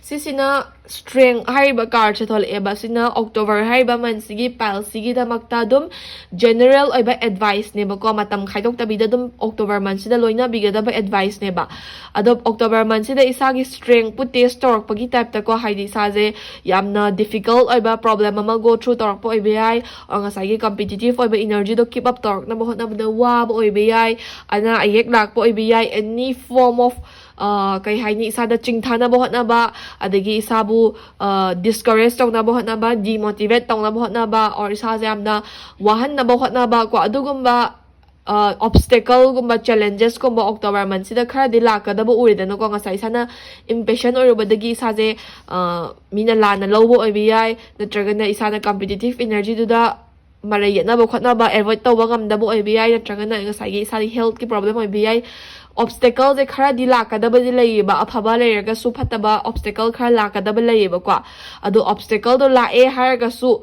ꯁꯤꯁꯤꯅ ꯁ꯭ꯇ꯭ꯔꯦꯡ ꯍꯥꯏꯔꯤꯕ ꯀꯥꯔꯠꯁꯦ ꯊꯣꯛꯂꯛꯑꯦꯕ꯫ ꯁꯤꯅ ꯑꯣꯛꯇꯣꯕꯔ ꯍꯥꯏꯔꯤꯕ ꯃꯟꯁꯤꯒꯤ ꯄꯥꯏꯜꯁꯤꯒꯤꯗꯃꯛꯇ ꯑꯗꯨꯝ ꯖꯦꯅꯔꯦꯜ ꯑꯣꯏꯕ ꯑꯦꯗꯚꯥꯏꯁꯅꯦꯕꯀꯣ, ꯃꯇꯝ ꯈꯥꯏꯗꯣꯛꯇꯕꯤꯗ ꯑꯗꯨꯝ ꯑꯣꯛꯇꯣꯕꯔ ꯃꯟꯁꯤꯗ ꯂꯣꯏꯅꯕꯤꯒꯗꯕ ꯑꯦꯗꯚꯥꯏꯁꯅꯦꯕ꯫ ꯑꯗꯣ ꯑꯣꯛꯇꯣꯕꯔ ꯃꯟꯁꯤꯗ ꯏꯁꯥꯒꯤ ꯁ꯭ꯇ꯭ꯔꯦꯡꯄꯨ ꯇꯦꯁ ꯇꯧꯔꯛꯄꯒꯤ ꯇꯥꯏꯞꯇꯀꯣ, ꯍꯥꯏꯗꯤ ꯏꯁꯥꯁꯦ ꯌꯥꯝꯅ ꯗꯤꯐꯤꯀꯜꯠ ꯑꯣꯏꯕ ꯄ꯭ꯔꯣꯕ꯭ꯂꯦꯝ ꯑꯃ ꯒꯣ ꯊ꯭ꯔꯨ ꯇꯧꯔꯛꯄ ꯑꯣꯏꯕ ꯌꯥꯏ, ꯑ, ꯉꯁꯥꯏꯒꯤ ꯀꯝꯄꯤꯇꯤꯇꯤꯞ ꯑꯣꯏꯕ ꯏꯅꯔꯖꯤꯗꯣ ꯀꯤꯞ ꯑꯞ ꯇꯧꯔꯛꯅꯕ ꯍꯣꯠꯅꯕꯗ ꯋꯥꯕ ꯑꯣꯏꯕ ꯌꯥꯏ, ꯑꯅꯥ ꯑꯌꯦꯛ ꯂꯥꯛꯄ ꯑꯣꯏꯕ ꯌꯥꯏ, any form of, ꯑ, ꯀꯩ ꯍꯥꯏꯅꯤ, ꯏꯁꯥꯗ ꯆꯤꯡꯊꯅꯕ ꯍꯣꯠꯅꯕ, ꯑꯗꯒꯤ ꯏꯁꯥꯕꯨ, ꯑ, ꯗꯤꯁꯀꯔꯦꯖ ꯇꯧꯅꯕ ꯍꯣꯠꯅꯕ, ꯗꯤꯃꯣꯇꯤꯚꯦꯠ ꯇꯧꯅꯕ ꯍꯣꯠꯅꯕ, or ꯏꯁꯥꯁꯦ ꯌꯥꯝꯅ ꯋꯥꯍꯟꯅꯕ ꯍꯣꯠꯅꯕ ꯀꯣ, ꯑꯗꯨꯒꯨꯝꯕ, ꯑ, ꯑꯣꯕꯁꯇꯦꯀꯜꯒꯨꯝꯕ, ꯆꯦꯂꯦꯟꯖꯦꯁꯀꯨꯝꯕ ꯑꯣꯛꯇꯣꯕꯔ ꯃꯟꯁꯤꯗ ꯈꯔꯗꯤ ꯂꯥꯛꯀꯗꯕ ꯎꯔꯦꯗꯅꯀꯣ꯫ ꯉꯁꯥꯏ ꯏꯁꯥꯅ ꯏꯝꯄꯦꯁꯟ ꯑꯣꯏꯔꯨꯕꯗꯒꯤ ꯏꯁꯥꯁꯦ, ꯑ, ꯃꯤꯅ ꯂꯥꯟꯅ ꯂꯧꯕ ꯑꯣꯏꯕ ꯌꯥꯏ, ꯅꯠꯇ꯭ꯔꯒꯅ ꯏꯁꯥꯅ ꯀꯝꯄꯤꯇꯤꯇꯤꯞ ꯏꯅꯔꯖꯤꯗꯨꯗ ꯃꯔꯩ ꯌꯦꯠꯅꯕ ꯈꯣꯠꯅꯕ ꯑꯦꯚꯣꯏꯗ ꯇꯧꯕ ꯉꯝꯗꯕ ꯑꯣꯏꯕ ꯌꯥꯏ, ꯅꯠꯇ꯭ꯔꯒꯅ ꯉꯁꯥꯏꯒꯤ ꯏꯁꯥꯒꯤ ꯍꯦꯜꯠꯀꯤ ꯄ꯭ꯔꯣꯕ꯭ꯂꯦꯝ ꯑꯣꯏꯕ ꯌꯥꯏ꯫ ꯑꯣꯕꯁꯇꯦꯀꯜꯁꯦ ꯈꯔꯗꯤ ꯂꯥꯛꯀꯗꯕꯗꯤ ꯂꯩꯌꯦꯕ, ꯑꯐꯕ ꯂꯩꯔꯒꯁꯨ ꯐꯠꯇꯕ ꯑꯣꯕꯁꯇꯦꯀꯜ ꯈꯔ ꯂꯥꯛꯀꯗꯕ ꯂꯩꯌꯦꯕꯀꯣ꯫ ꯑꯗꯣ ꯑꯣꯕꯁꯇꯦꯀꯜꯗꯣ ꯂꯥꯛꯑꯦ ꯍꯥꯏꯔꯒꯁꯨ,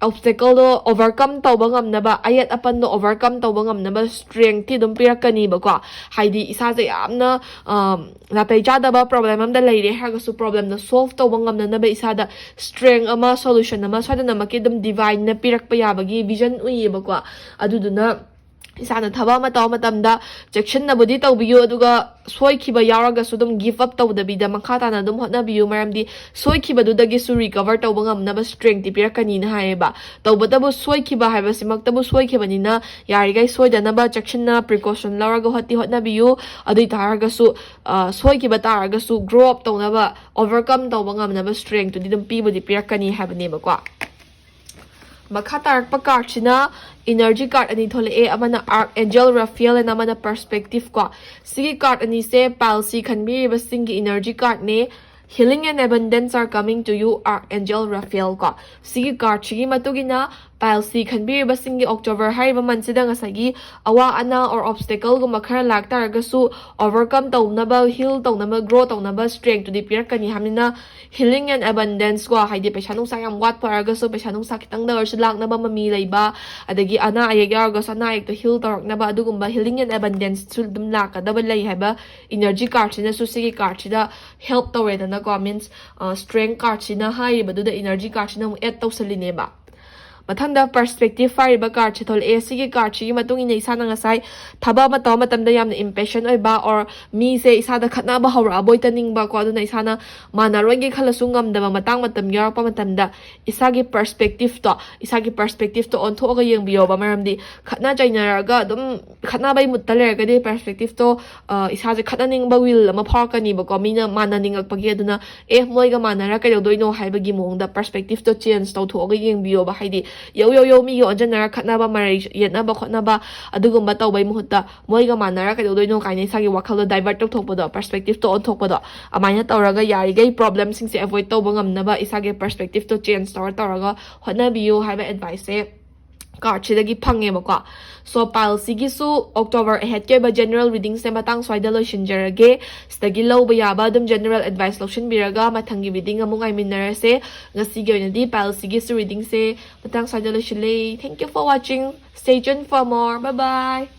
ꯑꯣꯕꯁꯇꯦꯀꯜꯗꯣ ꯑꯣꯚꯔꯀꯝ ꯇꯧꯕ ꯉꯝꯅꯕ, ꯑꯌꯦꯠ ꯑꯄꯟꯗꯣ ꯑꯣꯚꯔꯀꯝ ꯇꯧꯕ ꯉꯝꯅꯕ ꯁ꯭ꯇ꯭ꯔꯦꯡꯇꯤ ꯑꯗꯨꯝ ꯄꯤꯔꯛꯀꯅꯤꯕꯀꯣ꯫ ꯍꯥꯏꯗꯤ ꯏꯁꯥꯁꯦ ꯌꯥꯝꯅ, ꯑꯝ, ꯅꯥꯇꯩ ꯆꯥꯗꯕ ꯄ꯭ꯔꯣꯕ꯭ꯂꯦꯝ ꯑꯃꯗ ꯂꯩꯔꯦ ꯍꯥꯏꯔꯒꯁꯨ, ꯄ꯭ꯔꯣꯕ꯭ꯂꯦꯝꯗꯣ ꯁꯣꯜꯕ ꯇꯧꯕ ꯉꯝꯅꯅꯕ ꯏꯁꯥꯗ ꯁ꯭ꯇ꯭ꯔꯦꯡ ꯑꯃ, ꯁꯣꯂꯨꯁꯟ ꯑꯃ ꯁꯣꯏꯗꯅꯃꯛꯀꯤ ꯑꯗꯨꯝ ꯗꯤꯚꯥꯏꯟꯅ ꯄꯤꯔꯛꯄ ꯌꯥꯕꯒꯤ ꯚꯤꯖꯟ ꯎꯏꯌꯦꯕꯀꯣ꯫ ꯑꯗꯨꯗꯨꯅ ꯏꯁꯥꯅ ꯊꯕꯛ ꯑꯃ ꯇꯧꯕ ꯃꯇꯝꯗ ꯆꯦꯛꯁꯤꯟꯅꯕꯨꯗꯤ ꯇꯧꯕꯤꯌꯨ, ꯑꯗꯨꯒ ꯁꯣꯏꯈꯤꯕ ꯌꯥꯎꯔꯒꯁꯨ ꯑꯗꯨꯝ give up ꯇꯧꯗꯕꯤꯗ ꯃꯈꯥ ꯇꯥꯅ ꯑꯗꯨꯝ ꯍꯣꯠꯅꯕꯤꯌꯨ꯫ ꯃꯔꯝꯗꯤ ꯁꯣꯏꯈꯤꯕꯗꯨꯗꯒꯤꯁꯨ recover ꯇꯧꯕ ꯉꯝꯅꯕ strengthꯇꯤ ꯄꯤꯔꯛꯀꯅꯤꯅ ꯍꯥꯏꯌꯦꯕ꯫ ꯇꯧꯕꯇꯕꯨ ꯁꯣꯏꯈꯤꯕ ꯍꯥꯏꯕꯁꯤꯃꯛꯇꯕꯨ ꯁꯣꯏꯈꯤꯕꯅꯤꯅ ꯌꯥꯔꯤꯈꯩ ꯁꯣꯏꯗꯅꯕ ꯆꯦꯛꯁꯤꯟꯅ precaution ꯂꯧꯔꯒ ꯍꯣꯠꯇꯤ ꯍꯣꯠꯅꯕꯤꯌꯨ꯫ ꯑꯗꯨ ꯑꯣꯏ ꯇꯥꯔꯒꯁꯨ, ꯑ, ꯁꯣꯏꯈꯤꯕ ꯇꯥꯔꯒꯁꯨ grow up ꯇꯧꯅꯕ, overcome ꯇꯧꯕ ꯉꯝꯅꯕ strengthꯇꯨꯗꯤ ꯑꯗꯨꯝ ꯄꯤꯕꯨꯗꯤ ꯄꯤꯔꯛꯀꯅꯤ ꯍꯥꯏꯕꯅꯦꯕꯀꯣ꯫ ꯃꯈꯥ ꯇꯥꯔꯛꯄ cardꯁꯤꯅ energy card ꯑꯅꯤ ꯊꯣꯛꯂꯛꯑꯦ, ꯑꯃꯅ Archangel Raphael and ꯑꯃꯅ Perspective ꯀꯣ꯫ ꯁꯤꯒꯤ card ꯑꯅꯤꯁꯦ Pileꯁꯤ ꯈꯟꯕꯤꯔꯤꯕꯁꯤꯡꯒꯤ energy cardꯅꯦ꯫ Healing and abundance are coming to you, Archangel Raphael ꯀꯣ꯫ ꯁꯤꯒꯤ cardꯁꯤꯒꯤ ꯃꯇꯨꯡ ꯏꯟꯅ Pileꯁꯤ ꯈꯟꯕꯤꯔꯤꯕꯁꯤꯡꯒꯤ October ꯍꯥꯏꯔꯤꯕ monthꯁꯤꯗ ꯉꯁꯥꯏꯒꯤ ꯑꯋꯥ ꯑꯅꯥ or obstacleꯒꯨꯝꯕ ꯈꯔ ꯂꯥꯛꯇꯥꯔꯒꯁꯨ overcome ꯇꯧꯅꯕ, heal ꯇꯧꯅꯕ, grow ꯇꯧꯅꯕ strengthꯇꯨꯗꯤ ꯄꯤꯔꯛꯀꯅꯤ ꯍꯥꯏꯕꯅꯤꯅ healing and abundance ꯀꯣ, ꯍꯥꯏꯗꯤ ꯄꯩꯁꯥ ꯅꯨꯡꯁꯥ ꯌꯥꯝ ꯋꯥꯠꯄ ꯑꯣꯏꯔꯒꯁꯨ ꯄꯩꯁꯥ ꯅꯨꯡꯁꯥ ꯈꯤꯇꯪꯗ ꯑꯣꯏꯔꯁꯨ ꯂꯥꯛꯅꯕ ꯃꯃꯤ ꯂꯩꯕ, ꯑꯗꯒꯤ ꯑꯅꯥ ꯑꯌꯦꯛ ꯌꯥꯎꯔꯒꯁꯨ ꯑꯅꯥ ꯑꯌꯦꯛꯇꯣ heal ꯇꯧꯔꯛꯅꯕ ꯑꯗꯨꯒꯨꯝꯕ healing and abundanceꯁꯨ ꯑꯗꯨꯝ ꯂꯥꯛꯀꯗꯕ ꯂꯩ ꯍꯥꯏꯕ energy cardꯁꯤꯅꯁꯨ ꯁꯤꯒꯤ cardꯁꯤꯗ help ꯇꯧꯔꯦꯗꯅꯀꯣ꯫ Means, ꯑ, strength cardꯁꯤꯅ ꯍꯥꯏꯔꯤꯕꯗꯨꯗ energy cardꯁꯤꯅ ꯑꯃꯨꯛ add ꯇꯧꯁꯜꯂꯤꯅꯦꯕ꯫ ꯃꯊꯪꯗ Perspective ꯍꯥꯏꯔꯤꯕ cardꯁꯦ ꯊꯣꯛꯂꯛꯑꯦ꯫ ꯁꯤꯒꯤ cardꯁꯤꯒꯤ ꯃꯇꯨꯡ ꯏꯟꯅ ꯏꯁꯥꯅ ꯉꯁꯥꯏ ꯊꯕꯛ ꯑꯃ ꯇꯧꯕ ꯃꯇꯝꯗ ꯌꯥꯝꯅ impatient ꯑꯣꯏꯕ or ꯃꯤꯁꯦ ꯏꯁꯥꯗ ꯈꯠꯅꯕ ꯍꯧꯔꯛꯑꯕꯣꯏ ꯇꯅꯤꯡꯕꯀꯣ, ꯑꯗꯨꯅ ꯏꯁꯥꯅ ꯃꯥꯟꯅꯔꯣꯏꯒꯦ ꯈꯜꯂꯁꯨ ꯉꯝꯗꯕ ꯃꯇꯥꯡ ꯃꯇꯝ ꯌꯥꯎꯔꯛꯄ ꯃꯇꯝꯗ ꯏꯁꯥꯒꯤ perspectiveꯇꯣ, ꯏꯁꯥꯒꯤ perspectiveꯇꯣ ꯑꯣꯟꯊꯣꯛꯑꯒ ꯌꯦꯡꯕꯤꯌꯣꯕ꯫ ꯃꯔꯝꯗꯤ ꯈꯠꯅ ꯆꯩꯅꯔꯒ ꯑꯗꯨꯝ ꯈꯠꯅꯕꯩ moodꯇ ꯂꯩꯔꯒꯗꯤ perspectiveꯇꯣ, ꯑ, ꯏꯁꯥꯁꯦ ꯈꯠꯅꯅꯤꯡꯕ will ꯑꯃ ꯐꯥꯎꯔꯛꯀꯅꯤꯕꯀꯣ, ꯃꯤꯅ ꯃꯥꯟꯅꯅꯤꯡꯉꯛꯄꯒꯤ꯫ ꯑꯗꯨꯅ ꯑꯦ, ꯃꯣꯏꯒ ꯃꯥꯟꯅꯔ ꯀꯩꯗꯧꯗꯣꯏꯅꯣ ꯍꯥꯏꯕꯒꯤ ꯃꯑꯣꯡꯗ perspectiveꯇꯣ change ꯇꯧꯊꯣꯛꯑꯒ ꯌꯦꯡꯕꯤꯌꯣꯕ꯫ ꯍꯥꯏꯗꯤ ꯌꯧ ꯌꯧ ꯌꯧ ꯃꯤꯒ ꯑꯣꯟꯁꯤꯟꯅꯔ ꯈꯠꯅꯕ, ꯃꯔꯩ ꯌꯦꯠꯅꯕ ꯈꯣꯠꯅꯕ ꯑꯗꯨꯒꯨꯝꯕ ꯇꯧꯕꯩ ꯃꯍꯨꯠꯇ ꯃꯣꯏꯒ ꯃꯥꯟꯅꯔ ꯀꯩꯗꯧꯗꯣꯏꯅꯣ ꯀꯥꯏꯅ ꯏꯁꯥꯒꯤ ꯋꯥꯈꯜꯗꯣ divert ꯇꯧꯊꯣꯛꯄꯗꯣ, perspectiveꯇꯣ ꯑꯣꯟꯊꯣꯛꯄꯗꯣ, ꯑꯗꯨꯃꯥꯏꯅ ꯇꯧꯔꯒ ꯌꯥꯔꯤꯈꯩ problemꯁꯤꯡꯁꯦ avoid ꯇꯧꯕ ꯉꯝꯅꯕ ꯏꯁꯥꯒꯤ perspectiveꯇꯣ change ꯇꯧꯔ ꯇꯧꯔꯒ ꯍꯣꯠꯅꯕꯤꯌꯨ ꯍꯥꯏꯕ adviceꯁꯦ cardꯁꯤꯗꯒꯤ ꯐꯪꯉꯦꯕꯀꯣ꯫ So Pileꯁꯤꯒꯤꯁꯨ October aheadꯀꯤ ꯑꯣꯏꯕ general readingꯁꯦ ꯃꯇꯥꯡ ꯁ꯭ꯋꯥꯏꯗ ꯂꯣꯏꯁꯤꯟꯖꯔꯒꯦ꯫ ꯁꯤꯗꯒꯤ ꯂꯧꯕ ꯌꯥꯕ ꯑꯗꯨꯝ general advice ꯂꯧꯁꯤꯟꯕꯤꯔꯒ ꯃꯊꯪꯒꯤ reading ꯑꯃꯨꯛ ꯉꯥꯏꯃꯤꯟꯅꯔꯁꯦ꯫ ꯉꯁꯤꯒꯤ ꯑꯣꯏꯅꯗꯤ Pileꯁꯤꯒꯤꯁꯨ readingꯁꯦ ꯃꯇꯥꯡ ꯁ꯭ꯋꯥꯏꯗ ꯂꯣꯏꯁꯤꯜꯂꯦ꯫ Thank you for watching. Stay tuned for more. Bye bye.